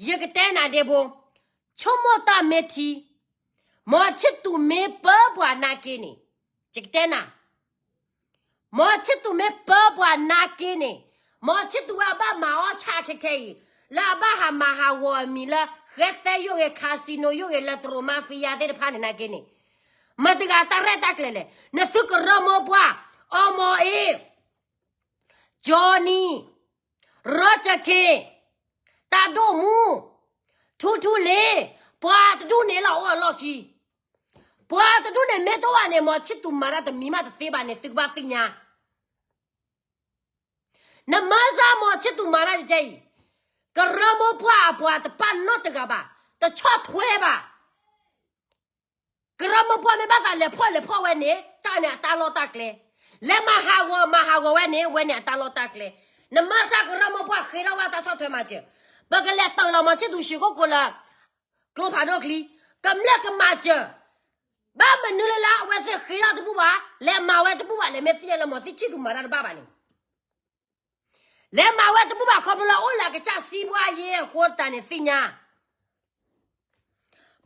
ယကတဲနၤဒ့ဖိ, ဆိကမိၣ်တၢ်မ့ၢ်ထံ, မီၤဆံၣ်သူးမ့ၢ်ပၢပှၤနာ်က့န့ၣ်, ယကတဲနၤ, မီၤဆံၣ်သူးမ့ၢ်ပၢပှၤနာ်က့န့ၣ်, မီၤဆံၣ်သူးဝဲအဘၣ်မၤအီၣ်ဆၣ်ခဲခဲအံၤ, လၢအဘၣ်ဟးမၤဟးဂီၤအမံၤလၢ ဃဲသဲယိၣ်ဂ့ၤ casino ယိၣ်ဂ့ၤ လၢတရူး mafia သ့ၣ်တဖၣ်န့ၣ်နာ်က့န့ၣ်, မတၤတဂၤတၢ်ရဲၣ်တၢ်ကျဲၤလဲၣ်. နသုကရၢမိၢ်ပှၢ်, အီမီၤအ့ Johnny, Roger K, တၢ်ဒိၣ်မူ, ထူထူလ့, ပှၤတဒူၣ်န့ၣ်လီၤအိၣ်အလီၢ်ခံ. ပှၤတဒူၣ်န့ၣ်မ့ၢ်တအိၣ်ဘၣ်န့ၣ် မီၤဆံၣ်သူးမၤတၢ်တမံၤမးတသ့ဘၣ်န့ၣ် သုကဘၣ်သ့ၣ်ညါ. နမၤစၢ်မီၤဆံၣ်သူးမၤတၢ်တကဲအံၤ, ကရၢမိၢ်ပှၢ်အပှၤတပာ်နီတဂၤဘၣ်, တဆီၣ်ထွဲဘၣ်. ကရၢမိၢ်ပှၢ်မ့ၢ်ဘၣ်သးလဲၤဖီၣ်လဲၤဖီၣ်ဝဲန့ၣ် တၢ်န့ၣ်အတၢ်လီၢ်တၢ်ကျဲ, လဲၤမၤဟးဂီၤမၤဟးဂီၤဝဲန့ၣ် ဝဲန့ၣ်အတၢ်လီၢ်တၢ်ကျဲ. နမၤစၢ်ကရၢမိၢ်ပှၢ်ဃ့ထီၣ်ဝဲတၢ်ဆီၣ်ထွဲမၤစၢၤ, ပကလဲၤတၢၢ်လီၤမီၤဆံၣ်သူး ရွှေကုက္ကိုလၢ ကျိဖးဒိၣ်ချံ, ကမျၢၢ်ကမၤစၢၤ, ဘၣ်မနုၤလၢလၢအဝဲသ့ၣ်ဃ့ထီၣ်တဘူၣ်ဘၣ်, လဲၤမၤဝဲတဘူၣ်ဘၣ် လဲၤမ့ၢ်သ့ၣ်ညါလၢမီၤဆံၣ်သူးမၤတၢ်တဘၣ်ဘၣ်န့ၣ် လဲၤမၤဝဲတဘူၣ်ဘၣ် ခီဖျိလၢအိၣ်လၢအကစၢ်စံးပှၤယဲၢ်အဃိသတးန့ၣ်သ့ၣ်ညါ.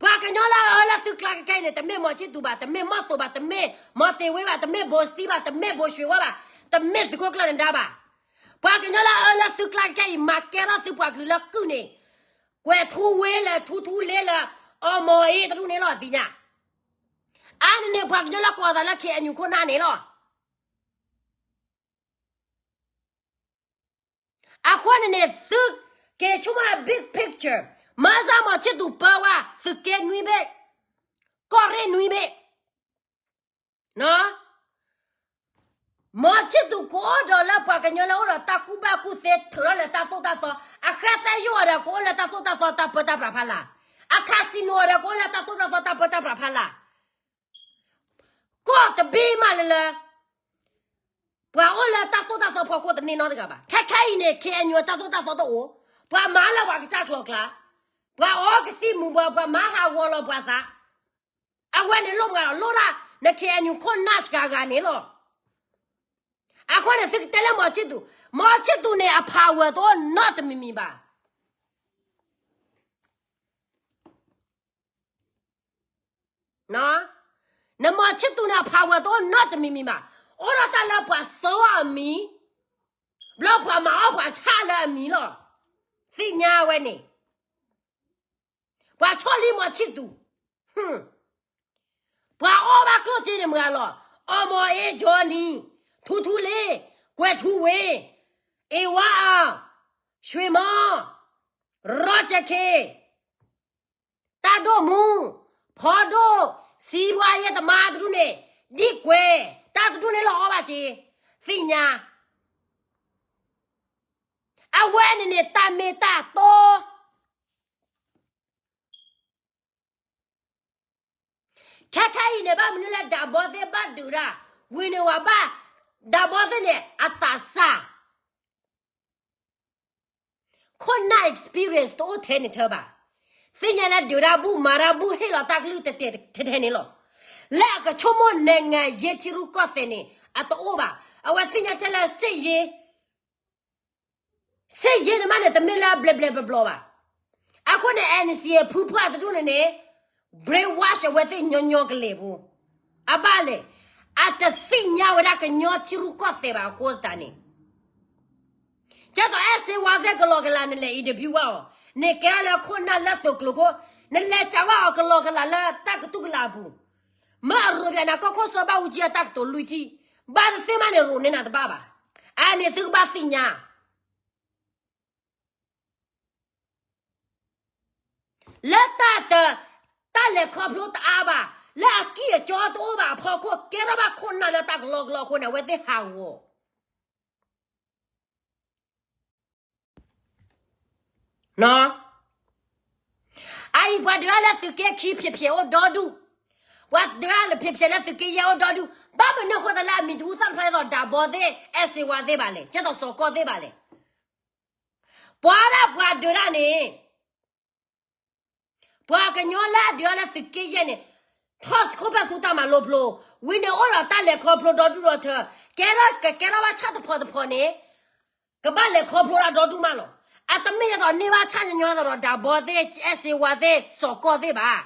ပှၤကညီလၢအအၢလၢသုကျါခဲခဲအံၤန့ၣ် တမ့ၢ်မီၤဆံၣ်သူးဘၣ်, တမ့ၢ်မီၢ်သိးဘၣ်, တမ့ၢ်မီၤတ့ၤဝ့ဘၣ်, တမ့ၢ်ဘိးစတံဘၣ်, တမ့ၢ်ဘိးရွှ့ဝါဘၣ်, တမ့ၢ်သုးခိၣ်ကျၢၢ်နဒါဘၣ်. ပှၤကညီလၢအအၢလၢသုကျါခဲခဲအံၤ မၤကဲထီၣ်သုပှၤကလုာ်လၢကုၢ်န့ၣ်, ကွဲးထူဝ့လၢ ထူထူလ့လၢ အီမီၤအ့တဒူၣ်န့ၣ်လီၤသ့ၣ်ညါ. အါန့ၣ်န့ၣ် ပှၤကညီလၢကိးအသးလၢ KNU ခိၣ်နၢ်န့ၣ်လီၤ. အဃိန့ၣ်န့ၣ် သုက့ၤဆိကမိၣ် big picture, မၤစၢၤမီၤဆံၣ်သူးပၢဝဲ သုးက့နွံဘ့ၣ်, ကီၢ်ရ့ၣ်နွံဘ့ၣ်. မီၤဆံၣ်သူးကအိၣ်ဒီးလၢပှၤကညီလၢအိၣ်ဒီးတၢ်ကူၣ်ဘၣ်ကူၣ်သ့ ထုးထီၣ်လၢတၢ်သိၣ်တၢ်သီ, အဃဲသဲယိၣ်အီၤဒီးကအိၣ်လၢတၢ်သိၣ်တၢ်သီတၢ်ပၢတၢ်ပြးဖးလာ်, အcasinoအီၤဒီးကအိၣ်လၢတၢ်သိၣ်တၢ်သီတၢ်ပၢတၢ်ပြးဖးလာ်. ကီၢ်တဘ့ၣ်မးလၢလၢ ပှၤအိၣ်လၢတၢ်သိၣ်တၢ်သီဖီခိၣ်တန့ၢ်နီတဂၤဘၣ်. ခဲခဲအံၤန့ၣ် KNU တၢ်သိၣ်တၢ်သီတအိၣ်, ပှၤမၤလၢပှၤကစၢ်ကျိၤကျါ, ပှၤအီကသံၣ်မူၤဘှီး, ပှၤမၤဟးဂီၤလီၤပှၤသး, အဝဲန့ၣ်လိၣ်မးလီၤ, လိၣ်ဒၣ်န KNU ခိၣ်နၢ်စှၤဂၤန့ၣ်လီၤ. အဃိန့ၣ် သုကတဲလၢမီၤဆံၣ်သူး, မီၤဆံၣ်သူးန့ၣ် အpowerတအိၣ်နီတမံၤမံၤဘၣ်. နမီၤဆံၣ်သူးန့ၣ် အpowerတအိၣ်နီတမံၤမံၤဘၣ်. အိၣ်ဒီးတၢ်လၢပှၤသီအမံၤ, ဘျီပှၤမၤအီၣ်ပှၤဆၣ်လၢအမံၤလီၤ. သ့ၣ်ညါဝဲန့ၣ်, ပှၤဆီၣ်လံမီၤဆံၣ်သူး, ပှၤအီၣ်ဘၣ်ကျိၣ်စ့န့ၣ်မတၤလီၤ. အီမီၤအ့, ကၠီနံၤ, ထူထူလ့, ကွဲၤထူဝ့, အ့ဝါအီ, ရွှ့ၣ်မီ, ရီကၠၢၣ်ခ့, တၢ်ဒိၣ်မူ, ဖီဒိၣ်, စံးဘှါယဲၢ်သမါတဒူၣ်န့ၣ်, ဒံၣ်ကွဲၤ, တၢ်တဒူၣ်န့ၣ်လီၤအီၣ်ဘၣ်စ့, သ့ၣ်ညါ. အဝဲန့ၣ်န့ၣ် တၢ်မ့ၢ်တၢ်တီ ခဲခဲအံၤန့ၣ် ဘၣ်မနုၤလၢဒးဘီသ့ၣ်ဘၣ်ဒုးတၢ်, ဝံၤန့ၣ်ဝဲဘၣ်, ဒးဘီသ့ၣ်န့ၣ် အသးစၢ် ခိၣ်နၢ် experience တအိၣ်ထဲန့ၣ်ထၢဘၣ်. သ့ၣ်ညါလၢဒုးတၢ်ဘူၣ်မၤတၢ်ဘူၣ်ဟ့ၣ်လီၤတၢ်ကလုၢ်တတဲာ်ထဲထဲန့ၣ်လီၤ. လၢအကဆိကမိၣ်နဲၣ်ငါယ့ထံရူၢ်ကီၢ်သဲးန့ၣ် အတအိၣ်ဘၣ်. အဝဲသ့ၣ်ညါထဲလၢစ့ၣ်ယ့ စ့ၣ်ယ့န့ၣ်မးန့ၣ် တမ့ၢ်လၢအဘျဲးဘျဲးဘျီဘျီဘၣ်. အဃိန့ၣ် NCA ဖုပှၢ်တဒူၣ်န့ၣ်န့ၣ် brainwash အဝဲသ့ၣ်ညီညီကလဲာ်ဖိ. အဘၣ်လဲၣ်, အတသ့ၣ်ညါဝဲဒၣ်ကညီထံရူၢ်ကီၢ်သဲးဘၣ်အဃိသတးန့ၣ် ကဲသိးအဲၣ်စ့ဝါသ့ၣ်ကလီကလးနလဲၤ interview ဝဲအီၤ, နကဲလၢခိၣ်နၢ်လၢသုးကျိၤခိၣ်, နလဲၤစံးဝဲအီၤကလီကလးလၢတၢ်ကတူၢ်ကလာ်အပူၤ, မ့ၢ်အရိပၠးနၤကီၢ်ခိၣ်စီၤဘၣ်အူကၠံအတၢ်ကတိၤလွံၢ်ထံၣ်, ဘၣ်တသ့ၣ်မးန့ၣ်ရိးန့ၢ်နၤတဘၣ်ဘၣ်. အန့ၣ်သုကဘၣ်သ့ၣ်ညါ လၢတၢ်တ, တၢ်လဲၤခီဖျိတအါဘၣ်, လၢအကံၢ်အကီတအိၣ်ဘၣ်အဖီခိၣ် ကဲထီၣ်ဘၣ်ခိၣ်နၢ်လၢတၢ်ကလီကလီအဃိန့ၣ် အဝဲသ့ၣ်ဟးဂီၤ အအံၤပှၤဒုးတၢ်လၢသုးက့ခံ ဖျဲးဖျဲးအိၣ်ဒီဒူၣ်, ပှၤဒုးတၢ်လၢဖျဲးဖျဲးလၢသုးက့ယဲၢ်အိၣ်ဒီဒူၣ်, ဘၣ်မနုၤအဃိသတးလၢအမံၤတဟူသၣ်ဖျါဒ်သိးဒးဘီသ့ၣ် အဲၣ်စ့ဝါသ့ၣ်ဘၣ်လဲၣ်, ကဲသိးစီၤကီၢ်သ့ၣ်ဘၣ်လဲၣ်. ပှၤဒၣ်ပှၤဒုးတၢ်န့ၣ် ပှၤကညီလၢအဒုးတၢ်လၢသုးက့ယဲၢ်န့ၣ် ထီၣ်သခိၣ်ဖဲသူတၢ်မၤလိဖျိ, ဝံၤန့ၣ်အိၣ်ဒီးတၢ်လဲၤခီဖျိဒီဒူၣ်ဒီထၢ, ကဲထီၣ်ကကဲထီၣ်ဘၣ်ဆၣ်တဖီတဖီန့ၣ် ကဘၣ်လဲၤခီဖျိတၢ်ဒီဒူၣ်မးလီၤ. အတမ့ၢ်ဒ်သိးန့ᢢ်ဘၣ်ဆၣ်ညီညီဒ်သိးဒးဘီသ့ၣ် အဲၣ်စ့ဝါသ့ၣ် စီၤကီၢ်သ့ၣ်ဘၣ်.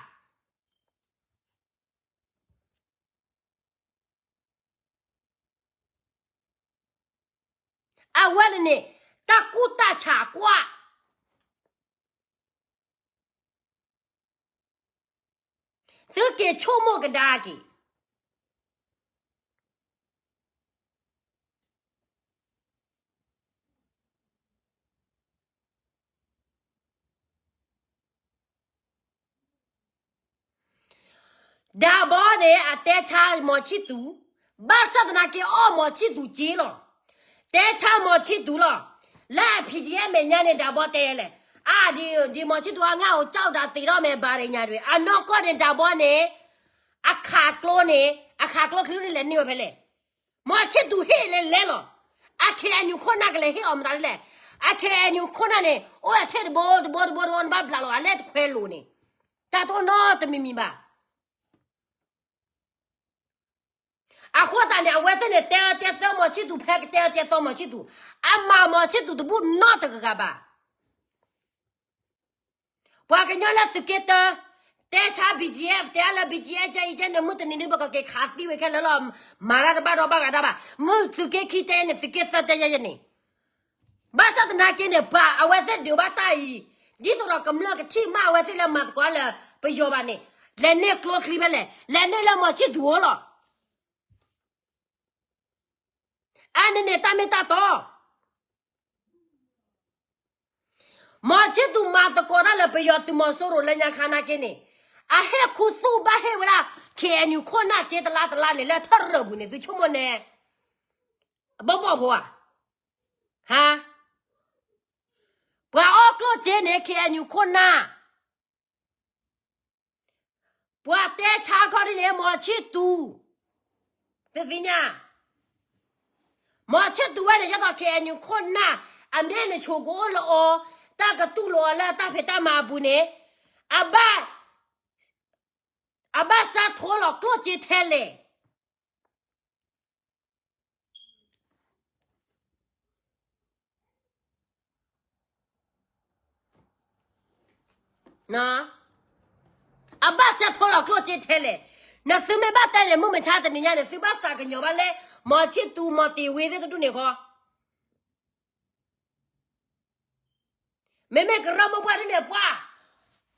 အဝဲန့ၣ်န့ၣ် တၢ်ကူၣ်တၢ်ဆးကွၢ်, သုက့ၤဆိကမိၣ်ကဒါက့ၤ ဒးဘီန့ၣ် အတဲဆါမီၤဆံၣ်သူး, ဘၣ်ဆၣ်သနာ်က့အီၣ်မီၤဆံၣ်သူးစ့လီၤ. တဲဆါမီၤဆံၣ်သူးလီၤ. လၢအ PDF မဲာ်ညါန့ၣ် ဒးဘီတဲလဲၣ်, အါ ဒ် ဒ်မီၤဆံၣ်သူးအငါအိၣ်ကၠီၣ်ဒၣ်သ့ဒီးမဲာ်ဘၣ်ရ့ညါဒွဲၣ် အနီၢ်ကီၢ်န့ၣ် ဒးဘီန့ၣ် အခးကျိန့ၣ် အခးကျိချံန့ၣ်လဲၤန့ၢ်ဝဲဖဲလဲၣ်. မီၤဆံၣ်သူးဟ့ၣ်လဲၤလဲၤလီၤ. အ KNU ခိၣ်နၢ်ကလဲၤဟ့ၣ်အီၤမတၤဒ်လဲၣ်. အ KNU ခိၣ်နၢ်န့ၣ် အိၣ်ထဲတဘိတဘိတဘိတဘိ နဘၣ်ဘျးလီၤ အလဲၣ်တခွဲလိာ်န့ၣ် တၢ်တအိၣ်နီတမံၤမံၤဘၣ်. အဃိသတးန့ၣ် အဝဲသ့ၣ်န့ၣ် တဲအၢတဲသီမီၤဆံၣ်သူး ဖဲကတဲအၢတဲသီမီၤဆံၣ်သူး, အမၤမီၤဆံၣ်သူးတဘူၣ်နီတဂၤဂၤဘၣ်. ပှၤကညီလၢသုးက့တၢ တဲဆါ BGF တဲအါလၢ BGF ကဲအံၤကဲန့ၣ် မုၢ်တနံၤဒုး ပကက့ၤခးသံဝဲခဲလၢာ်လီၤ. မၤတၢ်တဘၣ်ဒီးဘၣ်ဂၤတၢ်ဘၣ်. မုၢ်သုးက့ခံတဲန့ၣ် သုးက့သၢတဲယဲယဲန့ၣ် ဘၣ်ဆၣ်သနာ်က့န့ၣ် ပှၤအဝဲသ့ၣ်ဒုးဘၣ်တၢ်အံၤ ဒ်သိးဒီးကမျၢၢ်ကထံၣ်မး အဝဲသ့ၣ်လၢမၤသကိးလၢပယီၤဘၣ်န့ၣ် လဲၤန့ၢ်ကျိချံဖဲလဲၣ်, လဲၤန့ၢ်လၢမီၤဆံၣ်သူးအအိၣ်လီၤ. အန့ၣ်န့ၣ် တၢ်မ့ၢ်တၢ်တီ မီၤဆံၣ်သူးမၤသကိးတၢ်လၢပယီၤသုးမီၤစိရိၤလၢညါခါနာ်က့န့ၣ်, အဟ့ၣ်ခူသူၣ်ဘၣ်ဟ့ၣ်ဝဲဒၣ် ခ့ၣ်အဲၣ်ယူၣ်ခိၣ်နၢ်စ့တလါတလါန့ၣ် လၢထၢၣ်ရၢၢ်ပူၤန့ၣ် သုဆိကမိၣ်န့ၣ် အဘီဘီၣ်ဖိဧါ, ဟါ, ပှၤအီၣ်ကျိၣ်စ့န့ၣ် ခ့ၣ်အဲၣ်ယူၣ်ခိၣ်နၢ် ပှၤတဲဆါခီဒ်န့ၣ် မီၤဆံၣ်သူး, သုသ့ၣ်ညါ, မီၤဆံၣ်သူးဝဲန့ၣ် ယဲသိး ခ့ၣ်အဲၣ်ယူၣ်ခိၣ်နၢ်, အမ့ၢ်နဆိၣ်ကအိၣ်လၢအီၤ, တၢ်ကတူၢ်လိာ်အီၤလၢအတၢ်ဖံးတၢ်မၤအပူၤန့ၣ်, အဘၣ်, အဘၣ်စးထိလီၤကျိၣ်စ့ထဲလဲၣ် အဘၣ်စးထိလီၤကျိၣ်စ့ထဲလဲၣ်. နသုမ့ၢ်ဘၣ်တဲန့ၣ် မုၢ်မဆါတနံၤညါန့ၣ် သုဘၣ်သးကညီၤဘၣ်လၢ မီၤဆံၣ်သူး မီၤတ့ၤဝ့သ့ၣ်တဒူၣ်န့ၣ်ဃီ. မ့မ့ၢ်ကရၢမိၢ်ပှၢ်ဒ်န့ၣ်ပှၤ,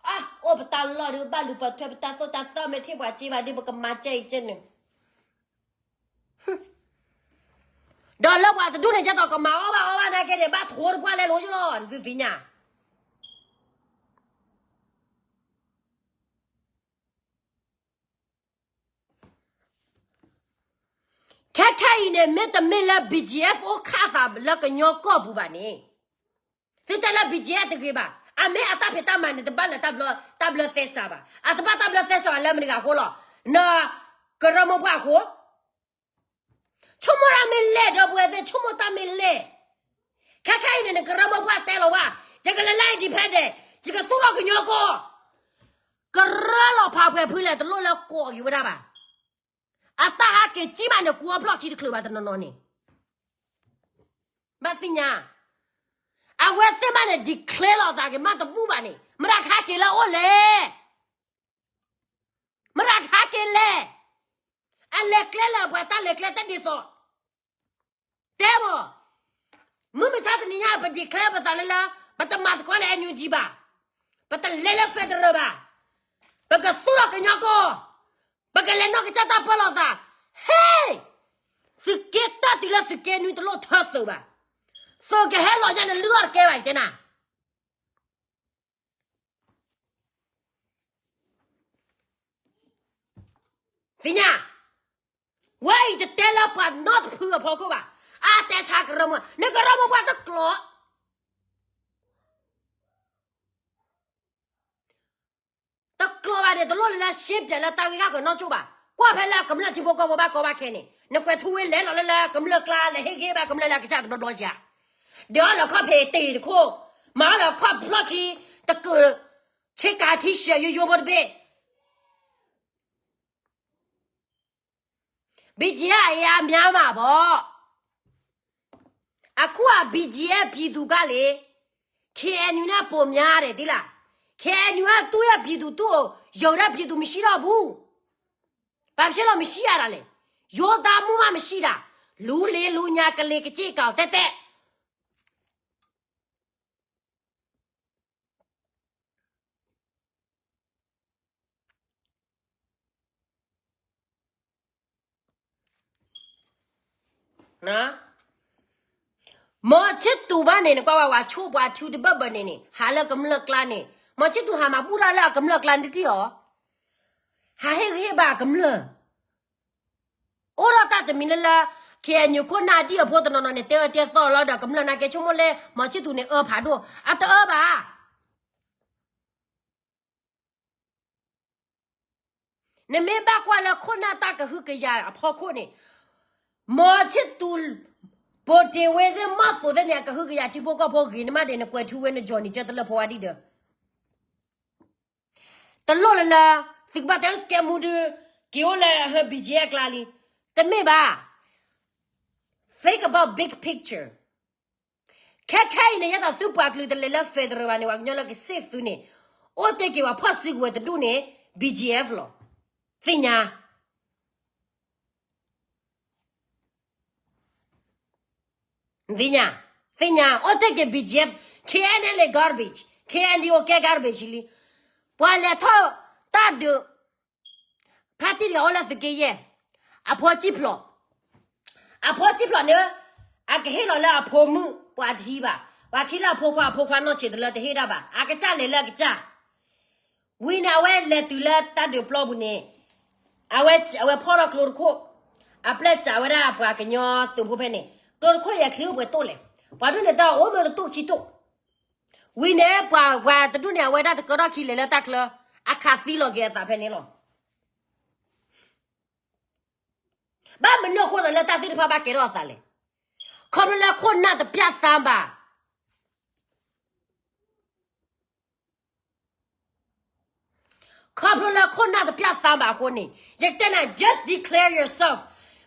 အအိၣ်ပတၢ်လီၢ်ဒီး ဘၣ်လူၤပိာ်ထွဲပတၢ်သိၣ်တၢ်သီ မ့ၢ်ထံၣ်ပှၤစ့ဘၣ်ဒီး ပကမၤစဲအံၤကဲန့ၣ် ဒီးလၢပှၤတဒူၣ်န့ၣ် ယဲသိးကမၤအီၣ်ဘၣ်အီဘၣ်နာ်က့န့ၣ် ဘၣ်ထိတပှၢ်လဲၤလိၤလီၤ နသုသ့ၣ်ညါ. ခဲခဲအံၤန့ၣ် မ့တမ့ၢ်လၢ BGF အိၣ်ခးသးလၢကညီကီၢ်ပူၤဘၣ်န့ၣ်, သုတဲလၢ BGF တဂ့ၤဘၣ်. အမ့ၢ်အတၢ်ဖံးတၢ်မၤန့ၣ် တဘၣ်လၢတၢ်ဘျၢသဲစးဘၣ်. အတဘၣ်တၢ်ဘျၢသဲစးဘၣ်လၢမတၤတဂၤအဃိလီၤ. နကရၢမိၢ်ပှၢ်အဃိ ဆိကမိၣ်တၢ်မ့ၢ်လဲၣ် ဒီပုၢ်ဝဲၢ်သ့ၣ် ဆိကမိၣ်တၢ်မ့ၢ်လဲၣ်. ခဲခဲအံၤန့ၣ် နကရၢမိၢ်ပှၢ်တဲလီၤဝဲ, ယကလဲၤလၢ independent, ယကသူၣ်ထီၣ်ကညီကီၢ်, ကရၢလီၤဖးပှဲၤဖုလဲၣ် တလိၣ်လၢကိးက့ၤဝဲဒၣ်ဘၣ်. အတၢ်ဟးက့ၤကံၣ်ဘၣ်န့ၣ် ကူအီၣ်ဖျီၣ်ခံတချုးဘၣ်တနီၤနီၤန့ၣ် ဘၣ်သ့ၣ်ညါ, အဝဲသ့ၣ်မးန့ၣ် declare လီၤသးက့ၤမးတဘူၣ်ဘၣ်န့ၣ် မတၤကဟဲက့ၤလၢအအိၣ်လဲၣ်. မတၤကဟဲက့ၤလဲၣ်. အလဲၤကျဲလၢပှၤတၢ်လဲၤကျဲတဒ်သိး တဲမး, မုၢ်မဆါတနံၤညါ ပ declare ပသးလၢလၢ ပတမၤသကိးလၢ NUG ဘၣ်, ပတလဲၤလၢ federal ဘၣ်, ပကသူၣ်ထီၣ်ကညီကီၢ်, ပကလဲၤနီၢ်ကစၢ်တၢ်ပၢလီၤသး, ဟဲ, သုးက့တၢ်တုၤလၢသုးက့နွံတလိၣ်ထၢသုးဘၣ်, သုးကဟဲလီၤညါန့ၣ် လုၢ်အီၣ်တကဲဘၣ် ယတဲနၤ သ့ၣ်ညါ, ဝဲအံၤတတဲလၢပှၤနီတဖုအဖီခိၣ်ဘၣ်, အါတဲဆါကရၢမိၢ်, နကရၢမိၢ်ပှၢ်တကျိး တကျိးဘၣ်န့ၣ် တလိၣ်လၢ ရှင်းပြ လၢတၢ်ဂ့ၢ်ဂၢ်ကနီၢ်ကၠိဘၣ်, ကွၢ်ဖဲလၢကမျၢၢ်ထံဖိကီၢ်ဖိဘၣ်ကီဘၣ်ခဲန့ၣ် နကွဲးထူဝ့လဲၤလီၤလၢလၢကမျၢၢ်ကျါ လဲၤဟ့ၣ်ဂ့ၢ်ဘၣ်ကမျၢၢ်လၢအကစၢ်တဘျီဘျီဧါ, ဒီးအီၣ်လၢခီၣ်ဖံးတ့ၢ်တခိၣ်, မၤအီၣ်လၢခီၣ်ဖျီၣ်ခံ, တကၢၢ်, ဆ့ကၤထံဆှၢယိယိဖိတဘ့ၣ် BGF အံၤအါမးဘၣ်, အခုအ BGF ပြည်သူကလေ, KNU နဲ့ပိုများတယ် သိလား, KNU ကသူ့ရဲ့ပြည်သူ သူ့ကို ယုံတဲ့ပြည်သူ မရှိတော့ဘူး, ဘာဖြစ်လို့ မရှိရတာလဲ, ရိုးသားမှုမှ မရှိတာ, လူလေလူညာ ကလေးကကျစ်ကောင် တဲတဲ မီၤဆံၣ်သူးဘၣ်န့ၣ် နကွၢ်ဝဲ ဝဲဆိၣ်ပှၤထုတဘၢၣ်ဘၢၣ်န့ၣ်န့ၣ် ဟးလၢကမျၢၢ်ကျါန့ၣ် မီၤဆံၣ်သူးဟးမၤဘူၣ်တၢ်လၢအကမျၢၢ်ကျါန့ၣ်တထံၣ်အီၤ, ဟးဟ့ၣ်ဂံၢ်ဟ့ၣ်ဘါအကမျၢၢ်, အိၣ်ဒီးတၢ်တမံၤလၢလၢ KNU ခိၣ်နၢ်ဒံၣ်အဖိတနီၤနီၤန့ၣ် တဲအၢတဲသီလီၤဒီးကမျၢၢ်နာ်က့ ဆိကမိၣ်လၢ မီၤဆံၣ်သူးန့ၣ် အၢဖးဒိၣ် အတအၢဘၣ်. နမ့ၢ်ဘၣ်ကွၢ်လၢခိၣ်နၢ်တၢ်ကဟုကယာ်အဖီခိၣ်န့ၣ်, မီၤဆံၣ်သူး, ဘိၣ်တ့ၢ်ဝ့သ့ၣ် မီၢ်သိးသ့ၣ်န့ၣ် အကဟုကယာ်ထံဖိကီၢ်ဖိဂ့ၤန့ၣ်မးဒီး နကွဲးထူဝ့ နကၠီၣ်နံၤကၢတလၢဖိဝဲဒံၣ်ဒီး တလိၣ်လၢလၢ သုကဘၣ်တဲစကဲမူဒုး က့ၤအိၣ်လၢဟၢ BGF အကျါလံ, တမ့ၢ်ဘၣ်. Think about big picture. ခဲခဲအံၤန့ၣ် ယဲသိးသုပှၤကလုာ်တလဲၤလၢ federal ဘၣ်န့ၣ် ပှၤကညီလၢက safe သုန့ၣ်, အိၣ်တ့ၢ်က့ၤပှၤဖီၣ်စုကဝဲၤတဒူၣ်န့ၣ် BGF လီၤ. သ့ၣ်ညါ သ့ၣ်ညါ, သ့ၣ်ညါ အိၣ်တ့ၢ်က့ၤ BGF, KNLA garbage, KNDO ကဲ garbage လံ. ပှၤလဲၤထီၣ်တၢ်ဒုး ဖါတံၢ်တဂၤအိၣ်လၢသုးက့ယဲၢ်, အဖိဆံၣ်ဖျိး, အဖိဆံၣ်ဖျိးန့ၣ် အကဟ့ၣ်လီၤလၢအဖိမုၣ်ပှၤတဟံးဘၣ်. ပှၤခံလၢအဖိခွါ အဖိခွါနီၢ်ဆံးတလၢတဟ့ၣ်ဒၣ်ဘၣ် အကစၢ်လဲၤလၢအကစၢ် ဝံၤန့ၣ် အဝဲလဲၤတုၤလၢတၢ်ဒုးပျီပူၤန့ၣ် အဝဲ အဝဲဖီၣ်ထီၣ်ကျိတခိၣ် အပျဲၢ်စးဝဲဒၣ်ပှၤကညီသုးဖိဖဲန့ၣ် ကျိတခိၣ်အံၤအချံအိၣ်ပှဲၤတိၢ်လဲၣ် ပှၤဒိၣ်န့ၣ်တၢ်အိၣ်မ့ၢ်တတိၢ်ခံတိၢ် ဝံၤန့ၣ် ပှၤ ပှၤတဒူၣ်န့ၣ် အဝဲဒၣ်တကၢထီၣ်ခံလဲၤလၢတၢ်ချၢ အခးသံလီၤက့ၤအသးဖဲန့ၣ်လီၤ. ဘၣ်မနုၤအဃိသးလၢတၢ်သ့ၣ်တဖၣ်ဘၣ်ကဲထီၣ်အသးလဲၣ်. ခီဖျိလၢခိၣ်နၢ်တပျၢ်သးဘၣ်. ခီဖျိလၢခိၣ်နၢ်တပျၢ်သးဘၣ်အဃိန့ၣ် ယကတဲနၤ just declare yourself.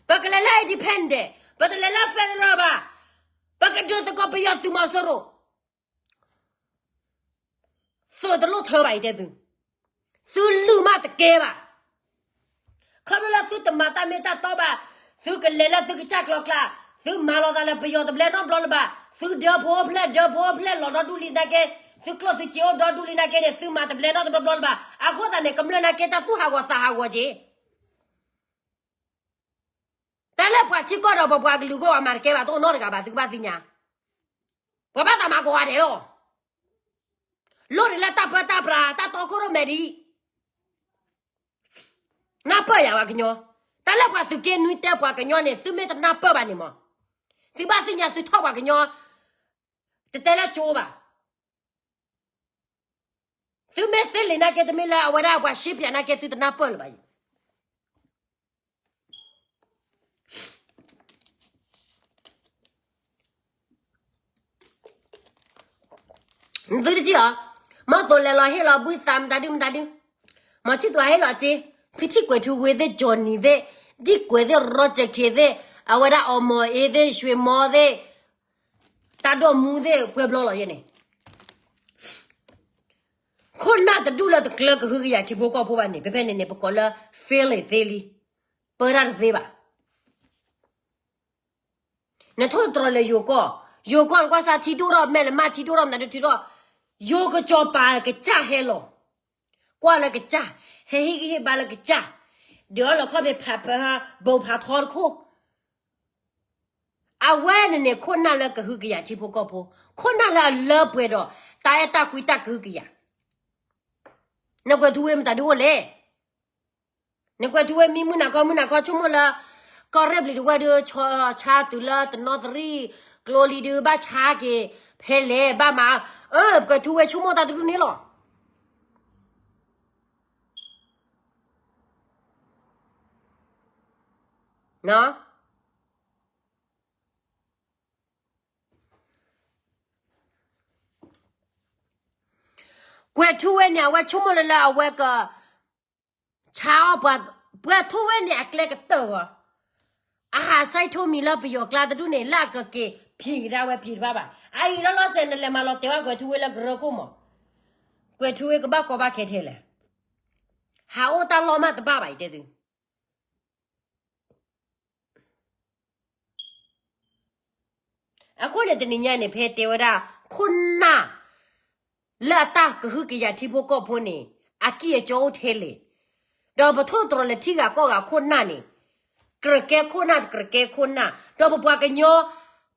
ပကလဲၤလၢ independent, ပတလဲၤလၢ federal ဘၣ်. ပကဒုးသကိးပယီၤသုးမီၤစိရိၤ သုးတလိၣ်ထၢဘၣ်အံၤတဲသု, သုလုၢ်မးတကဲဘၣ်. ခီဖျိလၢသုတမၤတၢ်မ့ၢ်တၢ်တီဘၣ်, သုကလဲၤလၢသုကစၢ်ကျီကျါ, သုမၤလီၤသးလၢပယီၤတဘျဲနီတဘျီလၢၤဘၣ်, သုဒၢဖိအိၣ်ဖျဲၣ်, ဒၢဖိအိၣ်ဖျဲၣ်လီၤဒီဒူၣ်လံနာ်က့, သုကျိၣ်သုစ့အိၣ်ဒီဒူၣ်လံနာ်က့န့ၣ် သုမၤတဘျဲနီတဘျီဘျီလၢၤဘၣ်. အဃိသတးန့ၣ် ကမျၢၢ်နာ်က့တၢ်သူၣ်ဟးဂီၤသးဟးဂီၤက့ၤ တၢ်လၢပှၤထံကီၢ်ဒီးပပှၤကလုာ်ဂီၢ်အမၤတကဲဘၣ် တအိၣ်နီတဂၤဘၣ် သုကဘၣ်သ့ၣ်ညါ, ပှၤဘၣ်သးမၤကိးဂၤဒဲးလီၤ. လိၣ်ဒံးလၢတၢ်ပၢတၢ်ပြး တၢ်တီခိၣ်ရိၣ်မဲဒ်အံၤ, နၢ်ပၢၢ်ယၤပှၤကညီ, တၢ်လၢပှၤသုးက့နွံတဲပှၤကညီန့ၣ် သုမ့ၢ်တနၢ်ပၢၢ်ဘၣ်န့ၣ်မး, သုဘၣ်သ့ၣ်ညါသုထီၣ်ပှၤကညီ, တတဲလၢကၠိဘၣ်. သုမ့ၢ်သ့လံာ်နာ်က့ တမ့ၢ်လၢအဝဲဒၣ်ပှၤရှ့ပၠးနာ်က့ သုတနၢ်ပၢၢ်လၢၤဘၣ်အံၤ. သုတထံၣ်အီၤ, မီၢ်သိးလဲၤလီၤဟ့ၣ်လီၤဘုသးမတၤဒု မတၤဒု, မီၤဆံၣ်သူးဟ့ၣ်လီၤစ့, သုထံၣ်ကွဲၤထူဝ့သ့ၣ် ကၠီၤနံၤသ့ၣ်, ဒ်ကွဲၤသ့ၣ် ရီကၠဲးခ့သ့ၣ်, အဝဲဒၣ်အီၣ်မီၢ်အ့သ့ၣ် ရွှေမော်သ့ၣ်, တၢ်ဒိၣ်မူသ့ၣ် ပှဲၤဘျီလီၤယဲန့ၣ် ခိၣ်နၢ်တဒူၣ်လၢတကျၢကဟုကယာ်ထံဖိကီၢ်ဖိဘၣ်န့ၣ် ဖဲဖဲန့ၣ်န့ၣ် ပကိးလၢ fail သ့လံ, ပၢတၢ်တသ့ဘၣ်. နထိၣ်သတြီၤလၢယိၤကီၢ်, ယိၤကီၢ်နကွၢ်စၢ်ထံဒိၣ်ထီၣ် မဲာ်လမၢ်ထံဒိၣ်ထီၣ် မနုၤထံထီၣ်, ယိၤကစီၤပၤကစၢ်ဟဲလီၤ, ကွၢ်လၢကစၢ်, ဟဲဟ့ၣ်ဂံၢ်ဟ့ၣ်ဘါလၢကစၢ်, ဒုးအီၣ်လၢခီၣ်ဖံးဖးဖၢ ဘိးဖးထီတခိၣ် အဝဲန့ၣ်န့ၣ် ခိၣ်နၢ်လၢကဟုကယာ်ထံဖိကီၢ်ဖိ, ခိၣ်နၢ်လၢအလၢပှဲၤဒီး တၢ်အဲၣ်တၢ်ကွံတၢ်ကဟုကယာ်, နကွဲၤထူဝ့မတၤဒုအိၣ်လဲၣ်. နကွဲၤထူဝ့မံမုၢ်နၤခီ မုၢ်နၤခီဆိကမိၣ်လၢ ကီၢ်ရဲၣ်ဘျံးတဝဲၢ်ဒုး ဆါတုၤလၢတနီသရံၣ်, ကျိလံဒုး ဘၣ်ဆါက့ၤဖဲလဲၣ် ဘၣ်မၤ, အၢ ကွဲၤထူဝ့ဆိကမိၣ်တၢ်တဒူၣ်န့ၣ်လီၤ. ကွဲၤထူဝ့န့ၣ် အဝဲဆိကမိၣ်လၢလၢအဝဲက ဆါအီၣ်ပှၤ, ကွဲၤထူဝ့န့ၣ် အကျဲကတၢၢ်ဂီၤ, အဟးဆဲးထိမံၤလၢပယီၤကျါတဒူၣ်န့ၣ် လၢအကက့ၤပျံၤကဒါဝဲပျံၤတဘၣ်ဘၣ်. အအံၤလီၤလီၤဆဲး နလဲၤမၤလီၤတဲာ်ဘၣ်ကွဲၤထူဝ့လၢကရၢခိၣ်မး, ကွဲၤထူဝ့ကဘၣ်ကီဘၣ်ခဲထဲလဲၣ်. ဟးအိၣ်တၢ်လီၢ်မးတဘၣ်ဘၣ်အံၤတဲသု အဃိန့ၣ် တနံၤညါန့ၣ် ဖဲတဲဝဲဒၣ် ခိၣ်နၢ် လၢအတၢ်ကဟုကယာ်ထံဖိကီၢ်ဖိန့ၣ် အကံၢ်အစီအိၣ်ထဲလဲၣ်, ဒီးပထိၣ်သတြီၤလၢထံဂၤကီၢ်ဂၤခိၣ်နၢ်န့ၣ် ကြၢးကဲခိၣ်နၢ် ကြၢးကဲခိၣ်နၢ်, ဒီးပပှၤကညီ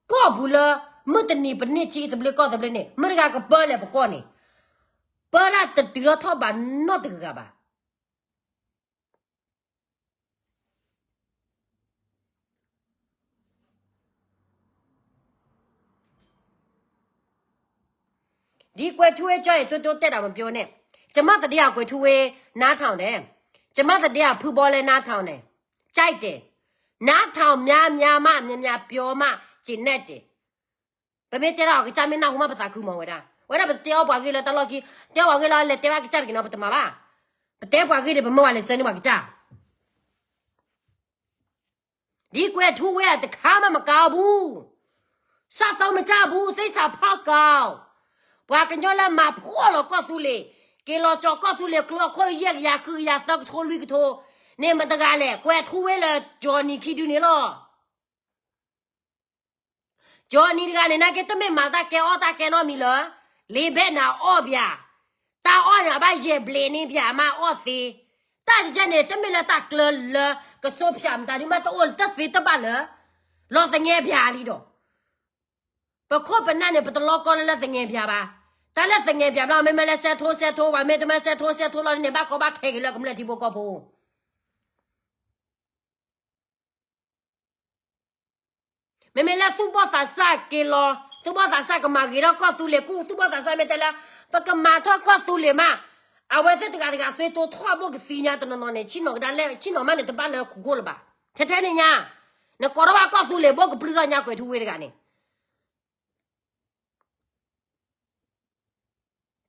ကီၢ်ပူၤလၢ မုၢ်တနံၤပန့ၢ်ထံသဘျ့ကီၢ်သဘျ့န့ၣ် မုၢ်တဂၤကပၢလၢပကီၢ်န့ၣ် ပၢဒၣ်တတုၤထီၣ်ထီၣ်ဘးနီတဂၤဘၣ်. ဒ်ကွဲၤထူဝ့ကၠီအံၤ သိးသိးတဲဒၣ်မပြောနဲ့, ကျွန်မသတင်းကို ကွဲၤထူဝ့ နားထောင်တယ်, ကျွန်မသတင်းကို ဖုဘီလဲ နားထောင်တယ်, ကြိုက်တယ်, နားထောင်များများမှ များများပြောမှ ကျေနပ်တယ်. ပမ့ၢ်တဲထီၣ်အကစၢ်မ့ၢ်နၢ်ဟူမး ပသးခုမးဝဲဒၣ်, ဝဲဒၣ်ပတဲအီၣ်ပှၤဂ့ၢ်လၢတၢ်လီၢ်ခံ, တဲအီၣ်ပှၤဂ့ၢ်လၢလဲၤတဲဘၣ်ကစၢ်တက့ၢ်နီၤ ပတမၤဘၣ်. ပတဲပှၤဂ့ၢ်ဒီး ပမၢဝဲလဲၤဆှၢန့ၢ်ပှၤကစၢ် ဒီးကွဲၤထူဝ့တခါမးမကါဘူး, စးတီမကါဘူး, သ့ၣ်စးဖီကီ, ပှၤကညီလၢမၤဖှီၣ်လီၤကီၢ်သူလ့ၤ, က့ၤလီၤကၠီၤကီၢ်သူလ့ၤကျိအခိၣ် ယဲၢ်ကယၤဃုကယၤသၢကထိလွံၢ်ကထိ, န့ၣ်မတဂၤလဲၣ်, ကွဲၤထူဝ့လၢ Johnny ခံဒုန့ၣ်လီၤ. Johnny တဂၤန့ၣ် နာ်က့တမ့ၢ်မၤတၢ်ကဲအီၣ်တၢ်ကဲနီတမံၤလၢၤ, လ့ဘဲနၤအီၣ်ပၠး, တၢ်အီၣ်န့ၣ် အဘၣ်ယဲၢ်ဘျဲးန့ၢ်ပၠးမးအီၣ်သ့, တၢ်ကဲန့ၣ် တမ့ၢ်လၢတၢ်ကျၢၤလၢကစိဖၠးမတၤဒုမး တအိၣ်တသ့တဘၣ်လၢၤ, လီၤသငဲပၠးလံဒီး ပခိၣ်ပနၢ်န့ၣ် ပတလီကီလၢလၢသငဲးပၠးဘၣ်. တၢ်လၢသငဲးပၠးဘျီ မ့မ့ၢ်လၢစဲးထိစဲးထိ ပှၤမ့ၢ်တမ့ၢ်စဲးထိစဲးထိလီၤန့ၣ် ဘၣ်ကီဘၣ်ခဲက့ၤလၢကမျၢၢ်ထံဖိကီၢ်ဖိ မ့မ့ၢ်လၢသူၣ်ဘီၣ်သးစၢ်က့ၤလီၤ, သူၣ်ဘီၣ်သးစၢ်ကမၤဂ့ၤထီၣ်ကီၢ်သူလ့ၤကူၣ်, သူၣ်ဘီၣ်သးစၢ်မ့ၢ်တဲလၢ ပကမၤထီၣ်ကီၢ်သူလ့ၤမး, အဝဲသ့ၣ်တဂၤတဂၤ သွေးတိုးထီၣ်ဘိၣ်ကသံညါတနီၤနီၤန့ၣ် ဆ့ၣ်နီၤကဒါလဲၣ်, ဆ့ၣ်နီၤမးန့ၣ် တဘၣ်လၢခိၣ်ခိၣ်လၢၤဘၣ်. ထဲထဲန့ၣ်ညါ, နကိးထီၣ်ဘၣ်ကီၢ်သူလ့ၤဘိၣ်ကပြုၢ်ထီၣ်ညါကွဲးထူဝ့တဂၤန့ၣ်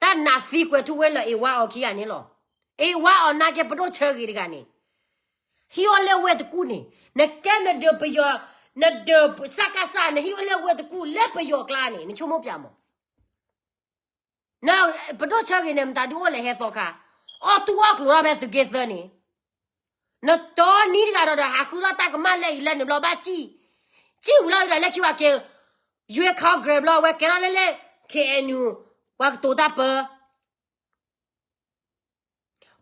တၢ်နးသံကွဲးထူဝ့လၢအ့ဝါအီၤခံဂၤန့ၣ်လီၤ. အ့ဝါအီၤနာ်က့ ပဒိၣ်ဆၢဂ့ၤတဂၤန့ၣ်, ဟံၣ်အီၣ်လၢဝဲၢ်တကူၣ်န့ၣ်, နကဲနဒၢးပယီၤ, နဒၢးစကစ နဟံၣ်အီၣ်လၢဝဲၢ်တကူၣ်လၢပယီၤကျါန့ၣ် နဆိကမိၣ်ပၠးမး. ပဒိၣ်ဆၢဂ့ၤန့ၣ် မတၤဒုးအိၣ်လဲၣ်ဟဲသီခါ, အီၣ်တူၢ်အီၣ်ကျိၤထီၣ်ဖဲသုးက့သၢန့ၣ် နတီနံၤတဂၤဒီး ဟးဃုထီၣ်တၢ်ကမၣ်လဲၣ်အံၤလဲၣ်န့ၣ်ဘျီဘၣ်စံၣ်, စံၣ်ဝံၤလီၤဝံၤဒီးလၢခံဝဲက့ၤ, ယွ့ခီကရဲးဘျီ ဝဲကဲထီၣ်လၢလၢ ခ့ၣ်အဲၣ်ယူၣ်, ပှၤကတိၤတၢ်ပၢ,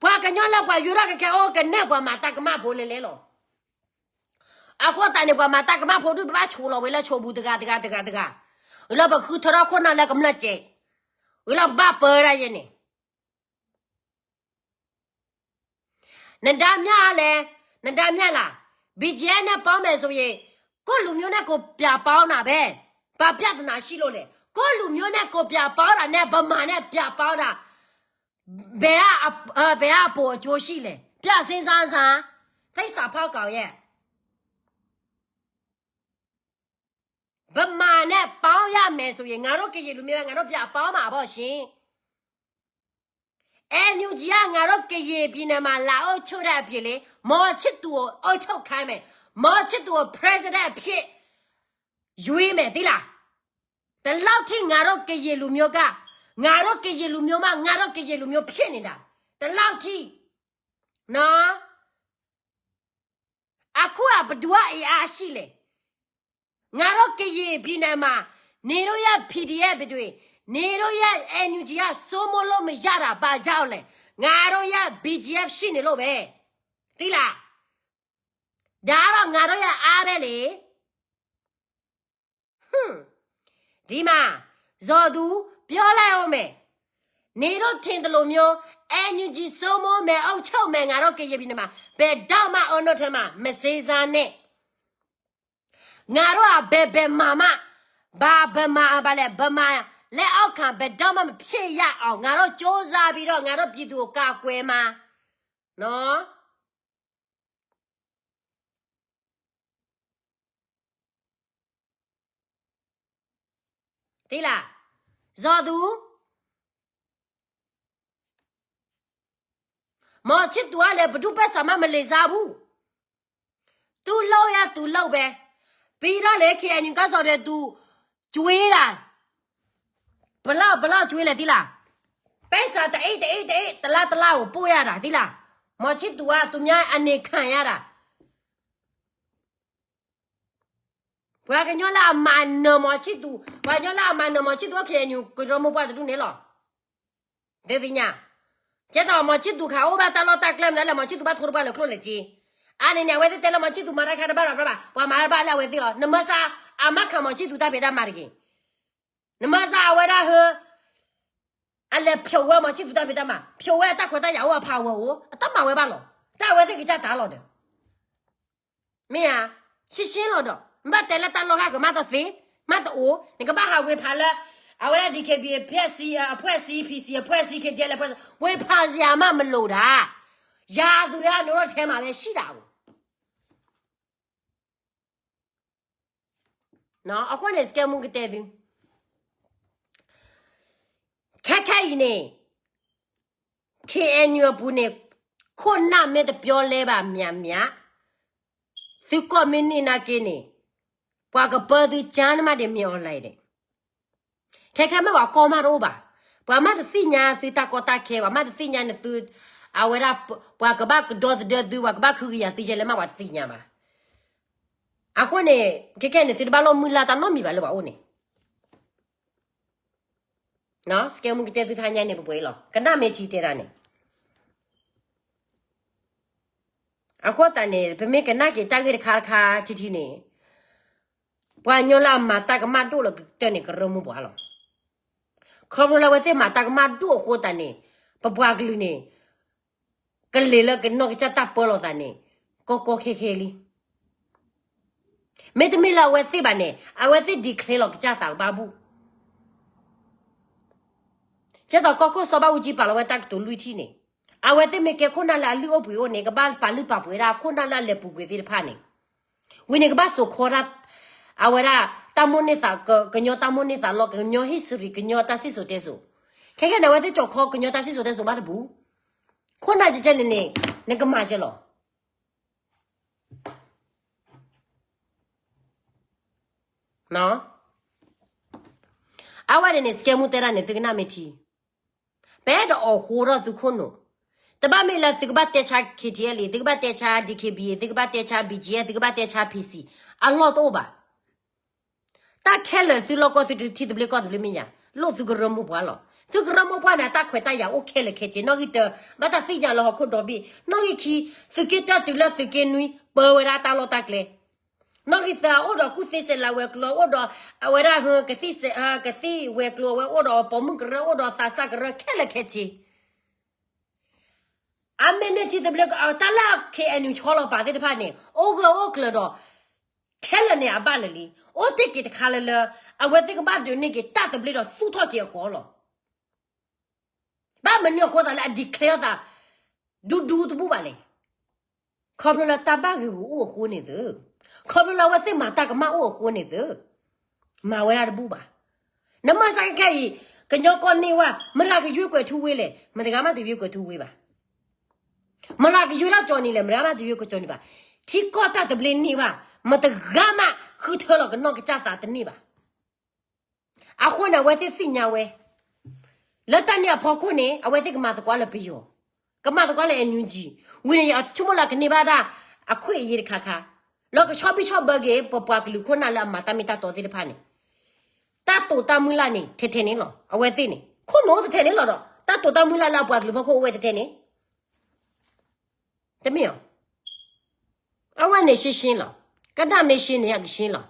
ပှၤကညီလၢပှၤယိၤထီၣ်ကကဲအိၣ်ကနဲၣ်ပှၤမၤတၢ်ကမၣ်ဖိလဲၤလဲၤလီၤ. အဃိသတးန့ၣ် ပှၤမၤတၢ်ကမၣ်ဖိဒုး ပဘၣ်ဆိးလီၤဝဲလၢဆိးပူၤတဂၤတဂၤတဂၤတဂၤ, ဝံၤလီၤပဃုထၢထီၣ်ခိၣ်နၢ်လၢကမျၢၢ်စဲး, ဝံၤလီၤပဘၣ်ပၢဒၣ်ယဲန့ၣ် နဒါမျၢ်လဲၣ်, နဒါမျၢ်လၢ်, BGF နဲ့ပေါင်းမယ်ဆိုရင် ကိုယ့်လူမျိုးနဲ့ကိုယ်ပြန်ပေါင်းတာပဲ, ဘာပြဿနာရှိလို့လဲ, ကိုယ့်လူမျိုးနဲ့ကိုယ်ပြန်ပေါင်းတာနဲ့ဗမာနဲ့ပြန်ပေါင်းတာ ဘယ်ကအ, ဘယ်ကအပိုအကျိုးရှိလဲ, ပြန်စဉ်းစားစမ်း, သစ္စာဖောက်ကောင်ရဲ့ ဗမာနဲ့ပေါင်းရမယ်ဆိုရင် ငါတို့ကရင်လူမျိုးက ငါတို့ပြန်ပေါင်းမှာပေါ့ရှင်. NUG က ငါတို့ကရင်ပြည်နယ်မှာ လာအုပ်ချုပ်တဲ့အပြင်လေ, မော်ချစ်သူကိုအုပ်ချုပ်ခိုင်းမယ်, မော်ချစ်သူကို president အဖြစ်ရွေးမယ်, သိလား? ဒီလောက်ထိ ငါတို့ကရင်လူမျိုးက, ငါတို့ကရင်လူမျိုးမှ ငါတို့ကရင်လူမျိုးဖြစ်နေတာ, ဒီလောက်ထိ, နော်. အခုက ဘယ်သူကအင်အားရှိလဲ? ငါတို့ကရင်ပြည်နယ်မှာ နေလို့ရ PDF တွေ, နေလို့ရ NUG က စိုးမိုးလို့မရတာ ဘာကြောင့်လဲ? ငါတို့ရ BGF ရှိနေလို့ပဲ, သိလား? ဒါကတော့ ငါတို့ရအားပဲလေ. ဟွန်း, ဒီမှာ, ဇော်သူ, ပြောလိုက်အောင်မယ်, နေတို့ထင်သလိုမျိုး NUG စိုးမိုးမယ်, အုပ်ချုပ်မယ်, ငါတို့ကရင်ပြည်နယ်မှာ ဘယ်တော့မှ အုပ်ချုပ်ထဲမှာ မစေစားနဲ့. ငါတို့က ဘယ်ဗမာမှ, ဘာဗမာ, ဘာလဲ, ဗမာလက်အောက်ခံ ဘယ်တော့မှ မဖြစ်ရအောင်, ငါတို့ကြိုးစားပြီးတော့ ငါတို့ပြည်သူကို ကာကွယ်မှာ, နော်. သိလား? ဇော်သူ, မော်ချစ်သူကလည်း ဘယ်သူ့ဘက်ဆံမှ မလဲၤစားဘူး. သူ့လုပ်ရသူလုပ်ပဲ. ပြီးတော့လေ KNU ကစော်တဲ့သူ ကျွေးတာ, ဘယ်လောက်, ဘယ်လောက်ကျွေးလဲ သိလား? ပိုက်ဆံ တအိတ်, တအိတ်, တအိတ်, တစ်လ, တစ်လကို ပို့ရတာ, သိလား? မော်ချစ်သူက သူများအနေခံရတာ. ပှၤကညီလၢအမၤနၢၤ မော်ချစ်သူ, ပှၤကညီလၢအမၤနၢၤ မော်ချစ်သူ KNU ကရၢမိၢ်ပှၢ်တဒူၣ်န့ၣ်လီၤ. ဒ်သိးညါ, ကဲသိး မော်ချစ်သူ ခးအိၣ်ဘၣ်တၢ်လီၢ်တၢ်ကျဲ မနုၤလဲၣ်, မော်ချစ်သူ ဘၣ်ထိတပှၢ်လၢကျိၣ်လၢစ့. အါန့ၣ်န့ၣ် အဝဲသ့ၣ်တဲလၢ မော်ချစ်သူ မၤတၢ်ခါတဘၣ်ဒီးဘၣ်ဘၣ်, ပှၤမၤတၢ်တဘၣ်လၢအဝဲသ့ၣ်အီၤ, နမၤစၢ် အမၤခး မော်ချစ်သူ တၢ်ဖံးတၢ်မၤတဂ့ၤ. နမၤစၢ် အဝဲဒၣ်ဟၢ အလဲၤဖျိးဝဲ မော်ချစ်သူ တၢ်ဖံးတၢ်မၤ, ဖျိးဝဲအတၢ်ခွဲးတၢ်ယာ်အိၣ်အဖးဝဲအိၣ်, အတၢ်မၤဝဲဘၣ်လီၤ. တၢ်အဝဲသ့ၣ်ကစၢ်တၢ်လီၤဒီး မ့ၢ်ဧါ, ရှင်းရှင်းလီၤဒီး နဘၣ်တဲလၢတၢ်လီၢ်ဂၤကမၣ်တသ့, မၣ်တအိၣ်, နကဘၣ်ဟးဝ့ၤဖးလၢ အဝဲဒၣ် DKBA အဖွဲ့အစည်း, အ အဖွဲ့အစည်း, PC အဖွဲ့အစည်း, KTLA အဖွဲ့အစည်း, ဝ့ၤဖးစရာမှမလိုတာ. ရာသူထဲအနိရိထဲမှာပဲရှိတာကို. အဃိန့ၣ် စကဲမူကတဲသု, ခဲခဲအံၤန့ၣ် KNU အပူၤန့ၣ် ခိၣ်နၢ်မ့ၢ်တပြောလဲဘၣ် မၠးမၠး, သုကိးမ့ၢ်န့ၢ်နာ်က့န့ၣ် ပှၤကပၢသု ကြားနမ ဒ့မ့ၢ် online ဒ့း. ခဲခဲမ့ၢ်ပှၤကီမးတအိၣ်ဘၣ်. ပှၤမးတသ့ၣ်ညါသုတၢ်ကီတၢ်ခဲ, ပှၤမးတသ့ၣ်ညါန့ၣ်သု, အဝဲဒၣ် ပှၤကဘၣ်ကဒီသဒၢသု, ပှၤကဘၣ်ခုကယၤသုယဲလဲၣ်မး ပှၤတသ့ၣ်ညါဘၣ်. အဃိန့ၣ် ခဲခဲန့ၣ် သုတဘၣ်လိၣ်မုၢ်လၢ်တၢ်နီတမံၤဘၣ်လၢပှၤအိၣ်န့ၣ် စကဲမူကတဲသုထါညါန့ၣ် ပပှဲၤလီၤ. ကနၣ်မ့ၢ်ထံတဲတၢ်န့ၣ်. အဃိသတးန့ၣ် ပမ့ၢ်ကနၣ်က့ၤတၢ်ဂ့ၢ်တခါတခါထံထံန့ၣ်, ပှၤကညီလၢအမၤတၢ်ကမၣ်ဒိၣ်လၢကတၢၢ်န့ၣ် ကရၢမိၢ်ပှၢ်လီၤ. ခီဖျိလၢအဝဲသ့ၣ်မၤတၢ်ကမၣ်ဒိၣ်အဃိသတးန့ၣ် ပပှၤကလုာ်န့ၣ် ကလဲၤလၢကနီၢ်ကစၢ်တၢ်ပၢလီၤသးန့ၣ် ကီကီခဲခဲလံ. မ့တမ့ၢ်လၢအဝဲသ့ၣ်ဘၣ်န့ၣ် အဝဲသ့ၣ် declare လီၤကစၢ်သးကဘၣ်ဘူၣ်. ကဲသိးကီၢ်ခိၣ်စီၤဘၣ်အူကၠံပာ်လီၤဝဲတၢ်ကတိၤလွံၢ်ထံၣ်န့ၣ် အဝဲသ့ၣ်မ့ၢ်ကဲခိၣ်နၢ်လၢအလုၢ်အိၣ်ပှ့ၤအိၣ်န့ၣ် ကဘၣ်ပာ်လုၢ်ပာ်ပှ့ၤဒၣ်ခိၣ်နၢ်လၢအလဲၤပူၤကွံာ်သ့ၣ်တဖၣ်န့ၣ် ဝံၤန့ၣ်ကဘၣ်စိာ်ခီဒၣ် အဝဲဒၣ်တၢ်မိၣ်န့ၢ်သး ကညီတၢ်မိၣ်န့ၢ်သးလီ ကညီ history ကညီတၢ်စံၣ်စိၤတဲစိၤ. ခဲကဲန့ၣ် အဝဲသ့ၣ်ကၠီၣ်ခီကညီတၢ်စံၣ်စိၤတဲစိၤဘၣ်တဘူး. ခိၣ်နၢ်ကဲကဲန့ၣ်န့ၣ် နကမၤကဲလီၤ. အဝဲန့ၣ်န့ၣ် စကဲမူတဲဒၣ်န့ၣ် သုကနၣ်မ့ၢ်ထံ ပအဲၣ်ဒိးအီၣ်ဃိထီၣ်သုခိၣ်နူာ်, တဘၣ်မ့ၢ်လၢသုကဘၣ်တဲဆါ ခ့ထံအဲလံ, သုကဘၣ်တဲဆါ ဒံခ့ဘံ, သုကဘၣ်တဲဆါ ဘံကၠံ, သုကဘၣ်တဲဆါ ဖံစံ, အလီၢ်တအိၣ်ဘၣ်. တၢ်ခဲလၢာ်သုလီၢ်ကီၢ်သုထံသဘျ့ကီၢ်သဘျ့မ့ၢ်ယၤ, လိၣ်သုကရၢမိၢ်ပှၢ်လီၤ. သုကရၢမိၢ်ပှၢ်န့ၣ် အတၢ်ခွဲးတၢ်ယာ်အိၣ်ခဲလၢာ်ခဲဆ့, နီၣ်ဂံၢ်တၢ, ဘၣ်တၢ်သ့ၣ်ညါလၢဟီၣ်ခိၣ်ဒီဘ့ၣ်, နီၣ်ဂံၢ်ခံ, သုးက့တၢတုၤလၢသုးက့နွံ ပၢဝဲဒၣ်တၢ်လီၢ်တၢ်ကျဲ နီၣ်ဂံၢ်သၢ အိၣ်ဒီးကူၣ်သ့စဲးလးဝဲၤကျိၤ, အိၣ်ဒီးအဝဲဒၣ် ကသံၣ်ဝဲၤကျိၤဝဲ, အိၣ်ဒီးပိာ်မုၣ်ကရၢ, အိၣ်ဒီးသးစၢ်ကရၢ ခဲလၢာ်ခဲဆ့. အမ့ၢ်န့ၢ်ထံသဘျ့ကီၢ် တၢ်လၢ ခ့အဲၣ်ယူၣ် ဆီလီၤပာ်သ့ၣ်တဖၣ်န့ၣ် အိၣ်ဂၢၢ်အိၣ်ကျၢၤဒီး ခဲလၢာ်န့ၣ်အဘၣ်လၢာ်လံ. အိၣ်တ့ၢ်က့ၤတခါလၢလၢ အဝဲသ့ၣ်ကဘၣ်ဒုးန့ၢ်က့ၤတၢ်သဘျ့ဒီးသူၣ်ထီၣ်က့ၤအကိာ်လီၤ. ဘၣ်မနုၤအဃိသတးလၢအ declare သး ဒူဒူတဘူၣ်ဘၣ်လဲၣ်. ခီဖျိလၢတၢ်ဘၣ်ဂ့ၢ်ဂူၤအိၣ်အဃိန့ၣ်သု, ခီဖျိလၢအဝဲသ့ၣ်မၤတၢ်ကမၣ်အိၣ်အဃိန့ၣ်သု, မၤဝဲဒၣ်တဘူၣ်ဘၣ်. နမၤစၢ်ခဲအံၤ ကညီကီၢ်န့ၢ်ဝဲ, မတၤကယွ့ကွဲးထူဝ့လဲၣ်, မတဂၤမးတယွ့ကွဲးထူဝ့ဘၣ်. မတၤကယွ့လၢကၠီနံၤလဲၣ်, မတဂၤမးတယွ့ကၠီနံၤဘၣ်. ထံကီၢ်တၢ်သဘျ့န့ၢ်ဘၣ်, မတဂၤမးဃုထၢလီၤကနီၢ်ကစၢ်သးတန့ၢ်ဘၣ်. အဃိန့ၣ် အဝဲသ့ၣ်သ့ၣ်ညါဝဲ, လၢတၢ်န့ၣ်အဖီခိၣ်န့ၣ် အဝဲသ့ၣ်ကမၤသကိးလၢပယီၤ, ကမၤသကိးလၢ NUG, ဝံၤန့ၣ် ယဆိကမိၣ်လၢကန့ၢ်ဘၣ်ဒၣ် အခွင့်အရေးတခါခါ, လၢကဆီဘံၣ်ဆီဘၢက့ၤ ပပှၤကလုာ်ခိၣ်နၢ်လၢအမၤတၢ်မ့ၢ်တၢ်တီသ့ၣ်တဖၣ်န့ၣ်, တၢ်တိာ်တၢ်မုၢ်လၢ်န့ၣ် ထဲထဲန့ၣ်လီၤ. အဝဲသ့ၣ်န့ၣ် ခိၣ်နူာ်အိၣ်ထဲထဲန့ၣ်လီၤဒီး တၢ်တိာ်တၢ်မုၢ်လၢ်လၢအပှၤကလုာ်ဖီခိၣ်အိၣ်ဝဲထဲထဲန့ၣ် တမ့ၢ်ဧါ. အဝဲန့ၣ်ရှင်းရှင်းလီၤ. ကနၣ်မ့ၢ်ရှင်းန့ၣ် အကရှင်းလီၤ.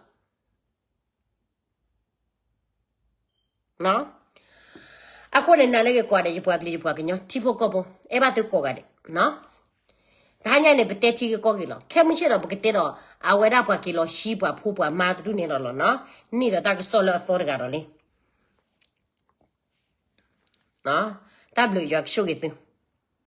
အဃိန့ၣ် နၤလၢဂ့ၤကိးဂၤဒဲး ယပှၤကလုာ်ယပှၤကညီ ထံဖိကီၢ်ဖိ အဲၣ်ဘၣ်သုကိးဂၤဒဲး, တဟါညါန့ၣ် ပတဲထံဂ့ၢ်ကီၢ်ဂ့ၢ်လီၤ. ခဲမုၢ်ဆ့ၣ်ဒီး ပကတဲဒီး အဝဲဒၣ်ပှၤက့ၤလီၤဆှံပှၤဖိပှၤမါတဒူၣ်န့ၣ်လီၤလီၤနီၤ. န့ၢ်ဒီးတၢ်ကစီၣ်လၢအသီတဂၤဒီးလံ တၢ်ဘျုးယွၤကဆိၣ်ဂ့ၤသု